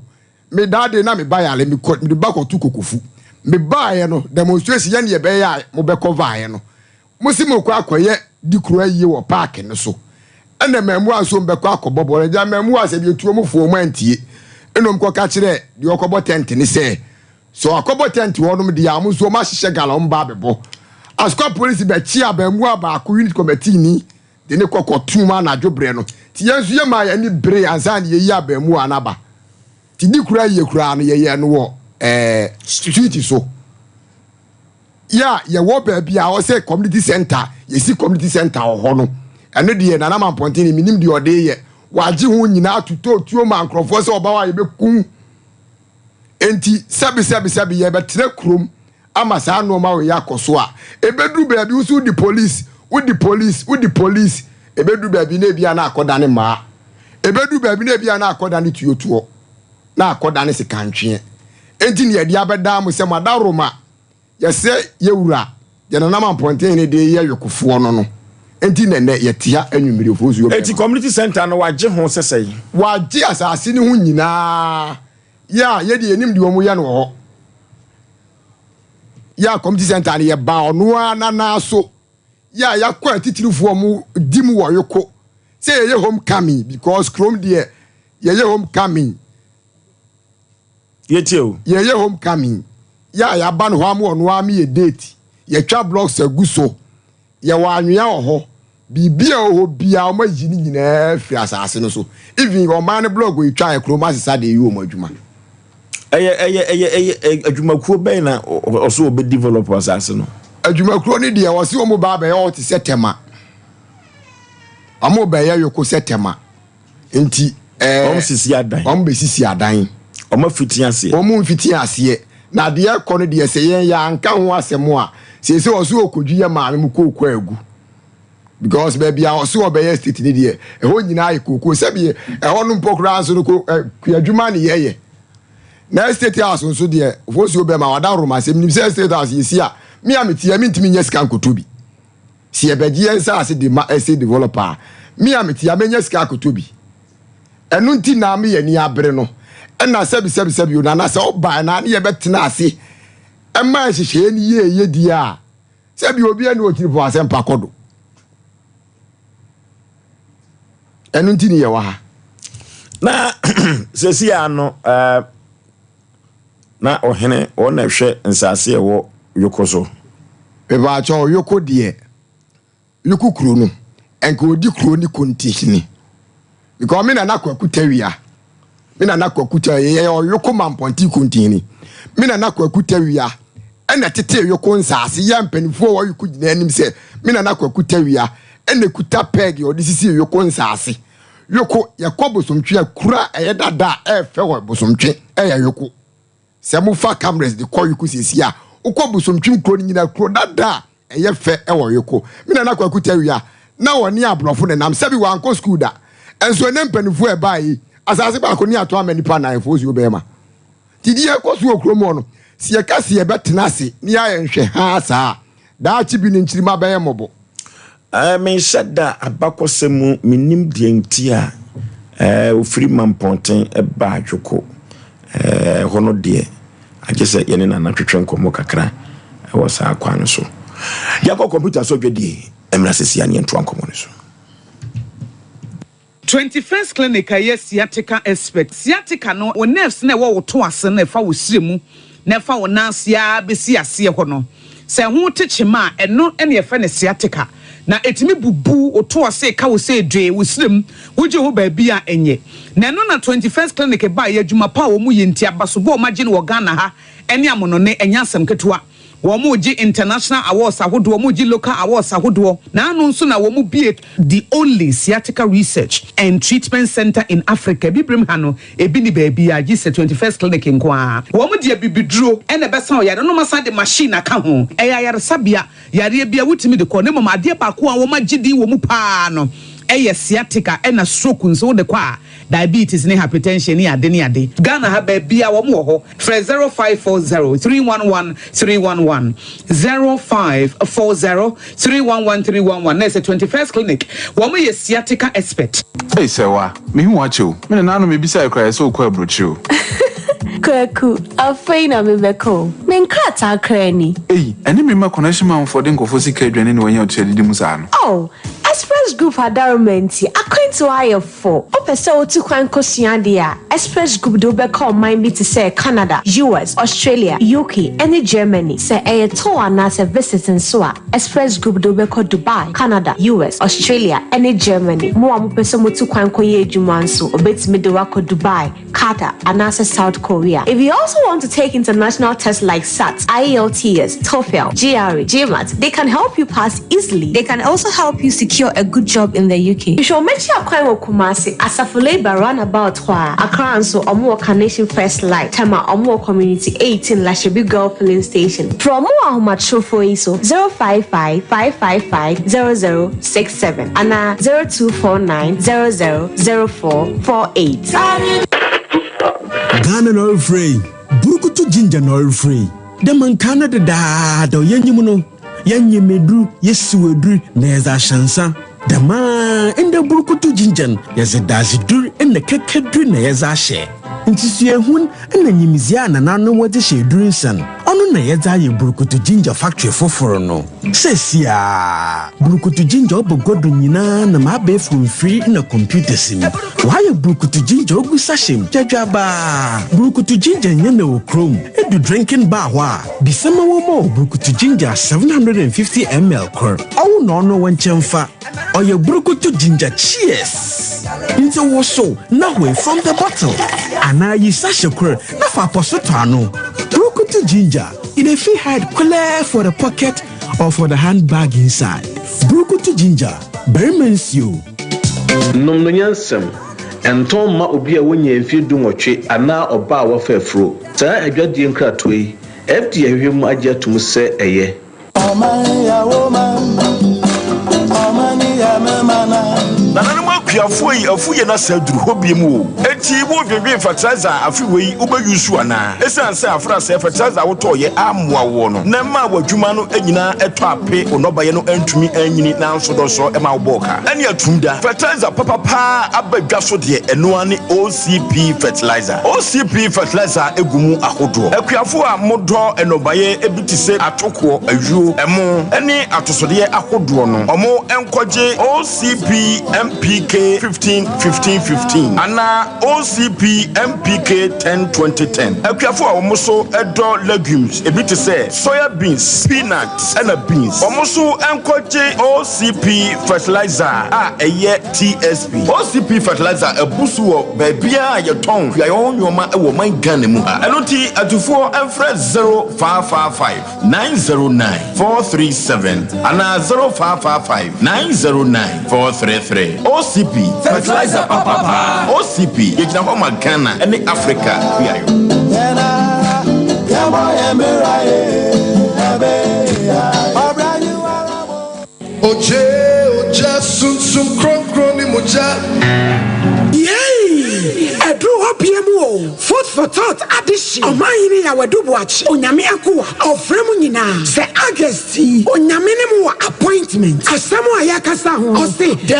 me daa de na me ba yare me kɔ me de ba kɔto kokofu me baayɛ no demonstration yɛ ne yɛbɛyɛ a mo bɛkɔ vaayɛ no mo si mo kɔ akɔyɛ di kuro ayie wɔ paaki no so ɛna mmaamua nso mbɛkɔ akɔbɔ bɔɔl agya mmaamua sɛ deɛ tuo mo fo wɔn antie ɛna wɔn kɔka kyerɛ deɛ ɔkɔbɔ tɛnte ne sɛ sɛ ɔkɔbɔ tɛnte hɔ nom deɛ wɔn nso wɔn ahyehyɛ gala wɔn ba abɛbɔ asukwa polisi bɛkye abaamua baako unit committee ni de ne kɔ kɔtoo mu anadwo berɛ no. Nti yɛn nso yɛmaa yɛn ani beree ansa na yɛyi abaamua no aba. Nti di koraa yie koraa no yɛyɛɛ no wɔ ɛɛ street so. Yɛ a yɛwɔ baabi a ɔsɛ community center, yɛsi community center wɔ hɔ no. Ɛno deɛ Nana Mampɔntene menim deɛ ɔde yɛ. Wagye ho nyinaa totɔ tuo ma nkurɔfoɔ sɛ ɔba hɔ a yɛbɛkum. Enti sɛbi sɛbi sɛbi yɛbɛtena kurom ama saa nnoɔma wei akɔ so a, ɛbɛduru baabi wo so wodi police, wodi police, wodi police, ɛbɛduru baabi na ebia na akɔdane mmaa, ɛbɛduru baabi na ebia na akɔdane tuotuo, na akɔdane sekantweɛ. Enti ne yɛde abɛdaa mo sɛ mo adaworoma, yɛsrɛ yɛwura, deɛ Nana Mampɔntenhene de reyɛ yokofoɔ no no, enti na ɛnɛ yɛte ha anwummere ofosuo Enti bɛrima. community center no wagye ho sɛ sɛn? Wagye asase no ho nyinaa. Yɛ a yɛdeɛ yɛnim deɛ wɔyɛ no wɔ hɔ. Yɛ a community center no yɛbaa ɔno ara nana so. Yɛ a yɛakɔ atitirifoɔ mo di mu wɔ yoko sɛ yɛyɛ home coming because kurom deɛ yɛyɛ home coming. Yɛtie o. Yɛyɛ home coming. Yɛ a yɛaba no hɔ ama ɔno ara meyɛ date. Yɛtwa blocks agu so. Yɛwɔ anwea wɔ hɔ. Biribi a ɛwɔ hɔ biara wɔn ayi ne nyinaa afiri asase no so. Even ɔman no blɔg wɔtwa yɛ kurom asesa de yɛ wɔn adwuma. Ɛyɛ ɛyɛ ɛyɛ ɛyɛ adwumakuo bɛn na ɔso ɔbɛ develop asase no? Adwumakuo no deɛ wɔsi wɔn ba abɛyɛ hɔ te sɛ tɛma. Wɔn bɛyɛ yoko sɛ tɛma. Nti ɛɛ. Wɔn sisi adan. Wɔn bɛ sisi adan. Wɔn afiti aseɛ. Wɔn mfiti aseɛ. Na adeɛ kɔ no deɛ sɛ yɛn yɛ anka ho asɛm a sese ɔso ɔkɔdwi yɛ maame mu kooko agu because baabi a ɔso ɔbɛyɛ state ne deɛ ɛhɔ nyinaa yɛ kooko sɛbi ɛhɔ no mpo koraa nso no ko adwuma ne yɛyɛ na estate house nso deɛ fosuo bɛma wada roma sɛ menim sɛ estate house yɛsi a me a meteɛ mentumi nyɛ sika nkɔtɔ bi sɛ yɛbɛgye yɛn nsaase de ma estate developer a me a meteɛ mɛnya sika akɔtɔ bi Ɛno nti na me yɛn ani abere no. Ɛna sɛbi sɛbi sɛbi o nana sɛ ɔba na ne yɛbɛtena ase ɛma nhyehyɛeɛ no yie yɛ die a sɛbi obi ɛne ɔkyiri po asɛmpa kɔ do. Ɛno nti ne yɛwɔ ha. Na sɛsi a no eh, na ɔhene wɔn na ɛhwɛ nsase a ɛwɔ Yoko so. Mepaakyɛw Yoko deɛ Yoko kuro no nka ɔdi kuro ne kontihene because me nana Kwaku Tawia me nana Kwaku Tawia yɛyɛ ɔyoko mampɔnten kontihene me nana Kwaku Tawia ɛna tete yoko nsaase yɛ mpanimfoɔ wɔ yoko gyina anim sɛ me nana Kwaku Tawia ɛna kuta pɛg ɔde sisi yoko nsaase yoko yɛkɔ bosomtwe akura ɛyɛ dada a ɛfɛ wɔ bosomtwe ɛyɛ yoko Sɛ mo fa cameras de kɔ Yoko siesie a, wokɔ Bosomtwim kuro no nyina kuro dada a ɛyɛ fɛ wɔ Yoko. Me nana Kwaku Tawia, na ɔne aborɔfo nenam, sɛbi wankɔ sukuu da. Nso ɛnɛ mpaninfoɔ a ɛbaa yi, asase baako ne ato ama nipa nan foɔ suo bɛɛma. Nti deɛ ɛkɔ so wɔ kurom hɔ no, sɛ yɛka sɛ yɛbɛtena ase na yɛayɛ nhwɛhaa saa a, daakye bi no nkyirimma bɛyɛ mmɔbɔ. Eh, menhyɛ da abakɔsɛm mu, mennim deɛ nti a eh, ɔfiri Mampɔnten baa Dwoko. Eh, ɛhɔ no deɛ, agye sɛ yɛne Nana twetwe nkɔmmɔ kakra wɔ saa kwan no so. Yɛakɔ kɔmputa so dwadie, mmra sesia ne yɛntoa nkɔmmɔ no so. 21st Clinic a ɛyɛ sciatica expert. Sciatica no, wo nerves no a ɛwɔ wo to ase no a ɛfa wo srɛ mu na ɛfa wo nan ase ara bɛsi aseɛ hɔ no, sɛ ɛho te kyema a, ɛno na yɛfrɛ no sciatica. Na ɛtumi bubu wo to ase ka wo sɛ dwee, wo srɛ mu, wogye ho baabi a ɛnyɛ. Na ɛno na 21st Clinic baeɛ, adwuma pa a wɔyɛ nti, abasobɔ a wɔagye no wɔ Ghana ha ne amonɔne, ɛnyɛ asɛm ketewa. Wɔregye international awards ahodoɔ, wɔregye local awards ahodoɔ. N'ano nso na wɔbue the only sciatica research and treatment centre in Africa. Abibirem ha no, ebi nni baabiara gye sɛ 21st Clinic nko ara. Wɔde abibiduro na ɛbɛsa ɔyare no na wɔasan de machine aka ho. Ɛyɛ ayaresabea, yareɛ biara wotumi de kɔ na mmom adeɛ baako a wɔagye din wɔ mu pa ara no yɛ sciatica ɛna stroke nso wode kɔ a diabetes ne hypertension ne ade ne ade. Ghana ha baabiara wɔn wɔ hɔ. Frɛ 0540 311 311, 0540 311 311 na ɛsɛ 21st Clinic. Wɔn yɛ sciatica expert. Ei Sɛwa, mehu wo akyɛ o. Me nananom mebisae koraa yɛsɛ wokɔ aburokyire o. Kwaku, afei na mebɛkɔ o. Me nkrataa koraa ni. Ei, ɛne me mma connection manfoɔ de nkurɔfoɔ sika aduane na wɔanya otua didi mu saa no. Oh, Express Group adaworoma nti, akwantuo ayɛ fo. Wopɛ sɛ wotu kwan kosua adeɛ a, Express Group de wo bɛkɔ ɔman bi te sɛ Canada, US, Australia, UK, ne Germany. Sɛ ɛyɛ tour anaasɛ visit nso a, Express Group de wo bɛkɔ Dubai, Canada, US, Australia, ne Germany. Mo a mopɛ sɛ motu kwan kɔyɛ adwuma nso, wɔbɛtumi de wo akɔ Dubai, Qatar, anaasɛ South Korea. If you also want to take international tests like SAT, IELTS, TOEFL, GRE, GMAT, they can help you pass easily. They can also help you secure a good job in the UK. Hwehwɛ wɔn akyi akwan wɔ Kumasi, Asafo Labour roundabout hɔ a. Accra nso, wɔn wɔ Carnation First Light, Tema, wɔn wɔ Community 18, Lashibi Girl Filling Station. Frɛ wɔn wɔ ahomatrofoɔ yi so, 055 555 0067 anaa 0249 00 0448. Ghana na ɔrefrɛ yi, Burukutu Ginger na ɔrefrɛ yi. Dɛ ma nkaa no dedaada yɛnyim no, yɛnyem edur, yesiw edur na yɛdze ahyɛ nsa. Dɛm ara ndɛ Burukutu Ginger no, yɛdze dadzedur na kɛkɛdur na yɛdze ahyɛ. Ntsi suahun na nyimdzee a nananom wɔdze hyɛ edur nsa no, ɔno na yɛdze ayɛ Burukutu Ginger factory fofor no. Seseiara, Burukutu Ginger ɔba gua do nyina nam abaɛfor mfir na computers mu. Wɔayɛ Burukutu Ginger ogu sachet mu gyadwabaa. Burukutu Ginger nnyɛ na wɔ kurom. Edu drinking bar hɔ a, bisa ma wɔmma wo Burukutu Ginger 750 ml kor. Ɔwo na ɔno wo nkyɛn fa. Ɔyɛ Burukutu Ginger Cheers! Ntsi wosow na hoe from the bottle anaa yi sachet kor na fa apɔso tɔ ano. Burukutu Ginger, e dey fit hide kwelɛɛ for the pocket or for the handbag inside. Burukutu Ginger, barima nsuo. Nom no nyansam. Ɛntɔn mma obi a wonyaa mfeɛ dunwɔtwe anaa ɔbaa a wafa afuro. Saa adwadie nkratoɔ yi, FDA ahwehwɛ mu agye atom sɛ ɛyɛ. Nananom akuafoɔ yi afu yɛn asa aduru hɔ biom o. Enti wo dwendwen fertilizer a afe wei wo bɛ use anaa? Esiane sɛ afrasɛɛ fertilizer a wo tɔɔ yɛ ammoa woɔ no na ɛmaa w'adwuma no nyinaa ɛtɔ ape wo nnɔbaeɛ no antumi anyini nanso dɔsɔ ɛma wo bɔɔ ka ɛne atum da. Fertilizer papa paa aba dwa so deɛ ɛno ara ne OCP fertilizer. OCP fertilizer gu mu ahodoɔ. Akuafoɔ a mo dɔ nnɔbaeɛ bi te sɛ atokoɔ, ayuo, ɛmo ne atosodeɛ ahodoɔ no ɔmo nkɔgye OCP MPK 15 15 15 anaa OCP MPK 10 20 10. Akuafoɔ a wɔn nso dɔ legumes ebi te sɛ soya beans, peanut ɛna beans wɔn nso nkɔgye OCP fertilizer a ɛyɛ TSP. OCP fertilizer abu so wɔ baabiara a yɛtɔn kuayɔ ho nnoɔma wɔ ɔman Ghana mu ha. Ɛno nti atufoɔ mfrɛ 0555 909 437 anaa 0555 909 433. OCP, fertilizer papa paa. OCP, yɛgyina hɔ ma Ghana ne Africa kuayɔ. Ogye, ogya, sunsum kronkron ne mogya. Yei! Ɛduru hɔ bia mu o! Food for thought adehye Ɔmanhene Yaw Adu Boakye Onyame akoa Ɔfrɛ mo nyinaa sɛ August yi Onyame ne mo wɔ appointment Asɛm a yɛkasa ho no ɔse The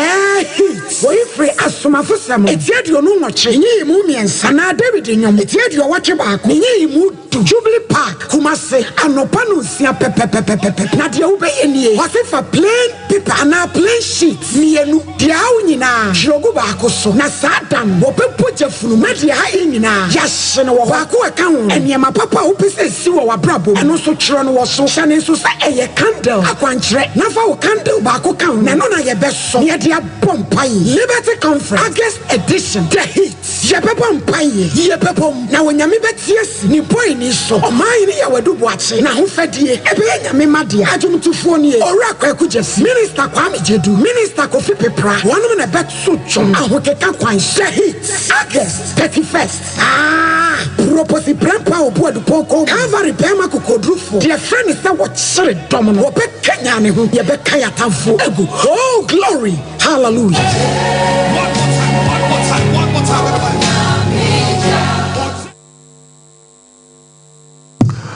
heat Woi firi Asomafosɛm eti 28 nyiyimu mmiɛnsa anaa Dawid nnwom eti 81 nyiyimu du Jubilee Park, Kumasi, anɔpa nonsia pɛpɛpɛpɛpɛ. Na deɛ wobɛyɛ nie, ɔse fa plain paper anaa plain sheet mienu, deɛ ha wo nyinaa, twerɛ gu baako so, na saa da no wɔbɛbɔ gyafunu na deɛ ha yɛ nyinaa yɛahye no wɔ hɔ. Baako a ɛka. ho. Nneɛma papa a wopɛ sɛ esi wɔ w'abrabɔ mu, ɛno nso twerɛ no wɔ so. Hyɛ no nso sɛ ɛyɛ candle akwankyerɛ, na fa wo candle baako ka ho, na ɛno na yɛbɛsɔ na yɛde abɔ mpaeɛ. Liberty Conference, August edition, The Heat. Yɛbɛbɔ mpaeɛ, yɛbɛbom, na Onyame bɛte asi Ne bɔeni so. Ɔmanhene Yaw Adu Boakye n'ahofadie ɛbɛyɛ Nyame mma dea. Adwomtofoɔ nie, Owura Kwaku Gyasi, Minister Kwame Gyedu, Minister Kofi Pepra, wɔnom na ɛbɛto dwom ahokeka kwan so. The Heat, August 31st. Ah! Proposi Prempeh Obu Adupɔnkɔ mu, Calvary barima kokoɔdurufoɔ, deɛ frɛ no sɛ wɔkyere dɔm no, wɔbɛkanyan ne ho, yɛbɛka yɛn atamfoɔ agu. Oh, glory! Hallelujah!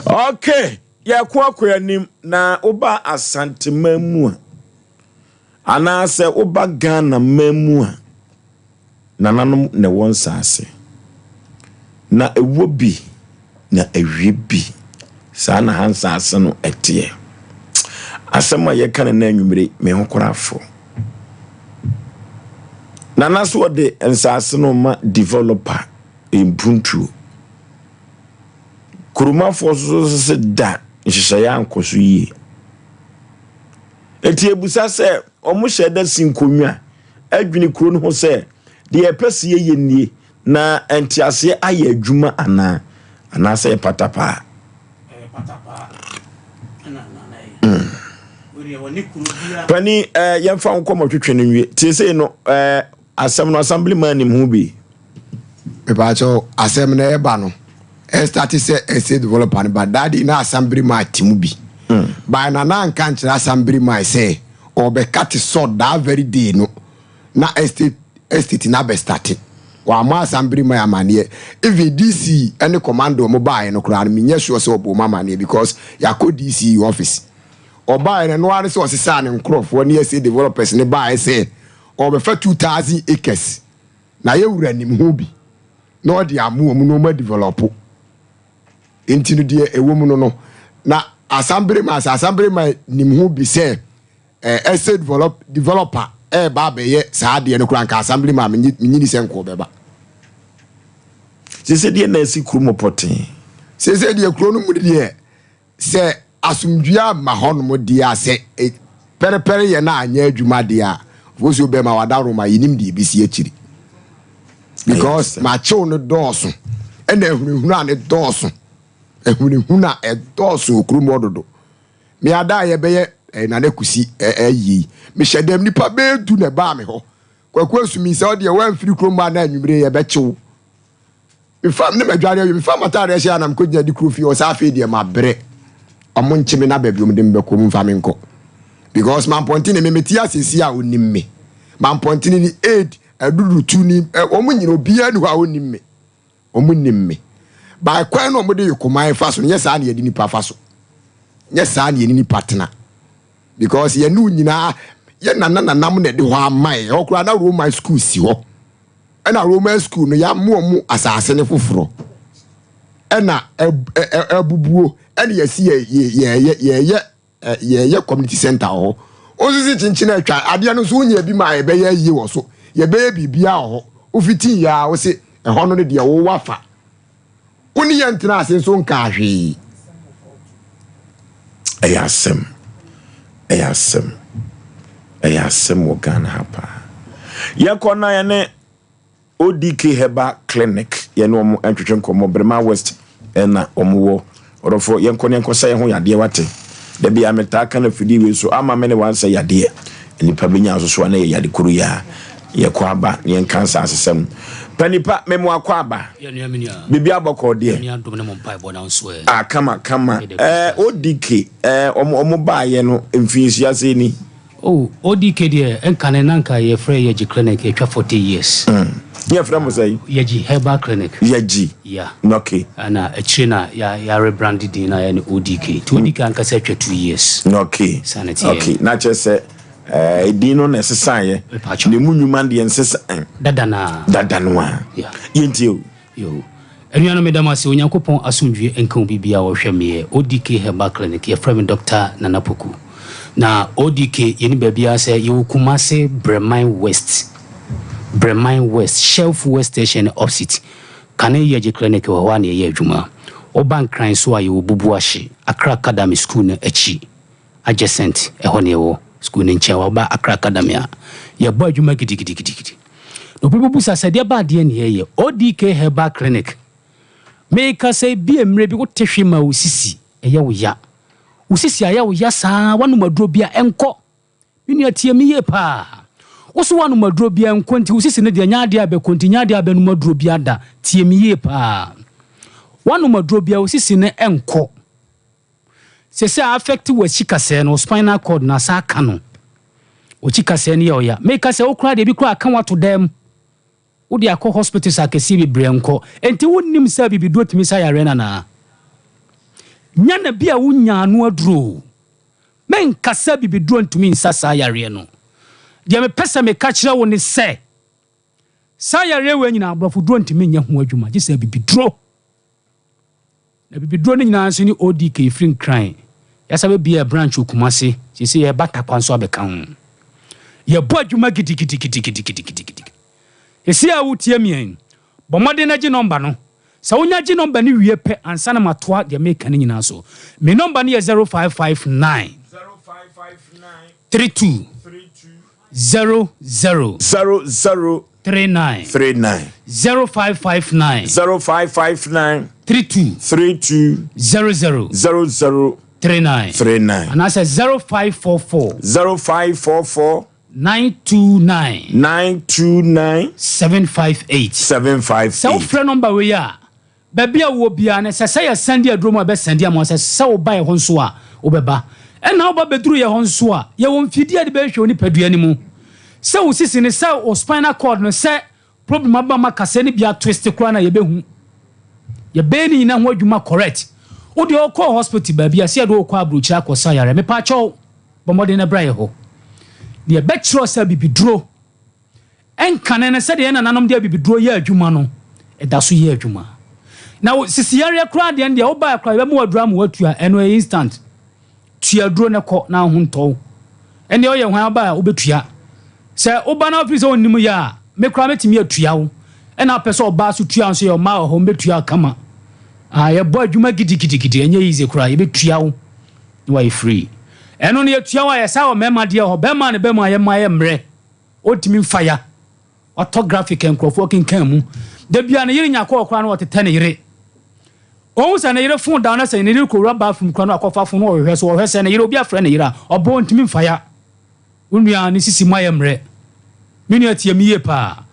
Okay, yɛko akɔ anim na woba Asanteman mu a anaasɛ woba Ghana man mu a Nananom na ɛwɔ nsaase. Na ɛwɔ bi na ɛwie bi. Saa na ha nsaase no ɛteɛ. Asɛm a yɛka no na anwummere me ho koraa fo. Nana so ɔde nsaase no ma developer mpuntuo. Kuromafoɔ nso so sɛ da nhyehyɛeɛ ankɔ so yie. Enti ebusa sɛ wɔn hyɛ da si nkonnwa adwene kuro no ho sɛ, deɛ yɛpɛ sɛ yɛyɛ nie, na nteaseɛ ayɛ adwuma anaa? Anaasɛ ɛyɛ patapaa? Pani, eh, yɛmfa wo nkɔmmɔ twetwe no nwie. Tie sei no, eh, asɛm no assemblyman nim ho bi. Mepaakyɛw, asɛm no ɛba no, ɛstate sɛ estate developer no ba, that na assemblyman te mu bi. By na na anka nkyerɛ assemblyman sɛ, ɔrebɛka te sɔ that very day no na estate estate no abɛstate. Wammɔ Asambere man amaneɛ. Even DC ne commando ɔmo baeɛ no koraa no menyɛ sure sɛ ɔbɔɔ ɔmo amaneɛ because yɛakɔ DC office. Ɔbaeɛ no ɛno ara ne sɛ ɔsesaa ne nkorɔfoɔ ne estate developers no baeɛ sɛ ɔrebɛfa 2000 acres na yɛ wura nim ho bi na ɔde ama ɔmo na ɔmo adevelop. Nti no deɛ ɛwɔ mu no no na Asambere man sɛ Asambere man nim ho bi sɛ eh, estate develop, developer ɛreba abɛyɛ saa adeɛ no koraa nka Assembly man menye menye ni sɛ nka ɔbɛba. Sese deɛ na asi kuro mu pɔtee. Sese deɛ kuro no mu deɛ sɛ asomdwoeɛ amma hɔnom deɛ a sɛ e, pɛrepɛre yɛ no anyɛ adwuma deɛ a fosuo bɛma wadaworo ma yɛnim deɛ ɛbɛsi akyiri because makyew no dɔɔso ɛna ahunahuna ne dɔɔso ahunahuna ɛdɔɔso wɔ kurom hɔ dodo. Me ada a yɛbɛyɛ eh, Nana Kusi eh, eh, yie. Mehyɛ dɛm nipa bɛyɛ du na ɛbaa me hɔ. Kwaku Asumi sɛ ɔdeɛ woamfiri kurom a na anwummere yɛbɛkye wo. Mefa ne madware awie mefa m'atadeɛ hyɛ a na mekɔgyina di kuro fie hɔ sɛ afei deɛ mabrɛ. Ɔmo nkye me na baabi ɔmo de me bɛkɔ ɔmo mfa me nkɔ. Because mampɔntene me mete asɛsi a ɔnim me. Mampɔntene ni aid adudutu ni ɔmo nyina obiara ni hɔ a ɔnim me. Wɔn nim me. By kwan no a wɔde yokoman fa so no, nyɛ saa na yɛde nipa fa so. Nyɛ saa na yɛne nipa tena. Because yɛne wo nyinaa, yɛ nana nanam na ɛde hɔ ama yɛ. Ɛhɔ koraa na Roman school si hɔ. Ɛna Roman school no yɛama wɔn asase no foforɔ. Ɛna abubuo ɛna yɛsi yɛ yɛ yɛyɛ yɛyɛ yɛyɛ community center wɔ hɔ. Wosisi kyenkyen atwa adeɛ no nso wonya bi ma yɛbɛyɛ ayie wɔ so. Yɛbɛyɛ biribiara wɔ hɔ. Wofitii yɛ a wose ɛhɔ no ne deɛ wowɔ afa. Wo ne yɛn ntena ase nso nkaa hwee. Ɛyɛ asɛm. Ɛyɛ asɛm. Ɛyɛ asɛm wɔ Ghana ha paa. Yɛkɔ na yɛne ODK Herbal Clinic yɛne wɔn ntwetwe nkɔmmɔ Brema West na wɔn wɔ ɔdɔfoɔ yɛnkɔ ne yɛnkɔ sɛ yɛn ho yadeɛ wate da bi a metaa ka no afidie wei so ama me ne wansɛ yadeɛ nnipa bɛnya nso so a na yɛ yade koro yi a yɛkɔ aba ne yɛnka nsaasesɛm pa nipa memo akɔ aba biribi abɔkɔ deɛ a kama kama ɛɛ ODK ɛɛ wɔn wɔn baayɛ no mfinhyia sɛ ni. Oh ODK deɛ ɛnkane na nka yɛfrɛ Yɛgye clinic atwa 40 years. Mm. Yɛfrɛ mo sɛn? Yɛgye herbal clinic. Yɛgye. Yeah. Okay. Ɛna akyire na ya ya rebrand din na yɛ no ODK. Nti ODK ankasa atwa 2 years. Okay. Saa na ɛteɛ. Okay. Na kyerɛ sɛ ɛɛ eh, din no na ɛsesaeɛ. Mepakyɛw. Na emu nnwuma deɛ nsesa. Dada na. Dada no a. Yeah. Yɛntie o. Yoo. Anuanom meda mo ase Onyankopɔn asomdwie nka obi biaa ɔhwɛ meɛ ODK Herbal Clinic yɛfrɛ me Doctor Nana Poku na ODK yɛni baabiaa sɛ yɛwɔ Kumase Breman West Breman West Shell Fuel Station opposite. Kane Yɛgye Clinic wɔ hɔ a na yɛyɛ adwuma. Woba Nkran nso a yɛwɔ Bubuahye, Accra Academy School no akyi, adjacent, ɛhɔ na yɛwɔ, school no nkyɛn. Woba Accra Academy a, yɛbɔ adwuma gidigidigidigidi. Na obi bɛbusa sɛ deɛ ba adeɛ na yɛyɛ? ODK Herbal Clinic. Mekasa yi, bi a mmerɛ bi wote hwe ma wo sisi ɛyɛ wo ya. Wo sisi ayɛ wo ya saa, woanom aduro bi a ɛnkɔ. Me nua tie me yie paa. Wo so woanom aduro biara nkɔ nti wo sisi no deɛ nyɛ adeɛ a bɛkɔ nti nyɛ adeɛ a bɛnom aduro biara da. Tie me yie paa. Woanom aduro biara wo sisi no nkɔ. Sese a affect w'akyi kasɛɛ no, wo spinal cord no asa aka no. W'akyi kasɛɛ no yɛ ɔya. Meka sɛ wo koraa deɛ ebi koraa aka wo ato dan mu. Wode akɔ hospitals akɛseɛ bebree nkɔ. Enti wonnim sɛ abibiduro tumi sa yareɛ no anaa? Nya na bi a wonyaa ano aduro o. Menka sɛ abibiduro ntumi nsa saa yareɛ no. Deɛ mepɛ sɛ meka kyerɛ wo ne sɛ, saa yareɛ wei nyinaa aborɔfoduro ntumi nyɛ ho adwuma gye sɛ abibiduro. Na abibiduro no nyinaa nso ne ODK firi Nkran. Yɛasa bɛbia branch wɔ Kumase, seesei yɛreba Tarkwa nso abɛka ho. Yɛbɔ adwuma gidigidigidigidigidi. Seesei a wotie me yi, bɔ mmɔden na gye nɔmba no. Sɛ wonya gye nɔmba no wie pɛ ansa na matoa deɛ meka no nyinaa so. Me nɔmba no yɛ 0559 32 00 00 39 39 0559 0559 32 32 00 00 39 39 anaasɛ 0544 0544 929 929 758 758. Sɛ wofrɛ nɔmba wei a, baabi a wowɔ biara no, ɛsɛ sɛ yɛsɛnde aduro ma wo, yɛbɛsɛnde ama wo. Sɛ ɛsɛ sɛ woba yɛn hɔ nso a, wobɛba. Ɛnna woba bɛduru yɛn hɔ nso a, yɛwɔ mfidie a yɛde bɛhwehwɛ wo nipadua no mu. Sɛ wo sisi no, sɛ wo spinal cord no, sɛ problem aba ma kaseɛ no bi atwist koraa no a, yɛbɛhu. Yɛbɛyɛ ne nyinaa ho adwuma correct. Wo deɛ wokɔɔ hospital baabi a, sɛ yɛde wo rekɔ aburokyire akɔsa yareɛ, mepaakyɛw, bɔ mmɔden na bra yɛn hɔ. Na yɛbɛkyerɛ wo sɛ abibiduro Ɛnkane no, sɛdeɛ yɛn nananom de abibiduro yɛɛ adwuma no, ɛda so yɛ adwuma. Na wo sisi yareɛ koraa deɛ no deɛ, wobaeɛ koraa yɛbɛma wo aduro ama woatua, ɛno ɛyɛ instant. Tua aduro no kɔ na wo ho ntɔ wo. Ɛndeɛ woyɛ hwan woba a wobɛtua. Sɛ woba na wofiri sɛ wonnim yɛ a, me koraa mɛtumi atua wo. Ɛna wopɛ sɛ ɔbaa so tua nso yɛ ɔmaa wɔ hɔ, mɛtua wo kama. Ah, yɛbɔ adwuma gidigidigidi, ɛnyɛ easy koraa, yɛbɛtua wo na wayɛ free. Ɛno no yɛtua wo a, yɛsan wɔ mmarima deɛ wɔ hɔ, bɛrima a ne bɛmu a yɛma yɛ mmerɛ. Ɔntumi mfa ya. Watɔ graphic a nkurɔfoɔ kenkan mu. Da biara ne yere nya kɔɔ koraa na ɔtetɛ ne yere. Ɔhu sɛ ne yere fon da na sɛ ne yere kɔwura bathroom koraa na wakɔfa fon na ɔhwehwɛ so. Ɔhwɛ sɛ ne yere obi afrɛ ne yere a, ɔbɔ ɔntumi mfa ya. Wo nua ne sisi mu ayɛ mmerɛ. Me nua tie me yie paa.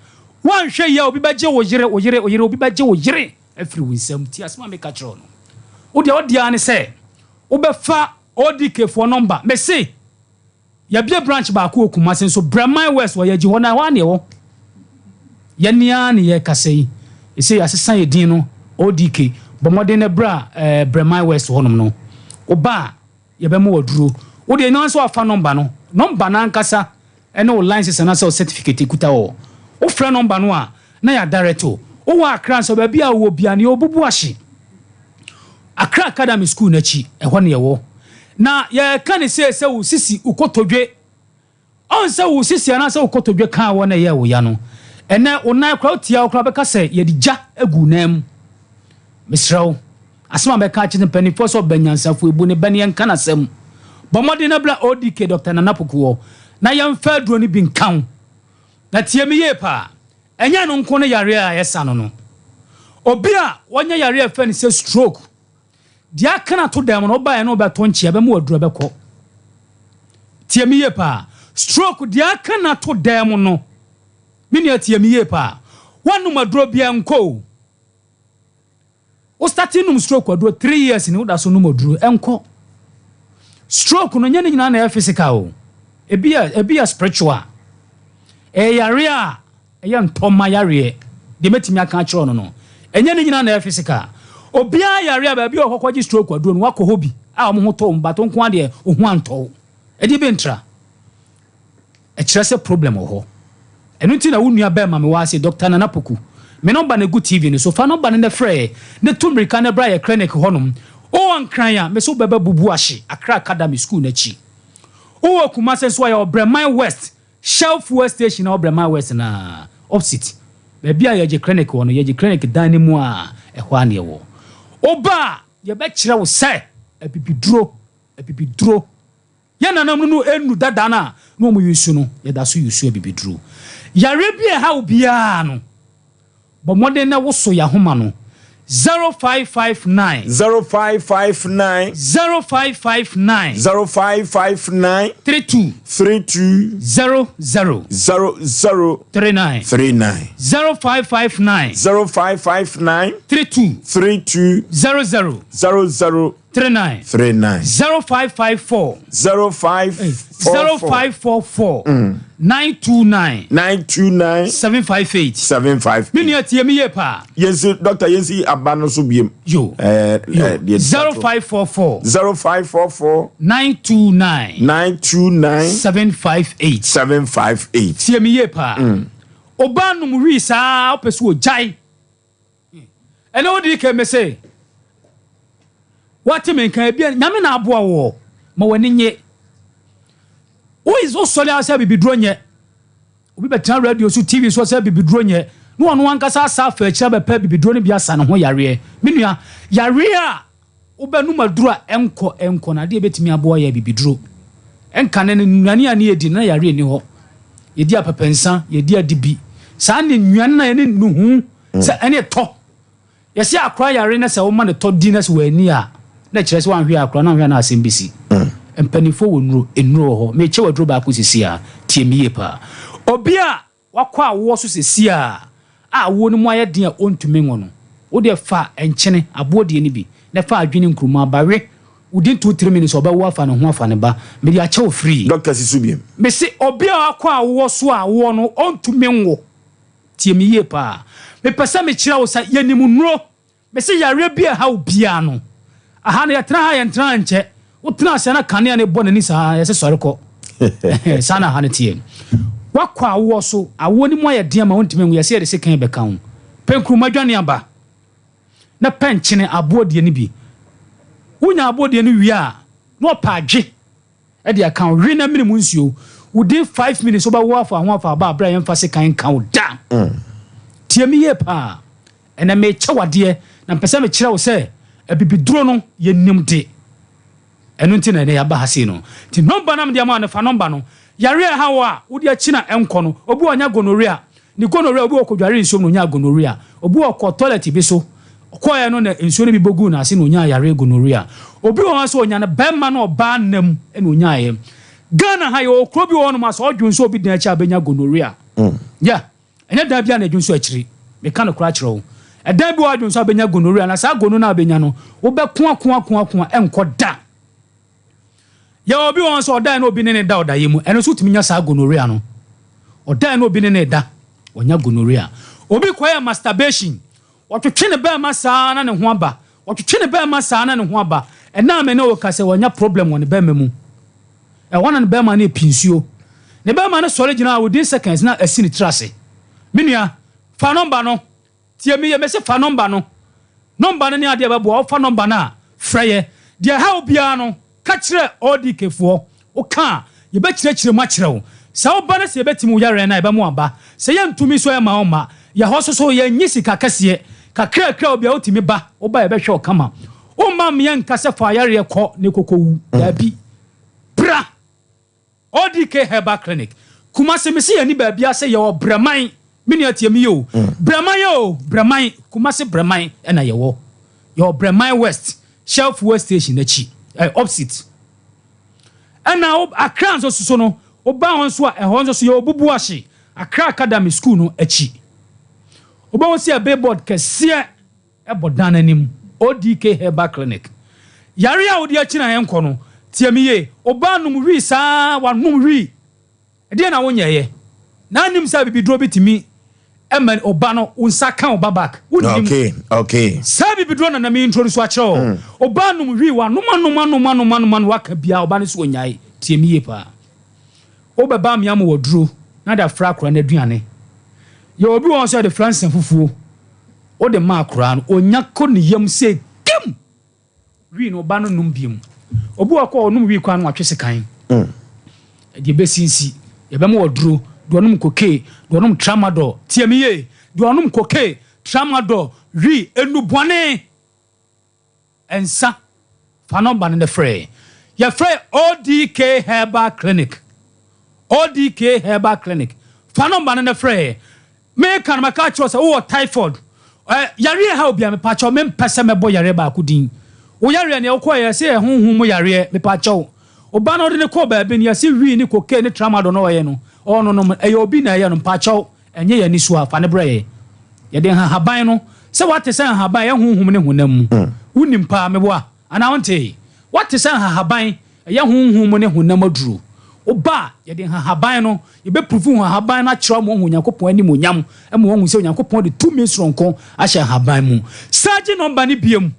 Woanhwɛ yie a obi bɛgye wo yere, wo yere, wo yere, obi bɛgye wo yere afiri wo nsam. Tie asɛm a meka kyerɛ wo no. Wo deɛ wo deɛ ara ne sɛ wobɛfa ODK foɔ nɔmba. Mese Yɛabue branch baako wɔ Kumasi nso, Brɛman West wɔ yɛagyi hɔ na ɛhɔ ara na yɛwɔ. Yɛne ara na yɛrekasa yi. Ɛsei yɛasesa yɛn din no ODK. Bɔ mmɔden na bra eh, Brɛman West hɔnom no. Woba a, yɛbɛma wo aduro. Wo deɛ, ɛno ara nso afa nɔmba no. Nɔmba no ankasa ne wo license anaasɛ wo certificate ɛkuta wɔ hɔ. Wofrɛ nɔmba no a, na yɛadirect wo. Wowɔ Accra nso a, baabi a wowɔ biara no, yɛwɔ Bubuahye. Accra Academy School no akyi, ɛhɔ na yɛwɔ. Na yɛka no sei sɛ wo sisi, wo kotodwe, ɔn sɛ wo sisi anaasɛ wo kotodwe kaa wɔ na ɛyɛɛ wo ya no, ɛnɛ wo nan koraa wotia wo koraa bɛka sɛ yɛde gya agu wo nan mu. Mesrɛ wo, asɛm a mɛka akyerɛ mpanimfoɔ sɛ ɔbɛ nyansafo ebu ne bɛ ne yɛnka n'asɛm. Bɔ mmɔden na bra ODK Dr. Nana Poku hɔ na yɛmfa aduro no bi nka wo. Na tie me yie paa. Ɛnyɛ ɛno nko ne yareɛ a ɛsa no no. Obi a wanya yareɛ a yɛfrɛ no sɛ stroke, deɛ aka no ato dan mu no, wobaeɛ no wobɛto nkyea, bɛma wo aduro ɛbɛkɔ. Tie me yie paa. Stroke, deɛ aka no ato dan mu no, me nua tie me yie paa. Woanom aduro biara nkɔ o. Wo starte nom stroke aduro 3 years ni woda so nom aduro ɛnkɔ. Stroke no nyɛ ne nyinaa na ɛyɛ physical o. Ebi yɛ ebi yɛ spiritual. Ɛyɛ yareɛ a ɛyɛ ntɔma yareɛ. Deɛ mɛtumi aka akyerɛ no no. Ɛnyɛ ne nyinaa na ɛyɛ physical. Obiara yare a baabi a ɔkɔkɔgye stroke aduro no wakɔ hɔ bi a wɔn ho tɔ wɔn but wo nko ara deɛ wo ho antɔ wo. Ɛdeɛ bɛ ntira. Ɛkyerɛ sɛ problem wɔ hɔ. Ɛno nti na wo nua bɛɛma me wɔ ha sei, Doctor Nana Poku. Me nɔmba no gu TV no so. Fa nɔmba no na frɛ yɛ, na tu mmirika na bra yɛ clinic hɔ nom. Wowɔ Nkran a, me se wobɛba Bubuahye, Accra Academy school no akyi. Wowɔ Kumasi nso a, yɛwɔ Brɛman West, Shell fuel station a ɛwɔ Brɛman West no ara, opposite. Baabi a yɛgye clinic wɔ no, yɛgye clinic dan no mu a, ɛhɔ ara na yɛwɔ. Woba a, yɛbɛkyerɛ wo sɛ abibiduro, abibiduro. Yɛn nananom no nnu dada no a na wɔn use no, yɛda so use abibiduro. Yareɛ bi a ɛha wo biara no, Bɔ mmɔden na woso y'ahoma no. 0559. 0559. 0559. 0559. 32. 32. 00. 00. 39. 39. 0559. 0559. 32. 32. 00. 00. 39. 39. 0554. 0544. 0544. 929. 929. 758. 758. Me nua tie me yie paa. Yɛnsi dɔkta yɛnsi aba no so biem. Yo. Ɛɛ Yo. deɛ 0544. 0544. 929. 929. 758. 758. Tie me yie paa. Ɔbaa nom wii saa wopɛ sɛ ɔgyae. Ɛnɛ wodi kan mese wate me nka ebia nyame na aboa woɔ ma w'ani nye wosɔre a sɛ bibiduro nyɛ obi bɛtena radio so tv so sɛ bibiduro nyɛ na ɔno ankasa asa afa akyiri abɛpɛ bibiduro no bi asa ne ho yareɛ me nua yareɛ a Wobɛnom aduro a ɛnkɔ ɛnkɔ no, adeɛ a ɛbɛtumi aboa yɛ abibiduro. Ɛnkane no, nnuane a ne yɛdi no, na yareɛ nni hɔ. Yɛdi apɛpɛnsa, yɛdi adibi. Saa ne nnuane no a ɛne nuhu sɛ ɛne tɔ. Yɛse akora yare na sɛ woma no tɔ di na sɛ wanni a, na ɛkyerɛ sɛ wanhwɛ akora na wanhwɛ a na asɛm bɛsi. Mpanimfoɔ wɔ nnuro, nnuro wɔ hɔ. Mekyɛ wo aduro baako seesei a, tie me yie paa. Obi a Wakɔ awoɔ so seesei a a awoɔ no mu ayɛ den a ɔntumi nwo no, wo deɛ fa nkyene, aboɔ deɛ no bi, na fa adwene nkruma ba we, within 2, 3 minutes ɔbɛwo afa ne ho afa ne ba. Mede akyɛ wo free. Doctor si so biom. Mese obi a wakɔ awoɔ so a awoɔ no ɔntumi nwo, tie me yie paa. Mepɛ sɛ mekyerɛ wo sɛ yɛnim nnuro. Mese yareɛ bi a ɛha wo biara no, aha no yɛtena ha yɛntena ha nkyɛ, wotena ase a na kanea no bɔ n'ani saa yɛse sɔre kɔ, saa na aha no teɛ. Woakɔ awoɔ so, awoɔ no mu ayɛ den ama wontumi nwo, yɛse yɛde sekan bɛka wo. Pɛ nkruma dwane aba na pɛ nkyene aboɔ deɛ no bi. Wonya aboɔ deɛ no wie a, na ɔpɛ adwe de aka wo, we na mene mu nsuo. Within 5 minutes wobɛwo afa ho afa aba a berɛ a yɛmfa sekan nka wo da. Tie me yie paa. Ɛnnɛ merekyɛ wo adeɛ, na mepɛ sɛ mekyerɛ wo sɛ abibiduro no yɛnim de. Ɛno nti na ɛnnɛ yɛaba ha sei no. Nti nɔmba no a mede ama wo no, fa nɔmba no. Yareɛ a ɛha wo a wode akyi na ɛnkɔ no, obi wɔ hɔ ɔnya gonorrhea. Ne gonorrhea, obi wɔ hɔ ɔkɔdware nsuom na ɔnyaa gonorrhea. Obi wɔ hɔ ɔkɔɔ toilet bi so, ɔkɔeɛ no na nsuo no bi bɔ guu n'ase na ɔnyaa yareɛ gonorrhea. Obi wɔ hɔ nso ɔnya no barima ne ɔbaa nna mu na ɔnyaeɛ. Ghana ha yɛwɔ kuro bi wɔ hɔnom a sɛ ɔdwo nso obi dan akyi a bɛnya gonorrhea. Yeah. Ɛnyɛ dan biara na ɛdwonsɔ akyiri. Meka nokorɛ akyerɛ wo. Ɛdan bi wɔ hɔ a dwonsɔ a wobɛnya gonorrhea na saa gono no a wobɛnya no, wobɛko ako ako ako a ɛnkɔ da. Yɛwɔ obi wɔ hɔ nso ɔdaeɛ na obi ne no da ɔdaeɛ mu, ɛno nso wotumi nya saa gonorrhea no. Ɔdaeɛ na obi ne no da, ɔnya gonorrhea. Obi kɔyɛ masturbation, ɔtwetwe ne bɛɛma saa na ne ho aba, ɔtwetwe ne bɛɛma saa na ne ho aba. Ɛnna a me ne wo kasa yi, wanya problem wɔ ne bɛɛma mu. Ɛhɔ na ne bɛrima no repi nsuo. Ne bɛrima no sɔre gyina a within seconds na asi ne tiri ase. Me nua, fa nɔmba no. Tie me yie, mese fa nɔmba no. Nɔmba no ne adeɛ a ɛbɛboa wo. Wofa nɔmba no a, frɛ yɛ. Deɛ ɛha wo biara no, ka kyerɛ ODK foɔ. Woka a, yɛbɛkyerɛkyerɛ mu akyerɛ wo. Sɛ woba na sɛ yɛbɛtumi wo yareɛ no a, yɛbɛma woaba. Sɛ yɛntumi nso a, yɛmma womma. Yɛ hɔ nso so, yɛnnye sika kɛseɛ. Kakrakra a obiara wotumi ba, woba a yɛbɛhwɛ wo kama. Womma mmea nka sɛ fa yareɛ kɔ na ɛkɔkɔwu. Daabi. Bra! ODK Herbal Clinic, Kumasi, mese yɛnni baabiara sɛ yɛwɔ Brɛman, me nua tie me yie o, Brɛman o, Brɛman, Kumasi Brɛman na yɛwɔ. Yɛwɔ Brɛman West, Shell Fuel Station akyi, eh, opposite. Ɛna wo, Accra nso so no, woba hɔ nso a, ɛhɔ nso so yɛwɔ Bubuahye, Accra Academy School no akyi. Wobɛhu sɛ yɛ billboard kɛseɛ bɔ dan no anim, ODK Herbal Clinic. Yare a wode akyi na ɛnkɔ no, tie me yie, obaa nom wii saa, wanom wii, ɛdeɛn na wonyɛeɛ? Na anim sɛ abibiduro bi tumi ma oba no, wo nsa ka wo ba back, wonnim. Okay, okay. Saa abibiduro na na me introduce akyerɛ wo. Obaa nom wii, wanom anom anom anom anom anom, waka biara, oba no so ɔnyae. Tie me yie paa. Wobɛba amea ma waduro na de afra akora no aduane. Yɛwɔ obi wɔ hɔ nso a yɛde fra nsa fufuo. Wode ma akwadaa no, ɔnya kɔ ne yam sɛ kim! Wii no, ɔba no nnom biom. Obi wɔ hɔ kɔ ɔnom wii koraa na watwe sekan. Deɛ ɛbɛsi nsi, yɛbɛma waduro, deɛ ɔnom kokee, deɛ ɔnom tramadol. Tie me yie, Deɛ ɔnom cocaine, tramadol, wii, nnubɔne, nsa, fa nɔmba no na frɛ. Yɛfrɛ ODK Herbal Clinic. ODK Herbal Clinic. Fa nɔmba no na frɛ. Meka no maka akyerɛ wo sɛ wowɔ typhoid, ɛ, yareɛ ɛha obiara, mepakyɛw mempɛ sɛ mɛbɔ yareɛ baako din. Wo yareɛ no, wokɔɛ yɛse ɛyɛ honhom mu yareɛ, mepakyɛw. Wo ba no wode no kɔɔ baabi no yɛse wii ne cocaine ne tramadol na ɔyɛ no, ɔnonom no, ɛyɛ obi na ɛyɛ no, mpakyɛw ɛnyɛ yɛn anisoa, fa no brɛ yɛn. Yɛde nhahaban no, sɛ woate sɛ nhahaban ɛyɛ honhom ne honam mu, wonim paa, meboa? Anaa wontee? Woate sɛ nhahaban ɛyɛ honhom mu ne honam aduro? Woba a, yɛde nhahaban no, yɛbɛpuruvu nhahaban no akyerɛ wo ma woahu Onyankopɔn animuonyam, ma woahu sɛ Onyankopɔn de tumi soronko ahyɛ nhaban mu. San gye nɔmba no biom.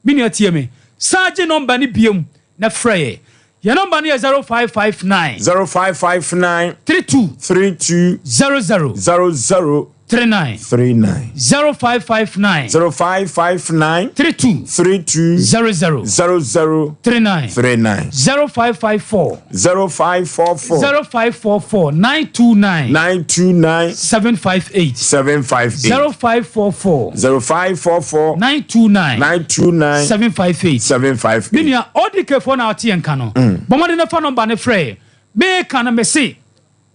Me nua tie me. San gye nɔmba no biom na frɛ yɛn. Yɛn nɔmba no yɛ 0559. 0559. 32. 32. 00. 00. 39. 39. 0559. 0559. 32. 32. 00. 00. 39. 39. 0554. 0544. 0544 929. 929. 758. 758. 0544. 0544. 929. 929. 758. 758. Me nua ODK foɔ na ɔte yɛn nka no. Bɔ mmɔden na fa nɔmba no frɛ yɛn. Meka no mese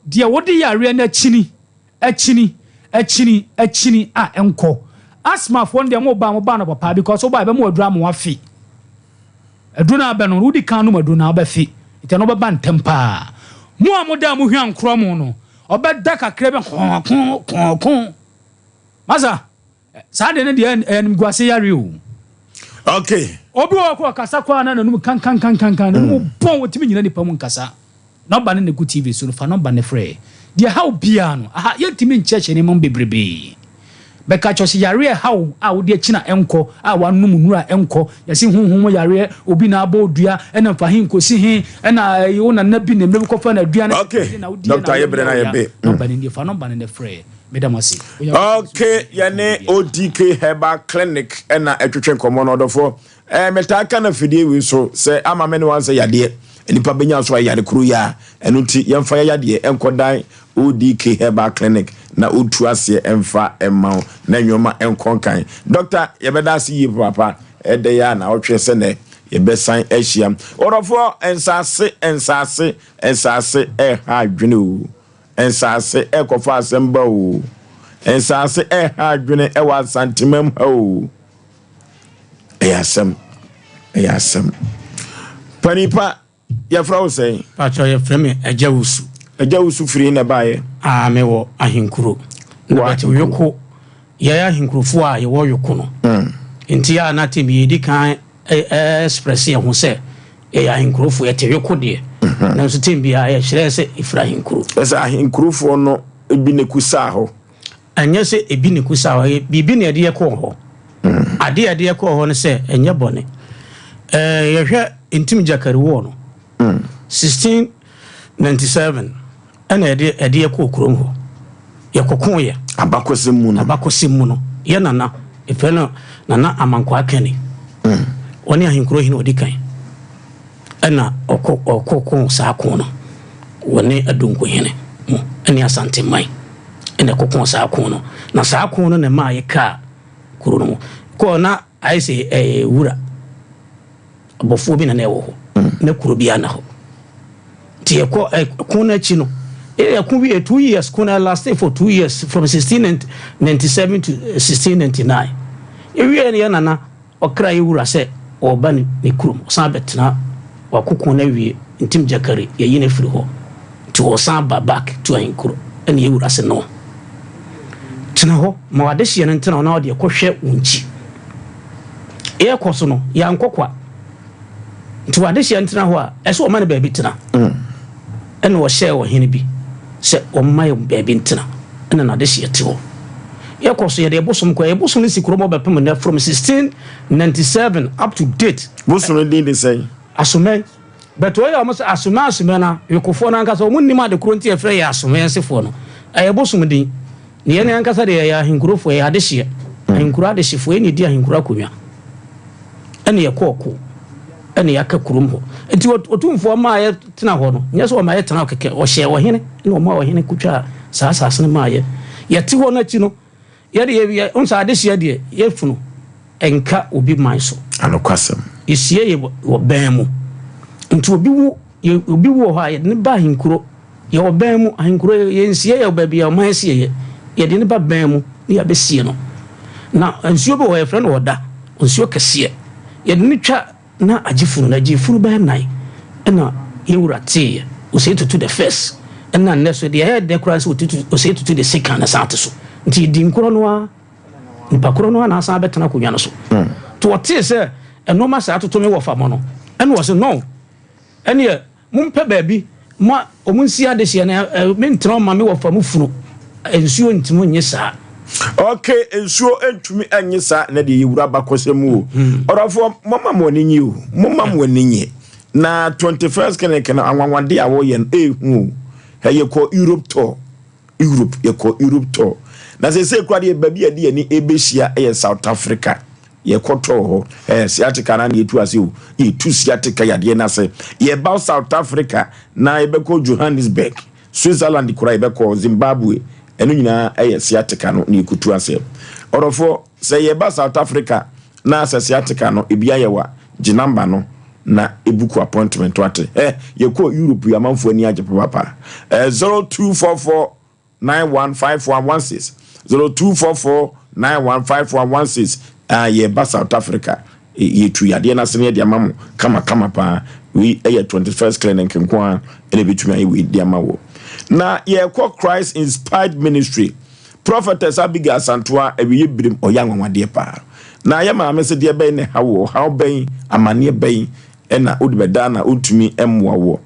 Deɛ wode yareɛ no akyini, akyini, akyini, akyini a ɛnkɔ. Asthma foɔ no deɛ mo ba a mo ba anɔpa paa because wo ba a ɛbɛma aduro ama wafe. Aduro no abɛ no wodi kan nom aduro no a wobɛfe nti ɛno wobɛba ntɛm paa. Mo a moda a mo hwa nkorɔ mo no ɔbɛda kakra bi kɔɔko kɔɔko. Masa Saa deɛ no deɛ ɛyɛ animguase yareɛ o. Okay. Obi wɔ hɔ kɔ ɔkasa kɔ a na n'anum kankankankankan n'anum mm. bɔn otumi nyina nipa mu nkasa. Nɔmba no na egu TV so no fa nɔmba no frɛ. Deɛ ɛhaw biara no aha yɛntumi nkyerɛkyerɛ nneɛma mu bebrebe. Bɛka kyerɛ sɛ yareɛ ɛhaw a wode akyi na ɛnkɔ a wanom nnuro a ɛnkɔ yɛsi honhom mu yareɛ obi na abɔ odua ɛna mfa he nkosi he ɛna ɛyi wo nana bi na mmerɛ bi kɔfa na aduane okay. na wodie Doctor na yɛbrɛ na yɛbe. Nɔmba no nie fa nɔmba no na frɛ. Meda mo ase. Ok, yɛne ODK Herbal Clinic na ɛtwetwe nkɔmmɔ no ɔdɔfoɔ. Eh, metaa ka no afidie wei so sɛ ama me ne wansɛ yadeɛ. Nnipa bɛnya so ayɛ yare koro yi a. Ɛno nti yɛmfa yɛ yadeɛ nkɔdan ODK Herbal Clinic na ɔntu aseɛ mfa mma wo na nneɛma nkɔ nkan. Dɔkta, yɛbɛda ase yie papaapa. Ɛdɛ yɛ a na ɔtwe sɛ nɛ yɛbɛsan ahyia. Ɔdɔfoɔ, nsaase, nsaase, nsaase ɛha adwene o. Nsaase ɛkɔfa asɛm ba oo. Nsaase ɛha adwene ɛwɔ Asantemam ha oo. Ɛyɛ asɛm. Ɛyɛ asɛm. Panipa, yɛfrɛ wo sɛn? Pakyɛ yɛfrɛ me Agya Wusu. Agya Wusu firi na ɛbaeɛ? Ah, me wɔ Ahenkuro. Na bɛte Yoko. Yɛyɛ Ahenkurofoɔ a yɛwɔ Yoko no. Mm. Nti a na tem yɛdi kan express yɛn ho sɛ yɛyɛ ahenkurofoɔ, yɛte Yoko deɛ, mhm. nanso tem biara yɛkyerɛ sɛ ɛfiri ahenkuro. Ɛsɛ ahenkurofoɔ no ebi ne kusaa hɔ. Ɛnyɛ sɛ ebi ne kusaa hɔ, ɛyɛ biribi na yɛde yɛkɔɔ hɔ. Mm. Adeɛ a yɛde yɛkɔɔ hɔ no sɛ ɛnyɛ bɔne. Ɛɛ yɛhwɛ Ntim Gyakari wɔɔ no. 1697 mm. Ɛna yɛde ɛde yɛ kɔɔ kurom hɔ. Yɛkɔkoo yɛ. Abakɔsɛm mu no. Abakɔsɛm mu no. Yɛ nana, yɛfrɛ no Nana Amankwaa Kani. Mm. Ɔne ahenkuro hene ɔdi kan. Ɛna ɔkɔ ɔkɔ koo saa ko no. Wɔne Adonko hene mu ɛne Asanteman ɛna ɛkɔkoo saa ko no. Na saa ko no na ɛmaa yɛkaa kuro no mu. Kɔɔ na ayɛ sɛ ɛyɛ wura. Abɔfoɔ bi na na ɛwɔ hɔ. Na kuro biara nna hɔ. Nti yɛkɔ ɛko no akyi no, yɛko wie 2 years, ko no lasted for 2 years from 1697 to 1699. Ewie no yɛ nana ɔkra yɛ wura sɛ ɔreba ne ne kurom, ɔsan bɛtena wakoko no awie, Ntim Gyakari yɛyi no afiri hɔ. Nti ɔsan ba back to Ahenkuro, ɛna yɛ wura sɛ no, tena hɔ ma w'adehyeɛ no ntena hɔ na ɔde ɛkɔhwɛ wo nkyi. Yɛkɔ so no, yɛankɔ kwa. Nti w'adehyeɛ ntena hɔ a, ɛsɛ ɔma no baabi tena. Ɛna ɔhyɛɛ ɔhene bi sɛ ɔmma yɛn baabi ntena. Ɛna n'adehyeɛ te hɔ. Yɛkɔ so, yɛde ɛbosom kɔ. Ɛbosom no si kurom hɔ bɛpem nnɛ from 1697 up to date. Bosom no din de sɛn? Asomɛn. But wɔyɛ wɔn sɛ Asomɛn Asomɛn no, Yokofoɔ no ankasa wɔn nnim ade korɔ nti yɛfrɛ yɛn Asomɛnsefoɔ no. Ɛyɛ bosom din. Na yɛn ankasa deɛ yɛyɛ ahenkurofoɔ, yɛyɛ adehyeɛ. Ahenkuro adehyefoɔ, yɛn na yɛdi ahenkuro akonnwa. Ɛna yɛkɔ ɔko, ɛna yɛaka kurom hɔ. Nti Otumfoɔ maa yɛtena hɔ no, nyɛ sɛ ɔma yɛtena hɔ kɛkɛ, ɔhyɛɛ ɔhene, ɛna ɔmaa ɔhene kotwaa saa asase no maa yɛn. Yɛte hɔ no akyi no. Yɛde yɛ yɛ nsa adehyeɛ deɛ yɛfunu nka obi man so. Anokwasɛm. Yɛsie yɛ wɔ bɛn mu. Nti obi wu yɛ obi wu wɔ hɔ a yɛde no ba ahenkuro. Yɛwɔ bɛn mu ahenkuro yɛnsie yɛ wɔ baabi a ɔman sie yɛ. Yɛde no ba bɛn mu na yɛabɛsie no. Na nsuo bi wɔ hɔ yɛfrɛ no ɔda nsuo kɛseɛ. Yɛde no twa Na agye funu no agye funu bɛyɛ nan ɛna yɛn wura teeɛ Osei Tutu the first ɛna nnɛ so deɛ ɛyɛ dɛ koraa sɛ otutu Osei Tutu the second na san te so nti yɛdi nkorɔ no ara nipa korɔ no ara na asan abɛtena akonnwa no so nti ɔtee sɛ nnoɔma saa toto me wɔfa mo no ɛna ɔse no ɛneɛ Mompɛ baabi ma wɔn nsi adehyeɛ na mentena hɔ mma me wɔfa mu funu. Nsuo ntumi nnye saa. Ok, nsuo ntumi nnye saa na deɛ yɛwura abakɔsɛm mu o. Ɔdɔfoɔ, momma mo ani nye o, momma mo ani nye. Na 21st clinic no anwanwadeɛ a wɔyɛ no ɛɛhu o. Hɛ yɛkɔ Europe tour, Europe, yɛkɔ Europe tour. Na seesei koraa deɛ baabi a yɛde yɛn ani ɛbɛhyia yɛ South Africa. Yɛkɔtɔɔ hɔ. Eh, sciatica na yɛtu ase o. Yɛtu sciatica yadeɛ no ase. Yɛba South Africa na yɛbɛkɔ Johannesburg, Switzerland koraa yɛbɛkɔ, Zimbabwe. Ɛno nyinaa ɛyɛ sciatica no na yɛkɔtu aseɛ. Ɔdɔfoɔ, sɛ yɛba South Africa na sɛ sciatica no ebi ayɛ wa, gye number no na ebuku appointment wate. Eh, yɛkɔɔ Europe yi amanfoɔ ani agye papaapa. Eh, 0244 915116 0244 915116 ah, yɛba South Africa yɛtu yadeɛ no ase no yɛde ama mo kamakama paa. Wei ɛyɛ 21st clinic nko a ɛna ɛbɛtumi ayɛ wei de ama wɔ. Na yɛkɔ Christ Inspired Ministry Prophetess Abigail Asantoa awieɛ birim ɔyɛ anwanwadeɛ paa. Na yɛ maame sɛ deɛ bɛn ne ha wɔ ɔhaw bɛn amanneɛ bɛn na wode bɛdaa na ɔntumi mmoa woɔ.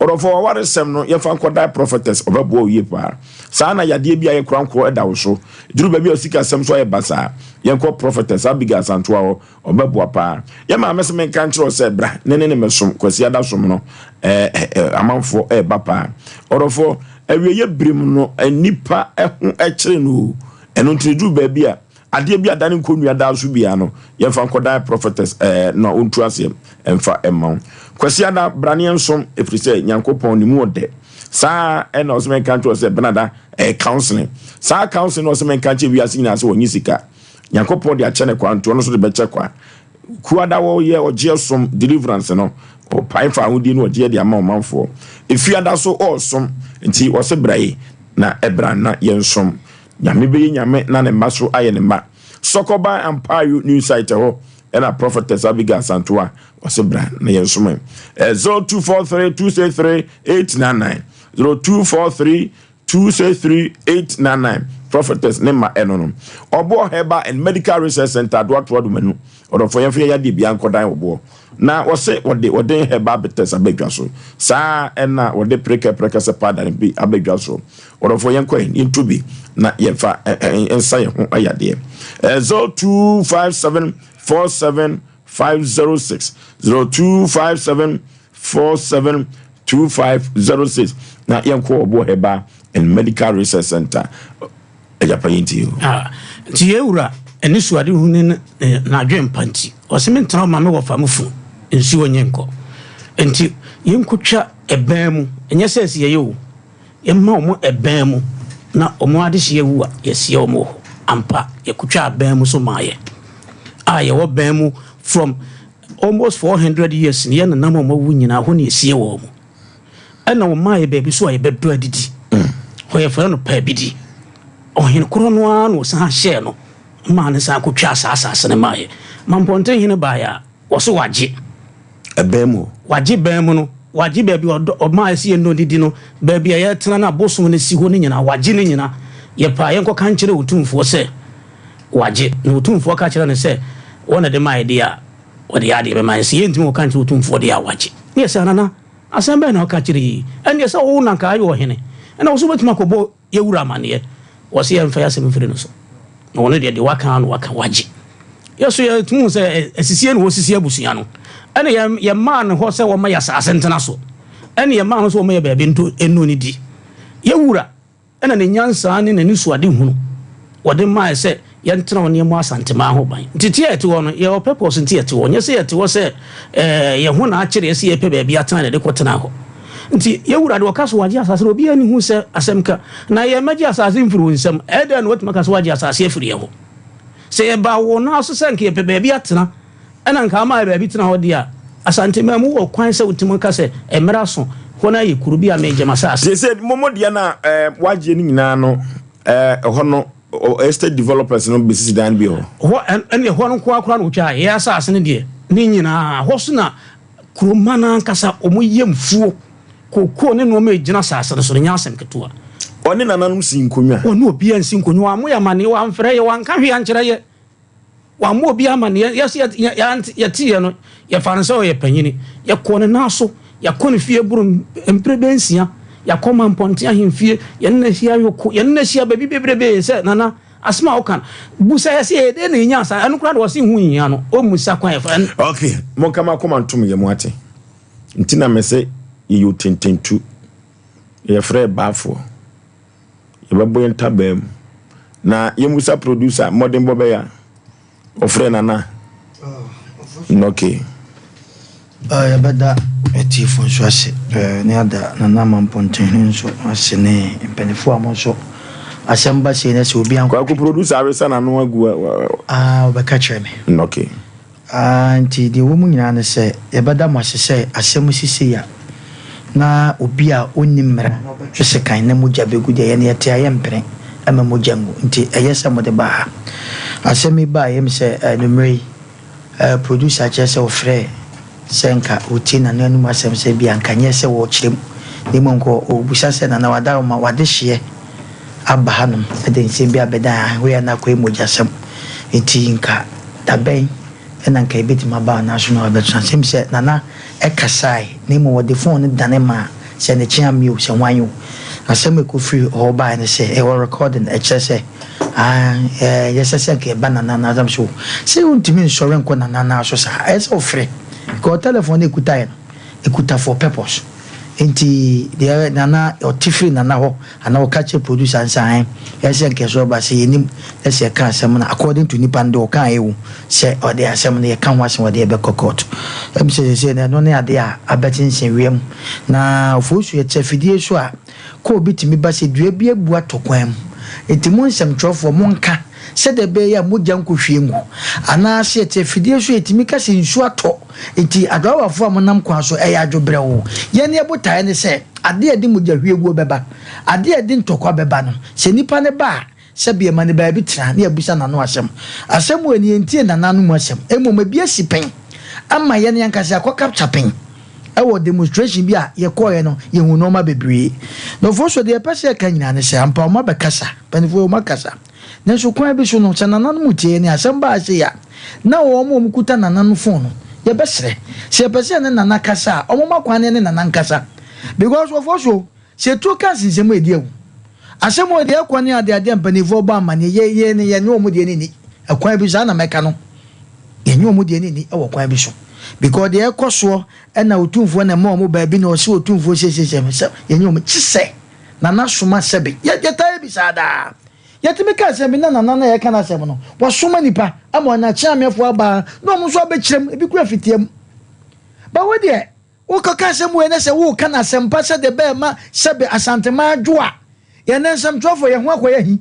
Ɔdɔfoɔ w'awaresɛm no yɛmfa nkɔdae prophetess ɔbɛboa wo yie paa. Saa na yadeɛ bi a ɛyɛ korankorɔ da wo so. Duru baabi a wo sikasɛm so ayɛ basaa. Yɛnkɔ prophetess Abigail Asantoa hɔ ɔbɛboa paa. Yɛ maame se menka nkyerɛ wo sɛ bra ne ne ne mɛsom Kwasiada som no ɛɛ amanfoɔ ɛɛba paa. Ɔdɔfoɔ awieɛ berem no nnipa ho kyere no o. Ɛno nti no duru baabi a Adeɛ bi a dane nkonnua daa so biara no, yɛmfa nkɔdan prophetess ɛɛ na ɔntu aseɛ mfa mma wo. Kwasiada, bra ne yɛnsom, ɛfiri sɛ Nyankopɔn ne mu ɔdɛ. Saa ɛna ɔsɛ menka nkyerɛ sɛ Benada ɛyɛ counseling. Saa counseling na ɔsɛ menka nkyerɛ wiase nyinaa sɛ wɔnye sika. Nyankopɔn de akyɛ ne kwa, nti ɔno nso de bɛkyɛ kwa. Kuada wɔyɛ ɔgyeɛ som, deliverance no, ɔpae fa ahodie no ɔgyeɛ de ama ɔmanfoɔ. Efiada so ɔɔsom, nti ɔsɛ bra yi na ɛbra na yɛnsom. Nyame bɛyɛ Nyame na ne mma so ayɛ ne mma. Sɔkɔban Ampayo new site hɔ ɛna Prophetess Abigail Asantewa ɔse bra na yɛn som ɛ. 0243 263 899 0243 263 899 Prophetess ne mma ɛno no. Ɔboɔ Herbal and Medical Research Center Adoatoa Domanu Ɔdɔfoɔ yɛmfa yɛn yadeɛ biara nkɔdan ɔboɔ. Na wɔse wɔde wɔden herbal bitters aba dwa so. Saa ara na wɔde prekɛ prɛkɛsɛ powder no bi aba dwa so. Ɔdɔfoɔ yɛnkɔ ɛ, yɛntu bi na yɛmfa nsa yɛn ho yadeɛ. 0257 47 506 0257 47 2506 na yɛnkɔ ɔboɔ herbal and medical research center. Agyapa yi nti o. Ah, nti yɛn wura anisoadehu ne n'adwempa nti, ɔse mentena hɔ ma me wɔfa mo funu nsuo nye nkɔ. Nti yɛnkɔtwa ɛbɛn mu, ɛnyɛ sɛ ɛsi yɛyɛ o, yɛmma wɔn ɛbɛn mu na wɔn adehyeɛ wu a yɛsie wɔn wɔ hɔ. Ampa, yɛkɔtwa abɛn mu so maa yɛ a yɛwɔ bɛn mu from almost 400 years ni yɛn nenam a wɔn awu nyinaa hɔ na yɛsie wɔn. Ɛna ɔmaa yɛ baabi so a yɛbɛdɔ adidi. Hɔ yɛfrɛ no Paabidi. Ɔhene korɔ no ara na ɔsan hyɛɛ no maa no san kɔtwaa saa asase no maa yɛ. Mampɔnten hene baeɛ a, ɔse wagye. Ɛbɛn mu. Wagye bɛn mu no, wagye baabi a ɔdɔ ɔmaa yɛ sɛ yɛnnɔ didi no, baabi a yɛtena no a bosom no si hɔ no nyinaa, wagye ne nyinaa. Yɛpɛ a yɛnkɔka nkyerɛ Otumfoɔ sɛ wagye. Na Otumfoɔ ka kyerɛɛ no sɛ wɔn na ɛde maeɛ deɛ a, Wɔde yɛ adeɛ bɛma yɛn. Sɛ yɛntumi nkɔka nkyerɛ otumfoɔ deɛ a, wagye. Ne yɛ sɛ, Anana, asɛm bɛn na woka kyerɛ yi? Ɛnneɛ sɛ wo na anka ayɛ ɔhene, ɛnna wo nso wobɛtumi akɔbɔ yɛn wura amanneɛ. Ɔse yɛmfa yɛn asɛm mfiri no so. Na ɔno deɛ, deɛ waka ara na waka, wagye. Yɛn nso yɛtumi hu sɛ asisie na wɔsisi abusua no. Ɛnna yɛn, yɛmaa no hɔ sɛ wɔmma yɛn asase ntena so. Ɛnna yɛmaa no sɛ wɔmma yɛn baabi nto nnu ne di. Yɛn wura. Ɛna ne nyansa ne n'anisoadehunu wɔde mae sɛ yɛntena hɔ na yɛmmɔ Asanteman ho ban. Nti te a yɛte hɔ no, yɛwɔ purpose nti yɛte hɔ. Nyɛ sɛ yɛte hɔ sɛ eh, yɛn ho na akyere yɛ sɛ yɛpɛ baabi atena na yɛde kɔtena hɔ. Nti yɛ wura de ɔka so wagye asase no obiara ni hu sɛ asɛm ka na yɛ mɛgye asase mfiri wo nsam. Ɛyɛ dɛn na watumi aka sɛ wagye asase afiri yɛ hɔ? Sɛ yɛbaa wo nan so sɛ nka yɛpɛ baabi atena ɛna nka ama yɛ baabi tena hɔ deɛ a, Asanteman mu wɔ kwan sɛ wotumi ka sɛ mmerɛ aso, hɔ no ayɛ kuro bi a megye m'asase. Seesei mo mo deɛ no a eh, wagyeɛ no nyinaa no eh, ɛhɔ no estate developers no bɛsisi dan no bi hɔ. Hɔ ɛne ɛhɔ no nkoa koraa na wɔtwa yɛ asase no deɛ ne nyinaa hɔ so na kuroma no ankasa wɔn yɛ mfuo kokoo ne nneɛma ɛgyina asase no so no nyɛ asɛm ketewa. Ɔne nananom si nkonnwa. Ɔne obiara nsi nkonnwa wɔn yɛ amaneɛ wɔamfrɛ yɛ wɔanka hwee ankyerɛ yɛ. Wammɔ obiara amanneɛ. Yɛ sɛ yɛteeɛ no, yɛfaa no sɛ ɔyɛ panyini. Yɛkɔɔ ne nan so. Yɛakɔ ne fie boro mprɛ bɛyɛ nsia. Yɛakɔ Mampɔnten ahemfie. Yɛne no ahyia Yoko. Yɛne no ahyia baabi bebrebee sɛ, Nana, asɛm a woka no, bu sɛ yɛse yɛyɛ dɛn na yɛnyaa saa? Ɛno koraa de ɔse ho nhia no. Ɔmmisa kwan a yɛfa. Ok, monka mo akoma ntom yɛ mo ate. Nti na mese yɛyɛ otententu. Yɛfrɛ baafoɔ. Yɛbɛbɔ yɛn ntabaa mu. Na yɛmmusa producer mmɔdenbɔ bɛyɛ a ɔfrɛ Nana. Okay. Yɛbɛda atiefo nso ase ne ada Nana Amampɔntenhene nso ase ne mpanimfoɔ a mo nso asɛm ba sei na sɛ obi ankɔ. Kwaku producer awesa n'ano agu. Ah, ɔbɛka kyerɛ me. Okay. Aa nti deɛ ɛwɔ mu nyinaa ne sɛ, yɛbɛda mo ase sɛ asɛm si sei a, na obi a ɔnni mmara na ɔbɛtwe sekan na mogya bɛgu deɛ, yɛn yɛte a yɛmpene mma mogya ngu, nti ɛyɛ sɛ mode baa ha. Asɛm yi baeɛ ɛyɛ me sɛ anwummerɛ yi producer kyerɛ sɛ ɔfrɛɛ sɛ nka ɔtie Nana anum asɛm sɛ ebia nka nyɛ sɛ ɔrekyerɛ mu na mmom nka ɔrebisa sɛ Nana Wadaroma w'adehyeɛ aba hanom de nsɛm bi abɛdan ahwea na akɔyɛ mogyasɛm nti nka Da bɛn na anka yebetumi aba anaa so na wabɛtena ase? Efisɛ Nana kasae, na mmom ɔde fon no dane maa sɛ ne kyeame o, sɛ hwan o. Asɛm a ekofiri hɔ bae ne sɛ, ɛwɔ recording, ɛkyerɛ sɛ, aah, ɛyɛ sɛ sɛ anka yɛba Nana nan so o. Sɛ wontumi nsɔre nkɔ Nana nan so saa, ɛyɛ sɛ wofrɛ. Because telephone no a ekutae no, ekuta for purpose. Enti deɛ Nana ɔte firi Nana hɔ anaa ɔka kyerɛ producer no sɛ ae ɛyɛ sɛ nka ɛsɛ ɔba sɛ yɛnim na sɛ yɛka asɛm no according to nipa no deɛ ɔkaeɛ o sɛ ɔde asɛm no yɛka ho asɛm ɔde ɛbɛkɔ court. Ɛm sɛ seesei no ɛno ne adeɛ a abɛkyenkyen wiem na Ofosu yɛte afidie so a kɔ obi tumi ba sɛ dua bi abu atɔ kwan mu enti mo nsɛmtwerɛfoɔ monka sɛdeɛ ɛbɛyɛ a mogya nkɔhwie ngu anaasɛ yɛte afidie so a yɛtumi ka sɛ nsuo atɔ Enti adɔwafo a monam kwan so, ɛyɛ adwo brɛoo. Yɛn yɛn botaeɛ ne sɛ, adeɛ a ɛde mogyahwieguo bɛba, adeɛ a ɛde ntɔkwa bɛba no, sɛ nipa no ba a, sɛbe yɛma no baabi tena na yɛabisa n'ano asɛm. Asɛm wei no, yɛntie nananom mu asɛm. Mmom ebi asi pɛn ama yɛn ankasa yɛakɔ capture pɛn wɔ demonstration bi a yɛkɔeɛ no, yɛhuu nnoɔma bebree. Nɔfoɔ so, deɛ yɛpɛ sɛ yɛka nyinaa ne sɛ, ampa wɔabɛkasa, mpanimfoɔ yi wɔakasa. Nanso kwan bi so no, sɛ nananom tie yɛn asɛm ba ha sei a, na wɔn a wɔkuta nana no phone no, yɛbɛsrɛ. Sɛ yɛpɛ sɛ yɛne nana kasa a, wɔmma kwan na yɛne nana nkasa. Because wɔfoɔ so, sɛ etuo ka nsensɛm a ɛdi awu. Asɛm wɔ deɛ ɛkɔ ne adeade a mpanimfoɔ bɔ amanneɛ, yɛ, yɛ, yɛne wɔn deɛ no nni. Ɛkwan bi saa na mɛka no. Yɛne wɔn deɛ no nni wɔ kwan bi so. Because deɛ ɛkɔ soɔ ɛna otumfoɔ na ɛma wɔn baabi na ɔse otumfoɔ siesie sɛ yɛne wɔn, kye sɛ nana soma sɛbe. Yɛ, yɛtaa yɛ bi saa daa. Yɛtumi ka asɛm bi na nana no a yɛreka n'asɛm no, wasoma nnipa ama wɔn akyeameɛfoɔ aba na wɔn nso abɛkyerɛ mu, ebi kura fitia mu. Ba wo deɛ, wokɔka asɛm wei na sɛ woreka no asɛmpa sɛdeɛ ɛbɛyɛ ma sɛbe Asanteman adwo a, yɛn nnɛ nsɛmtwerɛfoɔ yɛn ho akɔyɛ ahi.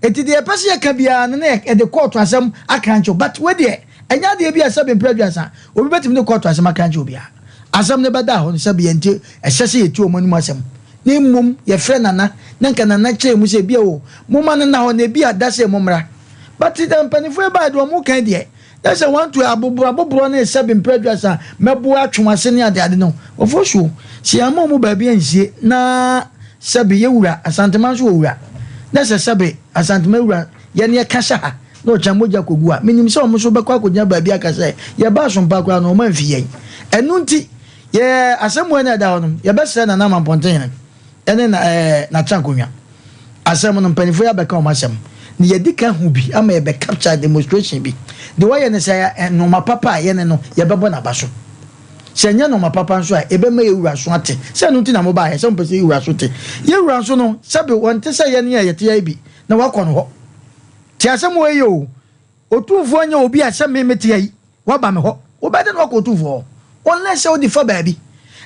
Enti deɛ yɛpɛ sɛ yɛka biara no na yɛde kɔɔto asɛm akrankye wo. But wei deɛ, ɛnyɛ adeɛ bi a sɛbe mprɛ aduasa obi bɛtumi de kɔɔto asɛm akrankye obiara. Asɛm no bɛda hɔ no sɛbe yɛnte, ɛsɛ sɛ yɛtie wɔn anom asɛm. Na mmom yɛfrɛ Nana na nka Nana kyerɛ mu sɛ ebia o momma no nna hɔ na ebia da sɛ mommra. But na mpaninfoɔ yi baeɛ deɛ wɔn kan deɛ na sɛ wɔn to aboborɔ aboborɔ ne sɛbe mprɛ aduasa mɛboa atwe wɔn ase ne ade ade no wɔfoɔ suo sɛ yɛamma wɔn baabi ansie na sɛbe yɛ wura Asantema nso wɔ wura na sɛ sɛbe Asantema wura yɛne yɛka hyɛ ha na ɔkya mogya kɔgu a menim sɛ wɔn nso bɛkɔ akɔgyina baabi aka sɛ yɛba asompa koraa no wɔn amfi yɛn ɛno nti Yɛ asɛm wei na ɛda hɔ no, yɛbɛsrɛ Nana Amampɔntenhene ne na ɛɛ N'Atrankonnwa. Asɛm no, mpanyinfoɔ yi abɛka wɔn asɛm. Na yɛadi kan ahu bi ama yɛbɛ capture demonstration bi. Deɛ wɔyɛ no sɛ ɛyɛ nnoɔma papa a yɛne no yɛbɛbɔ n'aba so. Sɛ ɛnyɛ nnoɔma papa nso a, ɛbɛma yɛn wura so ate. Sɛ ɛno nti na mobaeɛ, sɛ mopɛ sɛ yɛn wura so te. Yɛn wura nso no, sɛbe ɔnte sɛ yɛn a yɛte ha yi bi, na wakɔ no hɔ. Te asɛm wei yie o. Otumfoɔ nyɛ obi a sɛ me mete ha yi, waba me hɔ. Wobɛyɛ dɛn na woakɔ Otumfoɔ hɔ? Unless sɛ wode fa baabi.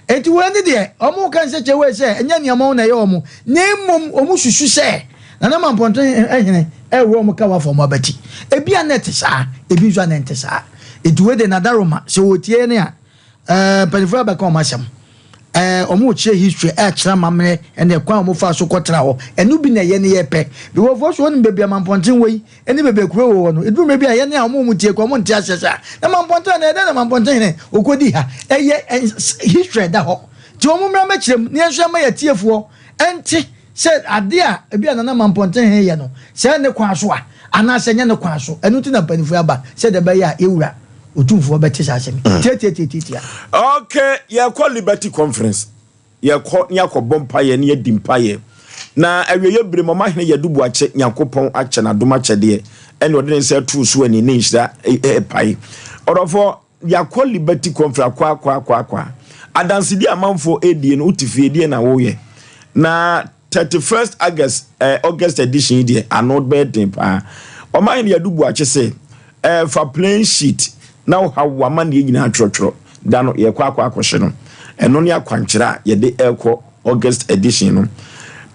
Enti wei ne deɛ, wɔn ka nsɛkyɛ wei sɛ ɛnyɛ nneɛma ho na ɛyɛ wɔn, na mmom wɔn susu sɛ Nana Mampɔnten hene ɛrewɔ wɔn ka wɔ afa wɔn abati. Ebi a na ɛte saa, ebi nso a na ɛnte saa. Enti wei deɛ Nadaroma, sɛ wɔtie yɛn a, ɛɛ mpanimfoɔ abɛka wɔn asɛm. Ɛɛ wɔn rekyerɛ history, ɛrekyerɛ amammerɛ ɛne ɛkwan a wɔn faa so kɔtena hɔ. Ɛno bi na ɛyɛ ne yɛpɛ. Because wɔn so wɔnim baabi a Mampɔnten wɔ yi ɛne baabi a kuro wɔ hɔ no. Ɛduru mmerɛ bi a yɛne a wɔn a wɔn tie kɔ wɔn nte aseɛ saa. Na Mampɔnten na ɛdɛn na Mampɔnten hene ɔkɔdi ha. Ɛyɛ history ɛda hɔ. Nti wɔn mmra mmɛkyerɛ mu na yɛn nso yɛmma yɛn atiefoɔ ɛnte sɛ adeɛ a ebi a Nana Mampɔnten hene yɛ no sɛ ɛne kwan so a anaasɛ ɛnyɛ ne kwan so. Ɛno nti na mpanimfoɔ aba sɛdeɛ ɛbɛyɛ a yɛwura Otumfoɔ bɛte saa asɛm yi. Tiatiatiatia. Okay, yɛkɔ Liberty Conference. Yɛkɔ ne akɔbɔ mpaeɛ ne yɛadi mpaeɛ. Na awieeɛ bere mu ɔmahene Yadu Boakye Nyankopɔn akyɛ n'adom akyɛdeɛ ɛne ɔde ne nsa atuu so ani ne nhyira ɛpae. Ɔdɔfoɔ, yɛakɔ Liberty Conference akɔ akɔ akɔ akɔ a. Adansedie a amanfoɔ ɛredie no, wote fie deɛ na woyɛ. Na 31st August eh, August edition yi deɛ ano bɛyɛ den paa. Ɔman yɛn yɛadu Boakye sɛ eh, fa plain sheet na wohaw w'amanneɛ nyinaa twerɛtwerɛ da no yɛkɔ akɔ akɔhye no. Ɛno ne akwankyerɛ a yɛde ɛrekɔ August edition no.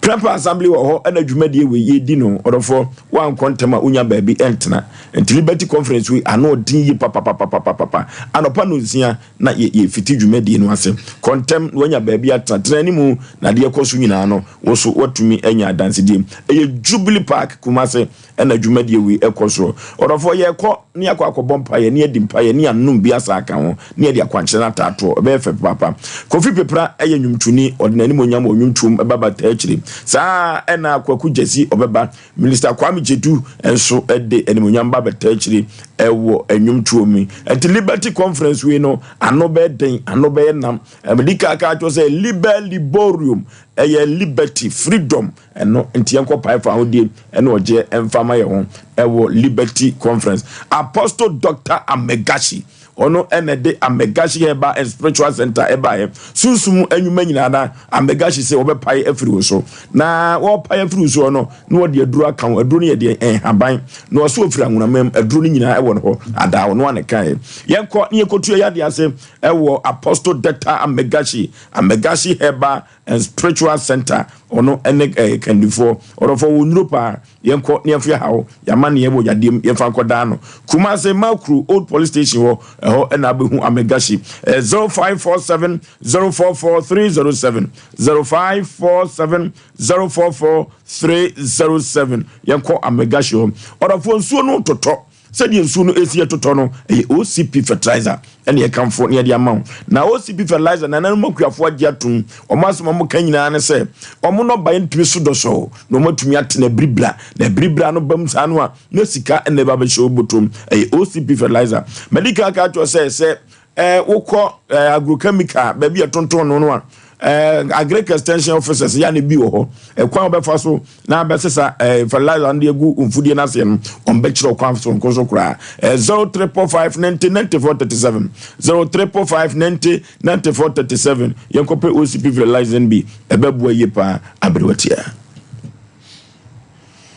Prɛpa Assembly wɔ hɔ ɛna dwumadie wei yɛdi no ɔdɔfoɔ woankɔ ntɛm a wonya baabi ɛntena. Nti Liberty Conference wei ano ɔden yie papapapapapa. Anɔpa nonsia na yɛfiti dwumadie no ase. Kɔ ntɛm na woanya baabi atena. Tena anim na adeɛ kɔ so nyinaa no, wo nso woatumi anya adansedie. Ɛyɛ Jubilee Park, Kumasi ɛna dwumadie wei ɛkɔ soɔ. Ɔdɔfoɔ, yɛrekɔ na yɛakɔ akɔbɔ mpaeɛ, na yɛadi mpaeɛ, na yɛanom bi asa aka ho, na yɛde akwankyerɛ no ataatoɔ. Ɛbɛyɛ fɛ papaapa. Kofi Pepra yɛ nnwomtoni, ɔde n'animuonyam wɔ nnwomtoɔ mu ɛba bataa akyire. Saa ara ɛna Kwaku Gyasi ɔbɛba. Minister Kwame Gyedu nso de animuonyam ba bɛtaa akyire wɔ nnwomtoɔ mu. Nti Liberty Conference wei no, ano bɛyɛ den, ano bɛyɛ nam. Medi kan ka akyerɛ sɛ Liber Liborium, ɛyɛ liberty, freedom, ɛno nti yɛnkɔ pae fa ahodie ɛne ɔgyeɛ ɛmfa ma yɛn ho ɛwɔ Liberty Conference. Apostle Doctor Amegashi Ɔno na ɛde Amegashi Herbal and Spiritual Center baeɛ. Sunsum nnwuma nyinaa na Amegashi sɛ wɔbɛpae afiri wo so. Na wɔrepae afiri wo soɔ no, na wɔde aduro aka ho. Aduro no yɛ deɛ nhaban. Na ɔsɛ ɔfiri anwonama mu. Aduro no nyinaa ɛwɔ ne hɔ. Adaa ɔno a na ɛkaeɛ. Yɛnkɔ na yɛnkɔtu yɛn yadeɛ ase ɛwɔ Apostle Doctor Amegashi, Amegashi Herbal and Spiritual Center. Ɔno ne ɛɛ kandifoɔ. Ɔdɔfoɔ wɔ nnuro paa. Yɛnkɔ na yɛmfa yɛhaw, yɛamanneɛ wɔ yadeɛ mu, yɛmfa nkɔdaa no. Kumase, Makru, Old Police Station hɔ, ɛhɔ na abɛhu Amegashi. Ɛyɛ 0547 044 307, 0547 044 307. Yɛnkɔ Amegashi hɔ. Ɔdɔfoɔ nsuo no totɔ. Sɛdeɛ nsuo no ɛsi ɛtotɔ no, ɛyɛ OCP fertilizer ɛna yɛkamfo na yɛde ama wo. Na OCP fertilizer, nananom akuafoɔ agye atom. Wɔn asɛm a wɔka nyinaa ne sɛ, wɔn nnɔbaeɛ no tumi so dɔsɔɔ, na wɔatumi ate no abiribira. Na abiribira no bam saa no a, na sika na ɛba bɛhyɛ wo bɔtɔm. Ɛyɛ OCP fertilizer. Madi kan aka akyerɛ wo sɛ, sɛ eh, wokɔ eh, agrochemical baabi a ɛtontɔn no no a, eh, agric extension officers yɛ na bi wɔ hɔ. Ɛkwan a wɔbɛfa so na abɛsesa eh, fertilizer no de agu mfudie no aseɛ no, wɔbɛkyerɛ ɔkwan soronko so koraa. Eh, 0345 90 94 37 0345 90 94 37 Yɛnkɔpɛ OCP fertilizer no bi, ɛbɛboa yie paa aberewa tia.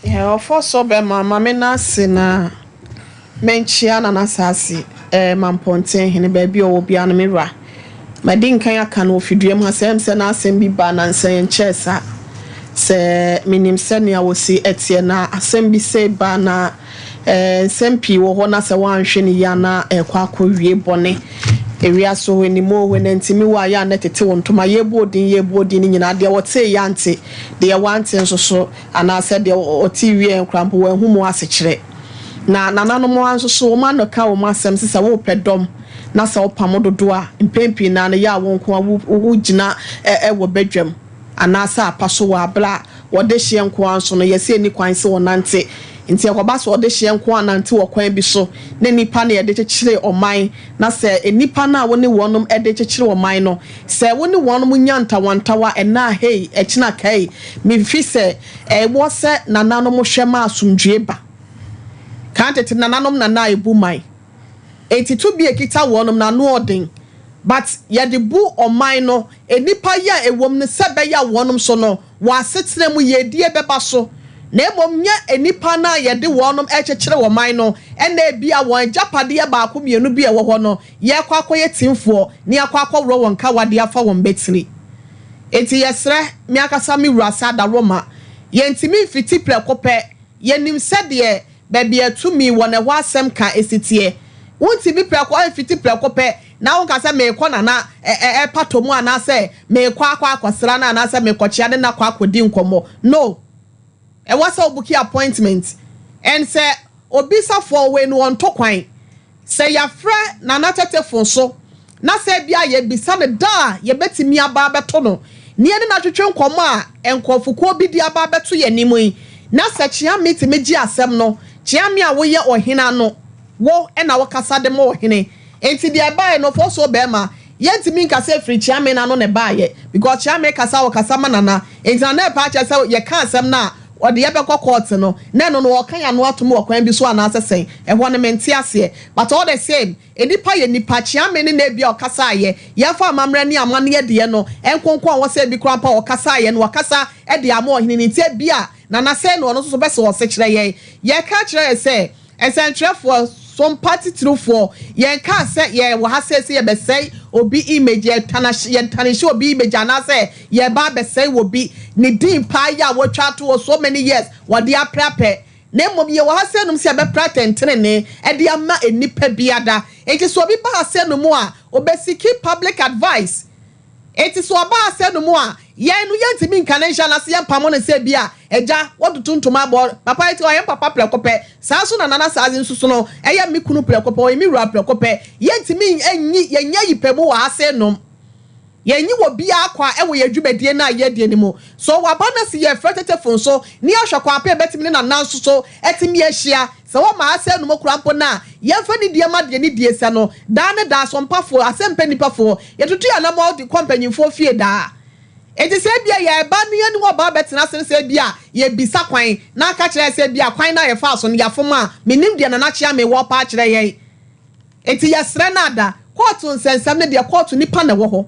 Ɔfɔ sɔ bɛma ma me nan ase na menkyea Nana Asaase eh, Mampɔnten hene baabi a ɔwɔ biara no me wura. Madi nkan aka no wɔ fidua mu ha sɛ ɛm sɛ n'asɛm bi baa nansa yi ɛnkyɛɛ saa. Sɛ menim sɛnea wɔsi teɛ na asɛm bi sei ba na eh, nsɛm pii wɔ hɔ na sɛ woanhwɛ no yie a na ɛrekɔ akɔwie bɔne. Ewiase hɔ anim o, hɔ nantimi wɔ a yɛ a na ɛtete wo ntoma. Yɛrebɔ odin yɛrebɔ odin no nyinaa deɛ wɔtee yɛ ante, deɛ wɔante nso so Anaasɛ deɛ ɔte wieɛ koraa mpo wanhu mu asekyerɛ. Na nananom ara nso so wɔn ano ka wɔn asɛm sɛ sɛ worepɛ dɔm na sɛ wopamo dodoɔ a, mpɛn pii no ara no yɛ a wo nko ara wogyina wɔ badwam anaasɛ apa so wɔ aberɛ a wɔdehyeɛ nko ara nso no yɛse ɛnni kwan sɛ wɔnante. Nti ɛkɔba sɛ ɔdehyeɛ nko ara nante wɔ kwan bi so na nnipa na yɛde kyekyere ɔman na sɛ nnipa no a wo ne wɔnom de kyekyere ɔman no Sɛ wo ne wɔnom nya ntawantawa ɛnnɛ a hei, ɛkyena kai, me fi sɛ ɛwɔ sɛ nananom hwɛ ma asomdwie ba. Kan tete nananom na na ebu man. Enti tumi a ekita wɔnom no ano ɔden. But yɛde bu ɔman no, nnipa yi a ɛwom no sɛ ɛbɛyɛ a wɔnom so no, wɔn asetena mu yiedie bɛba so. Na mmom nyɛ nnipa no a yɛde wɔnom rekyekyere ɔman no na ebia wɔn agyapadeɛ baako mmienu bi a ɛwɔ hɔ no yɛrekɔ akɔyɛ timfoɔ na yɛakɔ akɔworɔ wɔn kawa de afa wɔn batiri. Enti yɛsrɛ, me ankasa me wura sɛ adaworoma, yɛntumi mfiti prɛko pɛ, yɛnim sɛdeɛ baabi a tumi wɔ na ɛhɔ asɛm ka si teɛ. Wontumi prɛko mfiti prɛko pɛ na wonka sɛ merekɔ Nana ɛpatɔ mu anaasɛ merekɔ akɔ akɔsra no anaasɛ merekɔkyea ne no akɔ akɔdi nkɔmmɔ. No. Ɛwɔ sɛ wo booki appointment and sɛ obisafoɔ wei no ɔnto kwan. Sɛ yɛafrɛ Nana Tetefo nso na sɛ ebia yɛbisa no da a yɛbɛtumi aba abɛto no na yɛne no atwetwe nkɔmmɔ a nkurɔfokuo bi de aba abɛto yɛn anim yi, na sɛ Kyeame tumi gye asɛm no, Kyeame a woyɛ ɔhene ano, wo na wokasa de ma ɔhene, enti deɛ ɛbaeɛ no Ofosuo barima, yɛntumi nka sɛ ɛfiri Kyeame no ano na ɛbaeɛ, because Kyeame kasa a ɔkasa ma Nana, enti Nana ɛpɛ akyerɛ sɛ yɛka asɛm no a ɔde yɛ bɛkɔ court no, na ɛno no ɔreka yɛn ano atom wɔ kwan bi so anaasɛ sɛn, ɛhɔ no mente aseɛ, but all the same, Nnipa yɛ nnipa, Kyeame ne na ebia ɔkasaeɛ, yɛmfa amammerɛ ne amanneɛ deɛ no nkonko a ɔwɔ sɛ ebi koraa mpo a ɔkasaeɛ no wakasa de ama ɔhene no nti ebia Nana sɛn na ɔno nso so bɛsɛ ɔse kyerɛ yɛn. Yɛka kyerɛ yɛ sɛ nsɛntwerɛfoɔ, sompa titirifoɔ, yɛnkaa sɛ yɛwɔ ha sei sɛ yɛbɛsɛe obi image, yɛtanihye obi image anaasɛ yɛreba abɛsɛe obi ne din paa yi a watwa ato hɔ so many years wɔde aprɛaprɛ. Na mmom yɛwɔ ha sɛnom sɛ yɛbɛpra atɛntenenee de ama nnipa biada. Enti sɛ obi ba ha sɛnom a, ɔbɛsiki public advice. Enti sɛ ɔba ha sɛnom a, yɛn no yɛntumi nka no nhyɛ anaasɛ yɛmpamo no sɛ ebia, Agya, woatutu ntoma abɔ papa enti ɔyɛ me papa prɛko pɛ. Saa nso na Nana Saadze nso so no, ɛyɛ me kunu prɛko pɛ, ɔyɛ me wura prɛko pɛ. Yɛntumi nyi, yɛnyɛ ayipamu wɔ ha sɛnom. Yɛnnye obiara kwa wɔ yɛn dwumadie no a yɛdie no mu. So waba na se yɛfrɛ tetefon so ne yɛahwɛ kwan pa a yɛbɛtumi ne nana nso so atumi ahyia? Sɛ wɔma asɛe no mu koraa mpo no a, yɛmfa nidie mma deɛ nidie sɛ no. Daa ne daa, asompafoɔ, asɛmpɛ nnipafoɔ, yɛtutu yɛn anammɔn de kɔ mpanyimfoɔ fie daa. Enti sɛ ebia yɛreba na yɛne ɔbaa bɛtena ase no sɛ ebia yɛbisa kwan na aka kyerɛ yɛn sɛ ebia kwan no a yɛfaa so no yɛafom a, mennim deɛ Nana Kyeame wɔ paa kyerɛ yɛn. Enti yɛsrɛ no ada. Kɔɔto nsɛnsɛm no deɛ kɔɔto nipa na ɛwɔ hɔ.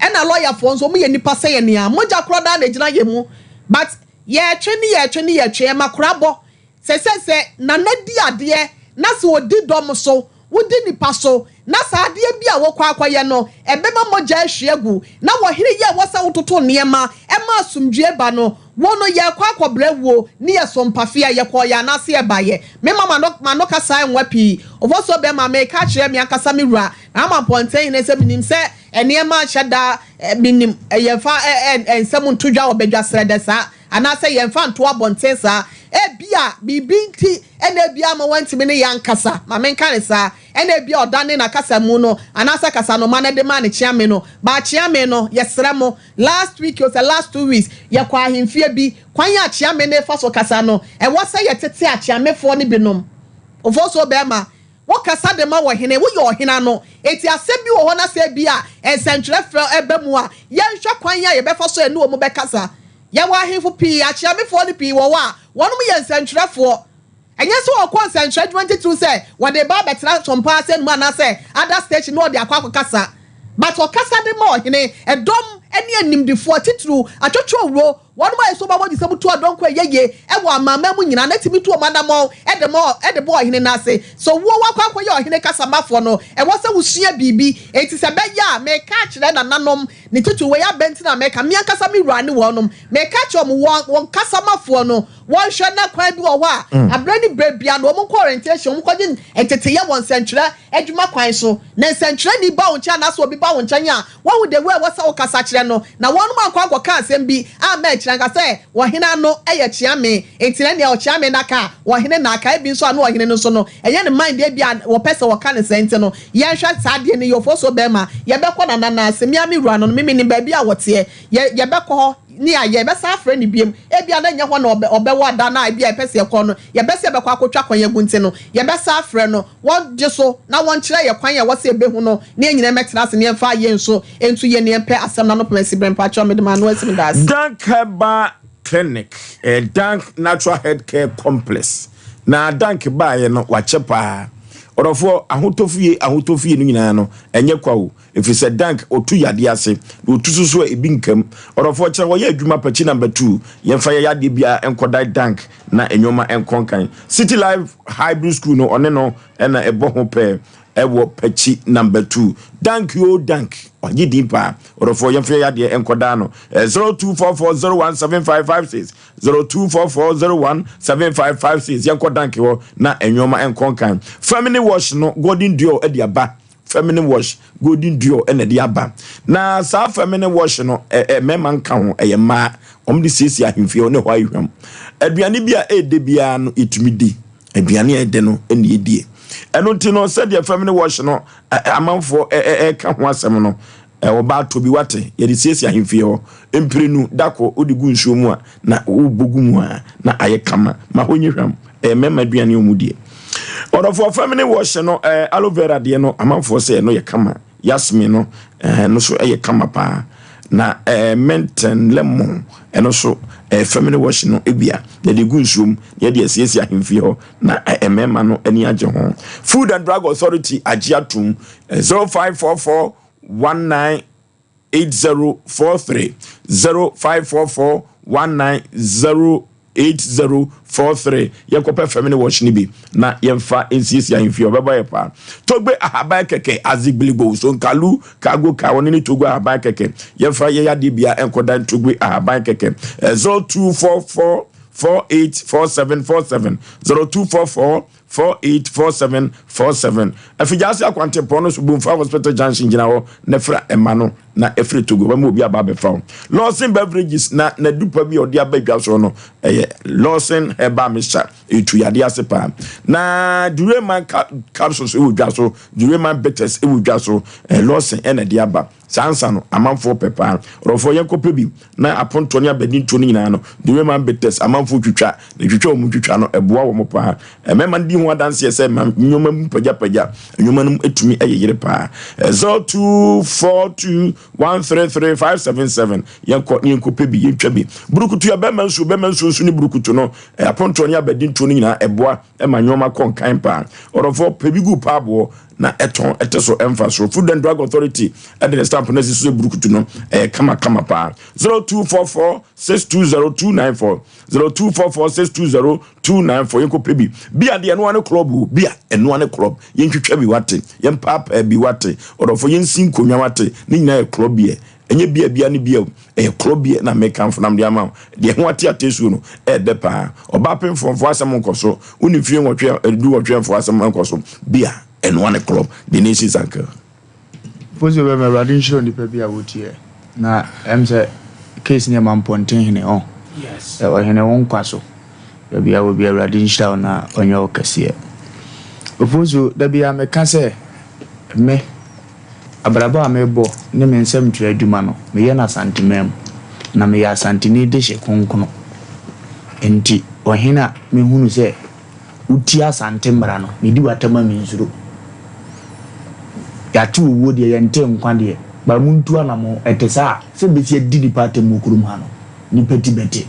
Ɛna lɔyafoɔ nso wɔn yɛ nipa sɛ yɛn a. Mogya korɔ naa na ɛgyina yɛn mu. But yɛtwe ne yɛtwe ne yɛtwe ɛma kora bɔ. Sɛ sɛ sɛ Nana di adeɛ na sɛ ɔdi dɔm so, wodi nipa so, na saa adeɛ bi a wokɔ akɔyɛ no ɛbɛma mogya ahwie agu, na ɔhene yi a ɛwɔ sɛ wototo nneɛma ɛma asomdwie ba no, Wo no yɛkɔ akɔbrɛ wuo ne yɛ so mpafe a yɛkɔɔ yɛ anaase yɛbaeɛ. Me ma m'ano m'ano kasaɛ nwa pii. Ofosuo bɛma meka akyerɛ me ankasa me wura na ama mpɔnten hene sɛ menim sɛ nneɛma nhyɛ da menim yɛmfa nsɛm nto dwa wɔ badwa srɛdɛ saa anaasɛ yɛmfa nto abɔnten saa. Ebia biribi nti na ebia ama wantumi ne yɛn ankasa ma menka no saa. Ɛna ebia ɔdane n'akasamu no anaasɛ kasanoma no de maa ne kyeame no. But kyeame no yɛsrɛ mo Last week o sɛ last 2 weeks yɛkɔɔ ahemfie bi, kwan a Kyeame no fa so kasa no, ɛwɔ sɛ yɛtete Akyeamefoɔ no binom. Ofosuo bɛɛma, wo kasa de ma ɔhene, woyɛ ɔhene ano, enti asɛm bi wɔ hɔ na sɛ ebia nsɛntwerɛ frɛ ba mu a, yɛnhwɛ kwan a yɛbɛfa so a ɛne wɔn bɛkasa. Yɛwɔ ahemfo pii, Akyeamefoɔ no pii wɔ hɔ a, wɔnom yɛ nsɛntwerɛfoɔ. Ɛnyɛ sɛ wɔkɔ nsɛnkyerɛ adwuma ntitiriw sɛ wɔde reba abɛtena Sompa asɛm mu anaasɛ other station na wɔde akɔ akɔkasa. But ɔkasa de ma ɔhene, ɛdɔm ne animdefoɔ, titiriw atwotwowuro, wɔnom a ɛsɔ wɔn abɔgyesɛ tu adɔnkɔ a ɛyɛ yie wɔ amanaman mu nyinaa na tumi tu wɔn anammɔn de ma de bɔ ɔhene no ase. Sɛ owuo wakɔ akɔyɛ ɔhene kasamafoɔ no, ɛwɔ sɛ wosua biribi. Enti sɛ ɛbɛyɛ a, meka akyerɛ nananom, ne titiriw wei abɛn nti na meka, me ankasa me wura ne wɔnom, meka akyerɛ wɔn, wɔn wɔn kasamafoɔ no, Wɔnhwɛ na kwan bi wɔ hɔ a, aberɛ ne berɛ biara no, wɔnkɔ orientation, wɔnkɔgye nteteyɛ wɔ nsɛntwerɛ adwuma kwan so. Na nsɛntwerɛni ba wo nkyɛn anaasɛ obi ba wo nkyɛn a, wahu the way a ɛwɔ sɛ wokasa kyerɛ no. Na wɔnom ankɔ ankɔka asɛm bi amma akyire anka sɛ ɔhene ano yɛ kyeame, nti na ɛnneɛ ɔkyeame no aka a, ɔhene na aka. Ebi nso a na ɔhene no nso no, ɛnyɛ ne mind ebia wɔpɛ sɛ wɔka no saa nti no, yɛnhwɛ saa adeɛ no yie. Ofosuo barima, yɛbɛkɔ Nana nan ase, me ara me wura no no, me menim baabi a ɔteɛ, yɛ, yɛbɛkɔ hɔ. Ne a yɛbɛsan afrɛ no biom. Ebia na ɛnyɛ hɔ na ɔbɛ, ɔbɛwɔ ada no a ebia yɛpɛ sɛ yɛkɔ no. Yɛbɛ sɛ yɛbɛkɔ akɔtwa kwan agu nti no, yɛbɛsan afrɛ no. Wɔgye so na wɔnkyerɛ yɛn kwan a ɛwɔ sɛ yɛbɛhu no, na yɛn nyinaa mmɛtena ase na yɛmfa yɛn nso nto yɛn nea yɛmpɛ asɛm no ano pem asi berɛ. Mpakyɛw, mede m'ano asi. Meda ase. Dank Herbal Clinic, ɛyɛ Dank Natural Health Care Complex. Na Dank baeɛ no, wakyɛ paa. Ɔdɔfoɔ, ahotɔ fie, ahotɔ fie no nyinaa no, ɛnyɛ kwa o, ɛfiri sɛ Dank ɔtu yadeɛ ase, na ɔtu so so a ebi nka mu. Ɔdɔfoɔ, kyerɛ hɔ yɛ adwuma pakyi number two, yɛmfa yɛ yadeɛ biara nkɔdan Dank na nnoɔma nkɔ nkan. City Life Hybrid School no, ɔne no na ɛbɔ ho pɛɛ ɛwɔ pakyi number two. Dank yoo Dank, wagye din paa. Ɔdɔfoɔ, yɛmfa yɛ yadeɛ nkɔdan no. 0244017556. 0244017556 yɛnkɔ danke hɔ na nneɛma nkɔ nkan. Feminine wash no Golden Dior de aba. Feminine wash Golden Dior na ɛde aba. Na saa feminine wash no ɛ ɛ mmarima nka ho, ɛyɛ mmaa. Wɔn de siesie ahemfie hɔ ne hɔ ayehwam. Aduane bi a ɛɛdɛ biara no yɛtumi di. Aduane a ɛdɛ no na yɛdie. Ɛno nti no sɛdeɛ feminine wash no amanfoɔ ɛka ho asɛm no, Ɔbaa tɔ bi wate, yɛde siesie ahemfie hɔ. Mprenu, da kor wode gu nsuo mu a, na wobɔ gu mu a, na ayɛ kama. Ma hɔ nyɛ hwam. Ɛyɛ mmarima aduane a wɔdie. Ɔdɔfoɔ fam ne wɔhye no, aloe vera deɛ no, amanfoɔ sɛ ɛno yɛ kama. Yasmin no, ɛno nso yɛ kama paa. Na mint and lemon, ɛno nso fam ne wɔhye no bi a, yɛde gu nsuo mu, na yɛde asiesie ahemfie hɔ, na mmarima no ani agye ho. Food and Drug Authority agye atom 0544 198043 0544 198043 Yɛnkɔpɛ fam ne wɔhye no bi na yɛmfa nsiesie ahemfie ɔbɛbɔ yɛ paa. Togbe ahaban kɛkɛ azigbiligbo sonkalu kago ka ɔne ne Togo ahaban kɛkɛ yɛmfa yɛyɛ adeɛ bia nkɔdan Togbe ahaban kɛkɛ 0244 484747 0244 484747 Afigya-Ase akwantempɔn no so Bomfa Hospital Junction gyina hɔ na fra ɛma no na ɛfiri Togo bɛma obi aba abɛfa wo. Lawson Beverages na n'adupa bi a ɔde aba dwa soɔ no ɛyɛ Lawson Herbal Mixture ɛtu yadeɛ ase paa. Na Dureman capsules ɛwɔ dwa so, Dureman bitters ɛwɔ dwa so, Lawson ɛna ɛde aba. Saa nsa no, amanfoɔ pɛ paa. Ɔdɔfoɔ, yɛnkɔpɛ bi na apontoɔ ne abadintoɔ no nyinaa no, Dureman bitters, amanfoɔ twitwa, na twitwa a wɔtwitwa no, ɛboa wɔn paa. Mmarima no di ho adanseɛ sɛ ma nneɛma mu pagyapagya, nneɛma no mu tumi yɛ yere paa. 0242133577, yɛnkɔ na yɛnkɔpɛ bi, yɛntwa bi. Burukutu yɛ bɛrima nsuo, bɛrima nsuo nso ne burukutu no, apontoɔ ne abadintoɔ no nyinaa, ɛboa ma nneɛma kɔ nkan paa. Ɔdɔfoɔ, pɛ bi gu paaboɔ na ɛtɔn ɛte so ɛmfa so. Food and Drug Authority ɛde ne stamp no asi so sɛ burukutu no ɛyɛ kamakama paa. 0244 620 294 0244 620 294 yɛnkɔ pɛ bi. Bia deɛ ɛnoa ne club o, bia ɛnoa ne club. Yɛntwitwa bi wate, yɛmpaapaa bi wate, ɔdɔfo yɛnsi nkonnwa wate, ne nyinaa yɛ club beer. Ɛnyɛ bia bia ne bia o, ɛyɛ club beer na mekamfo na mede ama wo. Deɛ ɛho ate ate suo no, ɛɛdɛ paa. Ɔbaa pemfoɔ mfoɔ asɛm nkɔ so, wo ne fie nwɔtwe a, du nwɔtwe mfoɔ asɛm nkɔ so. Bia ɛnoa ne club, the nation's uncle. Mfo so bɛma awurade nhyira onipa bi a wotiɛ na ɛm sɛ case no yɛ mampɔnten hene ɔn Yes. Ɛ ɔhene wo nkwa so baabi a wɔ bi awurade nhyira wo na ɔnyɛ wo kɛseɛ Ofosu da biara meka sɛ me abrabɔ a mebɔ ne me nsɛmtwerɛ adwuma no meyɛ no Asanteman mu na meyɛ Asanteni dehye kronkron nti ɔhene a mehunu sɛ Wotia Asante mmara no, medi w'atam a mensuro. Yɛate owuo deɛ, yɛntee nkwa deɛ, but montu anamɔn, ɛte saa a, sɛ mɛsi adi nnipa atam wɔ kurom ha no, nnipa ti bɛte.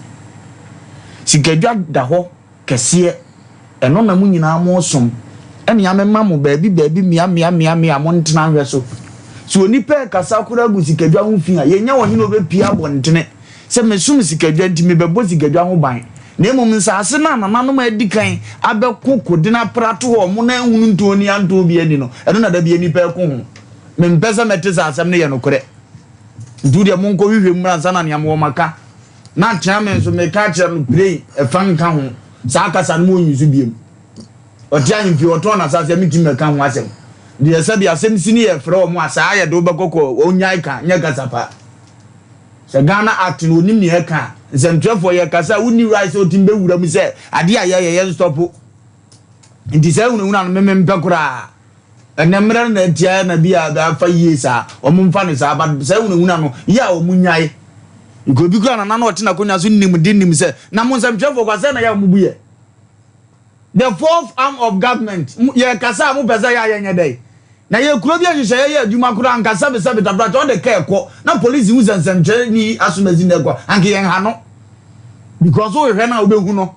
Sikadwa da hɔ kɛseɛ, ɛno na mo nyinaa moresom, ɛnea mema mo baabi baabi mmea mmea mmea mmea a montena nhwɛ so. Sɛ onipa rekasa koraa gu sikadwa ho fi a, yɛnya ɔhene a ɔbɛpue abɔntene. Sɛ mesom sikadwa nti, mebɛbɔ sikadwa ho ban, na mmom nsase no a nananom a adi kan abɛko koden apere ato hɔ a wɔn nan nhunu ntɔn ni antɔn bi anni no, ɛno na da biara nnipa reko ho. Mempɛ sɛ mɛte sɛ asɛm no yɛ nokorɛ. Nti wo deɛ monkɔhwehwɛ mu mmra ansa na nea mewɔ maka. Na akyea me nso meka akyerɛ no pirei, ɛfa nka ho. Saa kasa no monyi so biom. Ɔte ahemfie, ɔtɔn n'asase a mentumi mmɛka ho asɛm. Deɛ sɛdeɛ asɛm si ne yɛfrɛ wɔn a saa yɛde wo bɛkɔ kɔ, ɔnnyae ka, nyɛ kasa pa. Sɛ Ghana Act no onim nea ɛka a, nsɛmtwerɛfoɔ yɛkasa a wonni right sɛ wotumi bɛwura mu sɛ adeɛ a yɛyɛ yɛn stɔpo. Nti saa hunahuna no me mempɛ koraa. Ɛnɛ mmerɛ no na atia na bi a afa yie saa, wɔn mfa no saa, but saa hunahuna no yɛ a wɔn nyae. Nka obi koraa nana na ɔte n'akonnwa so nim de nim sɛ na mo nsɛmtwerɛfoɔ kwa sɛ na yɛ a wɔn bu yɛ. The fourth arm of government, yɛ kasa a mo pɛ sɛ yɛ a yɛnyɛ dɛn? Na yɛ kuro bi a nhyehyɛeɛ yɛ adwuma koraa anka sɛbe sɛbe tabrakyɛ ɔde kaa ɛkɔ na police hu sɛ nsɛmtwerɛni yi asomasi na ɛkɔ anka yɛn ha no because wohwehwɛ no a wobɛhu no.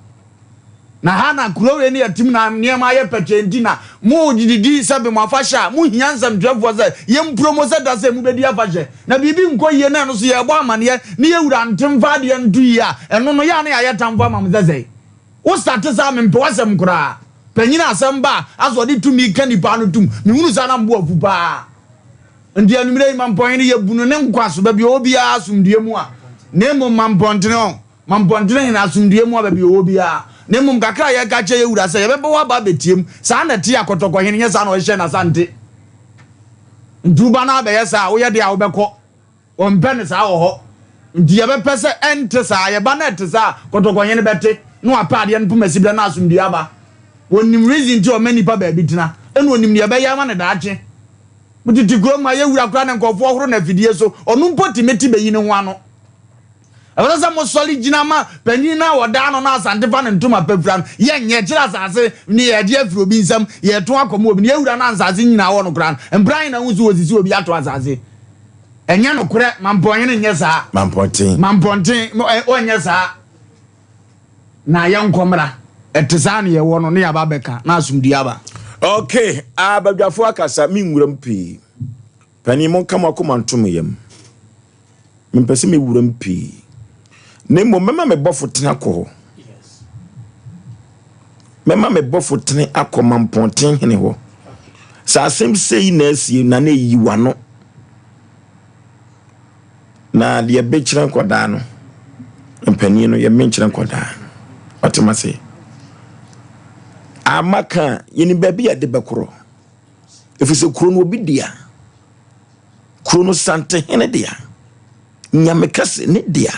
Na ha na kuro wei ne yɛtem na nneɛma ayɛ pɛkyɛɛ nti na mo didi sɛbe mo afahyɛ a mo hia nsɛmtwerɛfoɔ sɛ yɛn promo sɛ da sɛ mo bɛdi afahyɛ na biribi nkɔ yie na ɛno so yɛrebɔ amaneɛ ne yɛ wura nte mfa adeɛ nto yie a ɛno no yɛ a na yɛayɛ tamfo ama mo sɛ sɛe wo starte saa mempɛ w'asɛm koraa panyin asɛm ba a asɛ ɔde tumi ka nipa ano tum mehunu saa na mbo afu paa nti anwummerɛ yi mampɔnhene yɛbu no ne nkwa so baabi ɔwɔ biara asomdue mu a na mmom mampɔntene ɔ Ma mpɔntene hene asomdwoeɛ mu a baabi a ɔwɔ biara, na mmom kakra a yɛreka akyerɛ yɛn wura sɛ, yɛbɛbɔ wo aba abɛtie mu. Saa na ɛte a kɔtɔkɔ hene, nyɛ saa na ɔhyehyɛ n'asante. Nti wo ba no abɛyɛ saa a, woyɛ deɛ a wobɛkɔ. Wɔmpɛ no saa wɔ hɔ. Nti yɛbɛpɛ sɛ ɛnte saa. Yɛba na ɛte saa a, kɔtɔkɔ hene bɛte na wapɛ adeɛ no poma siberɛ na asomdwoeɛ aba. Wɔnim reason nti a ɔma nnipa baabi tena, ɛna ɔnim deɛ ɛbɛyɛ ama no daakye. Motete kurom ha, yɛn wura koraa na nkurɔfoɔ horo no afidie so, ɔno mpo tumi te bɛyi ne ho ano. Ɛwɔ sɛ mosɔre gyina ma panyin no a wɔdaa no na Asante fa ne ntoma pa fira no. Yɛnyɛ kyerɛ asase ne yɛgye afiri obi nsam, yɛto akɔma obi. Ne yɛwura no a nsase nyinaa wɔ no koraa no, mpra ahe na wohu sɛ wɔsisi obi ato asase? Ɛnyɛ nokorɛ, Mampɔnhene nyɛ saa. Mampɔnten. Mampɔnten, ɔnyɛ saa. Na yɛnkɔ mmra. Ɛte saa na yɛwɔ no, na yɛaba abɛka, na asomdwoeɛ aba. Okay, abadwafoɔ akasa, menwura mu pii. Panin, monka mo akoma nto me yam. Mempɛ sɛ mewura mu pii. Na mmom mɛma me bɔfo tene akɔ hɔ. Mɛma me bɔfo tene akɔ mampɔnten hene hɔ. Sɛ asɛm sei na asie na na eyi w'ano. Na deɛ bɛkyerɛ nkɔdaa no, mpanin no yɛmenkyerɛ nkɔdaa. Ɔte ma se. Ama ka a, yɛnim baabi a yɛde bɛkorɔ. Ɛfiri sɛ kuro no obi dea. Kuro no Santehene dea. Nyame kɛse ne dea.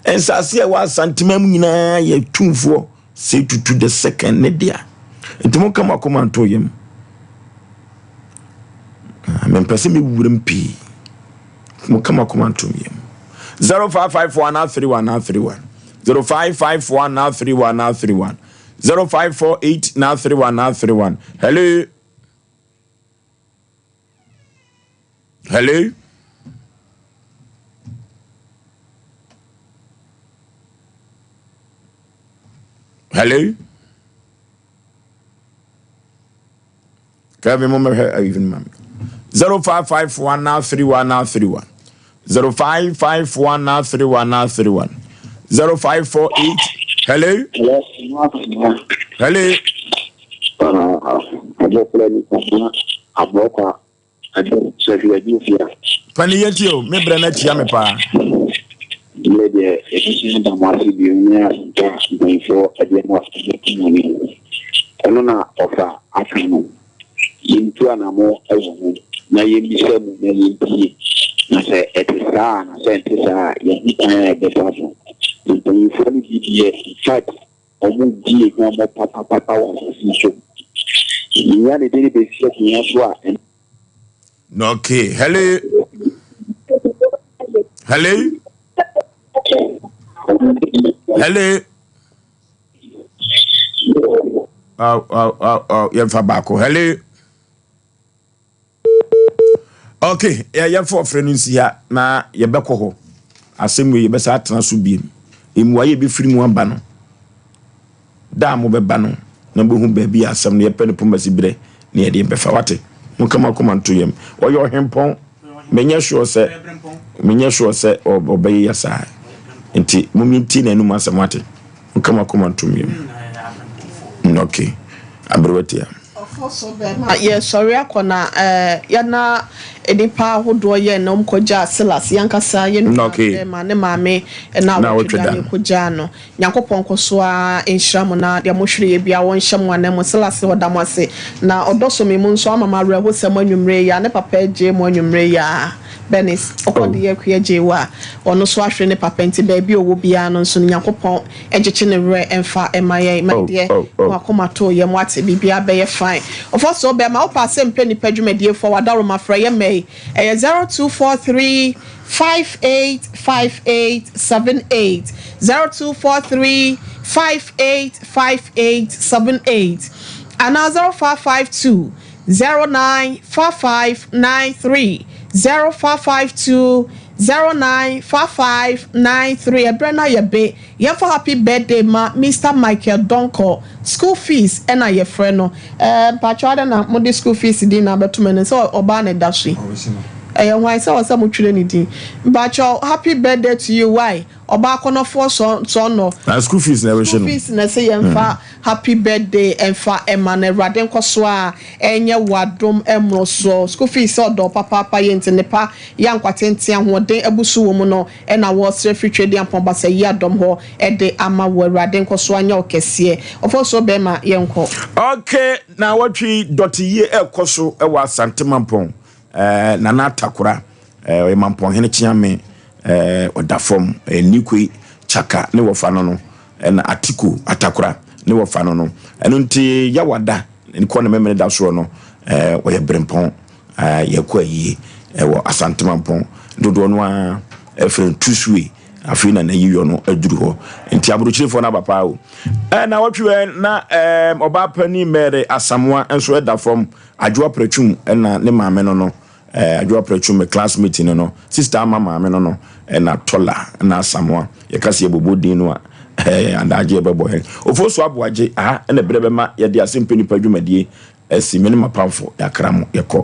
Nsase a ɛwɔ Asantema mu nyinaa yɛ tumfoɔ sɛ tutu the second ne dea. Nti monka mo akoma nto yam. Ah, mempɛ sɛ mewuram pii. Monka mo akoma nto yam. 0554 31 31 0554 31 31 0548 31 31 Hello. Hello? Hello? Kevin, mo mɛhwɛ ayi ma me. 0551 931 931 0551 931 931 0548 Hello? Hello? Pani yɛ tie o, me brɛ no atia me paa. Yɛ deɛ yɛbɛsua da mo ase bio ne asɛmpa mpanyinfoɔ ɛdeɛ mo ase mo ne ɛno na ɔfa aka no yɛntu anamo wɔ ho na yɛmmisa mu na yɛntie na sɛ ɛte saa na sɛ ɛnte saa a yɛho kwan a yɛbɛfa so mpanyinfoɔ no bi deɛ in fact Wɔredi yɛn hwammɔ papapapa wɔ asase yi so. Yɛnya ne de no bɛsi akonnwa so a, ɛno. Okay, hello. Hello. Hello. Oh, oh, oh, oh, yɛmfa baako. Hello. Ok, yɛmfa ɔfrɛ no nsi ha na yɛbɛkɔ hɔ. Asɛm wei yɛbɛsa atena so biem. Mmuaeɛ bɛfiri mu aba no, da a mobɛba no na mobɛhu baabi a asɛm no yɛpɛ no pomasi berɛ na yɛde bɛfa. Wate? Monka mo akoma nto yam. Ɔyɛ ɔhempɔn. Menyɛ sure sɛ menyɛ sure sɛ ɔbɛyɛ saa. Nti momintie n'anum asɛm wate? Monka mo akoma nto yam. Ok, aberewa tia. Ɔfo so bɛma yɛsɔre akɔ na yɛna nnipa ahodoɔ yɛn na wɔkɔgyaa Silas, yɛn ankasa yɛn nua bɛma ne maame na awɔtwe da yɛkɔgyaa no. Nyankopɔn nkɔ so ara nhyira mo na deɛ mohwereɛ biara wɔnhyɛ mo ananmu. Silas ɔda mo ase na ɔdɔ so me mu nso ama mo awerɛhosɛm anwummerɛ yi a ne papa agyee mo anwummerɛ yi ara. Bernice, ɔkɔ de yɛ akua gyee wo a ɔno nso ahwere ne papa nti baabi a ɔwɔ biara no nso no Nyankopɔn nkyekye ne werɛ mfa mma yɛn. My dear, mo akoma too yam wate, biribiara bɛyɛ fine. Ɔfɔsoo bɛɛma, wopɛ asɛm pɛ nipa dwumadie foɔ wadaroma frɛ yɛ mma yi, ɛyɛ 0243 5858 78, 0243 5858 78 anaa 0552 0955 93, 0552. 095593 ɛberɛ no ayɛ be yɛmfa happy birthday ma Mister Michael Donkor school fees ɛna yɛfrɛ no ɛɛ mpakyɛw adɛn na mode school fees din na abɛto m'anim sɛ ɔbaa na ɛda so yi ɛyɛ hwan sɛ ɔsɛ motwerɛ ne din mpakyɛw happy birthday to you why Ɔbaa kɔnɔfoɔ sɔ sɔ nɔ. Na school fees na ɛbɛhyɛ no. School fees na ɛsɛ yɛn fa happy birthday ɛnfa ɛma no awurade nkɔso a ɛnyɛ wo adom ɛmoro soɔ school fees sɛ ɔdɔ papaapa yɛ nti nepa yɛ ankwa tenten ahoɔden abusu wɔ mu no ɛna wɔsrɛ firi Twedeampɔn basa yi adɔm hɔ ɛde ama wo awurade nkɔso anyɛ wo kɛseɛ ɔfɔsuo bɛɛma yɛnkɔ. Ok naawɔtwe yi dɔte yie ɛrekɔ so wɔ Asante Mampɔn eh, Nana Atakora eh, ɔyɛ Mampɔnhene Kyeame eh, ɔda fam eh, Nikwe Chaka ne wɔfa no no ɛna Atiko Atakora ne wɔfa no no ɛno nti Yawada kɔ ne memene da soɔ no eh, ɔyɛ berempɔn eh, yɛkɔ ayie ɛwɔ Asante Mampɔn dodoɔ no ara ɛfrɛ no Tusue afei na n'ayiyɔ no aduru hɔ nti aburokyerefoɔ no aba paa o eh, na wɔtwe wɛ na eh, ɔbaa panin Mary Asamoah nso ɛda fam Adwoa Pratwum ɛna ne maame no no Eh, Adwoa Prɛtwo me classmate no no, sister ama maame no no, ɛna Tola, ɛna Asamoah. Yɛka sɛ yɛbobɔ din no a, eh, adaagye yɛbɛbɔ yɛn. Ofosu Aboagye, aha ɛna berɛ bɛma yɛde Asɛmpɛ Nipa dwumadie asi. Me ne m'apamfo, yɛakra mo, yɛkɔ.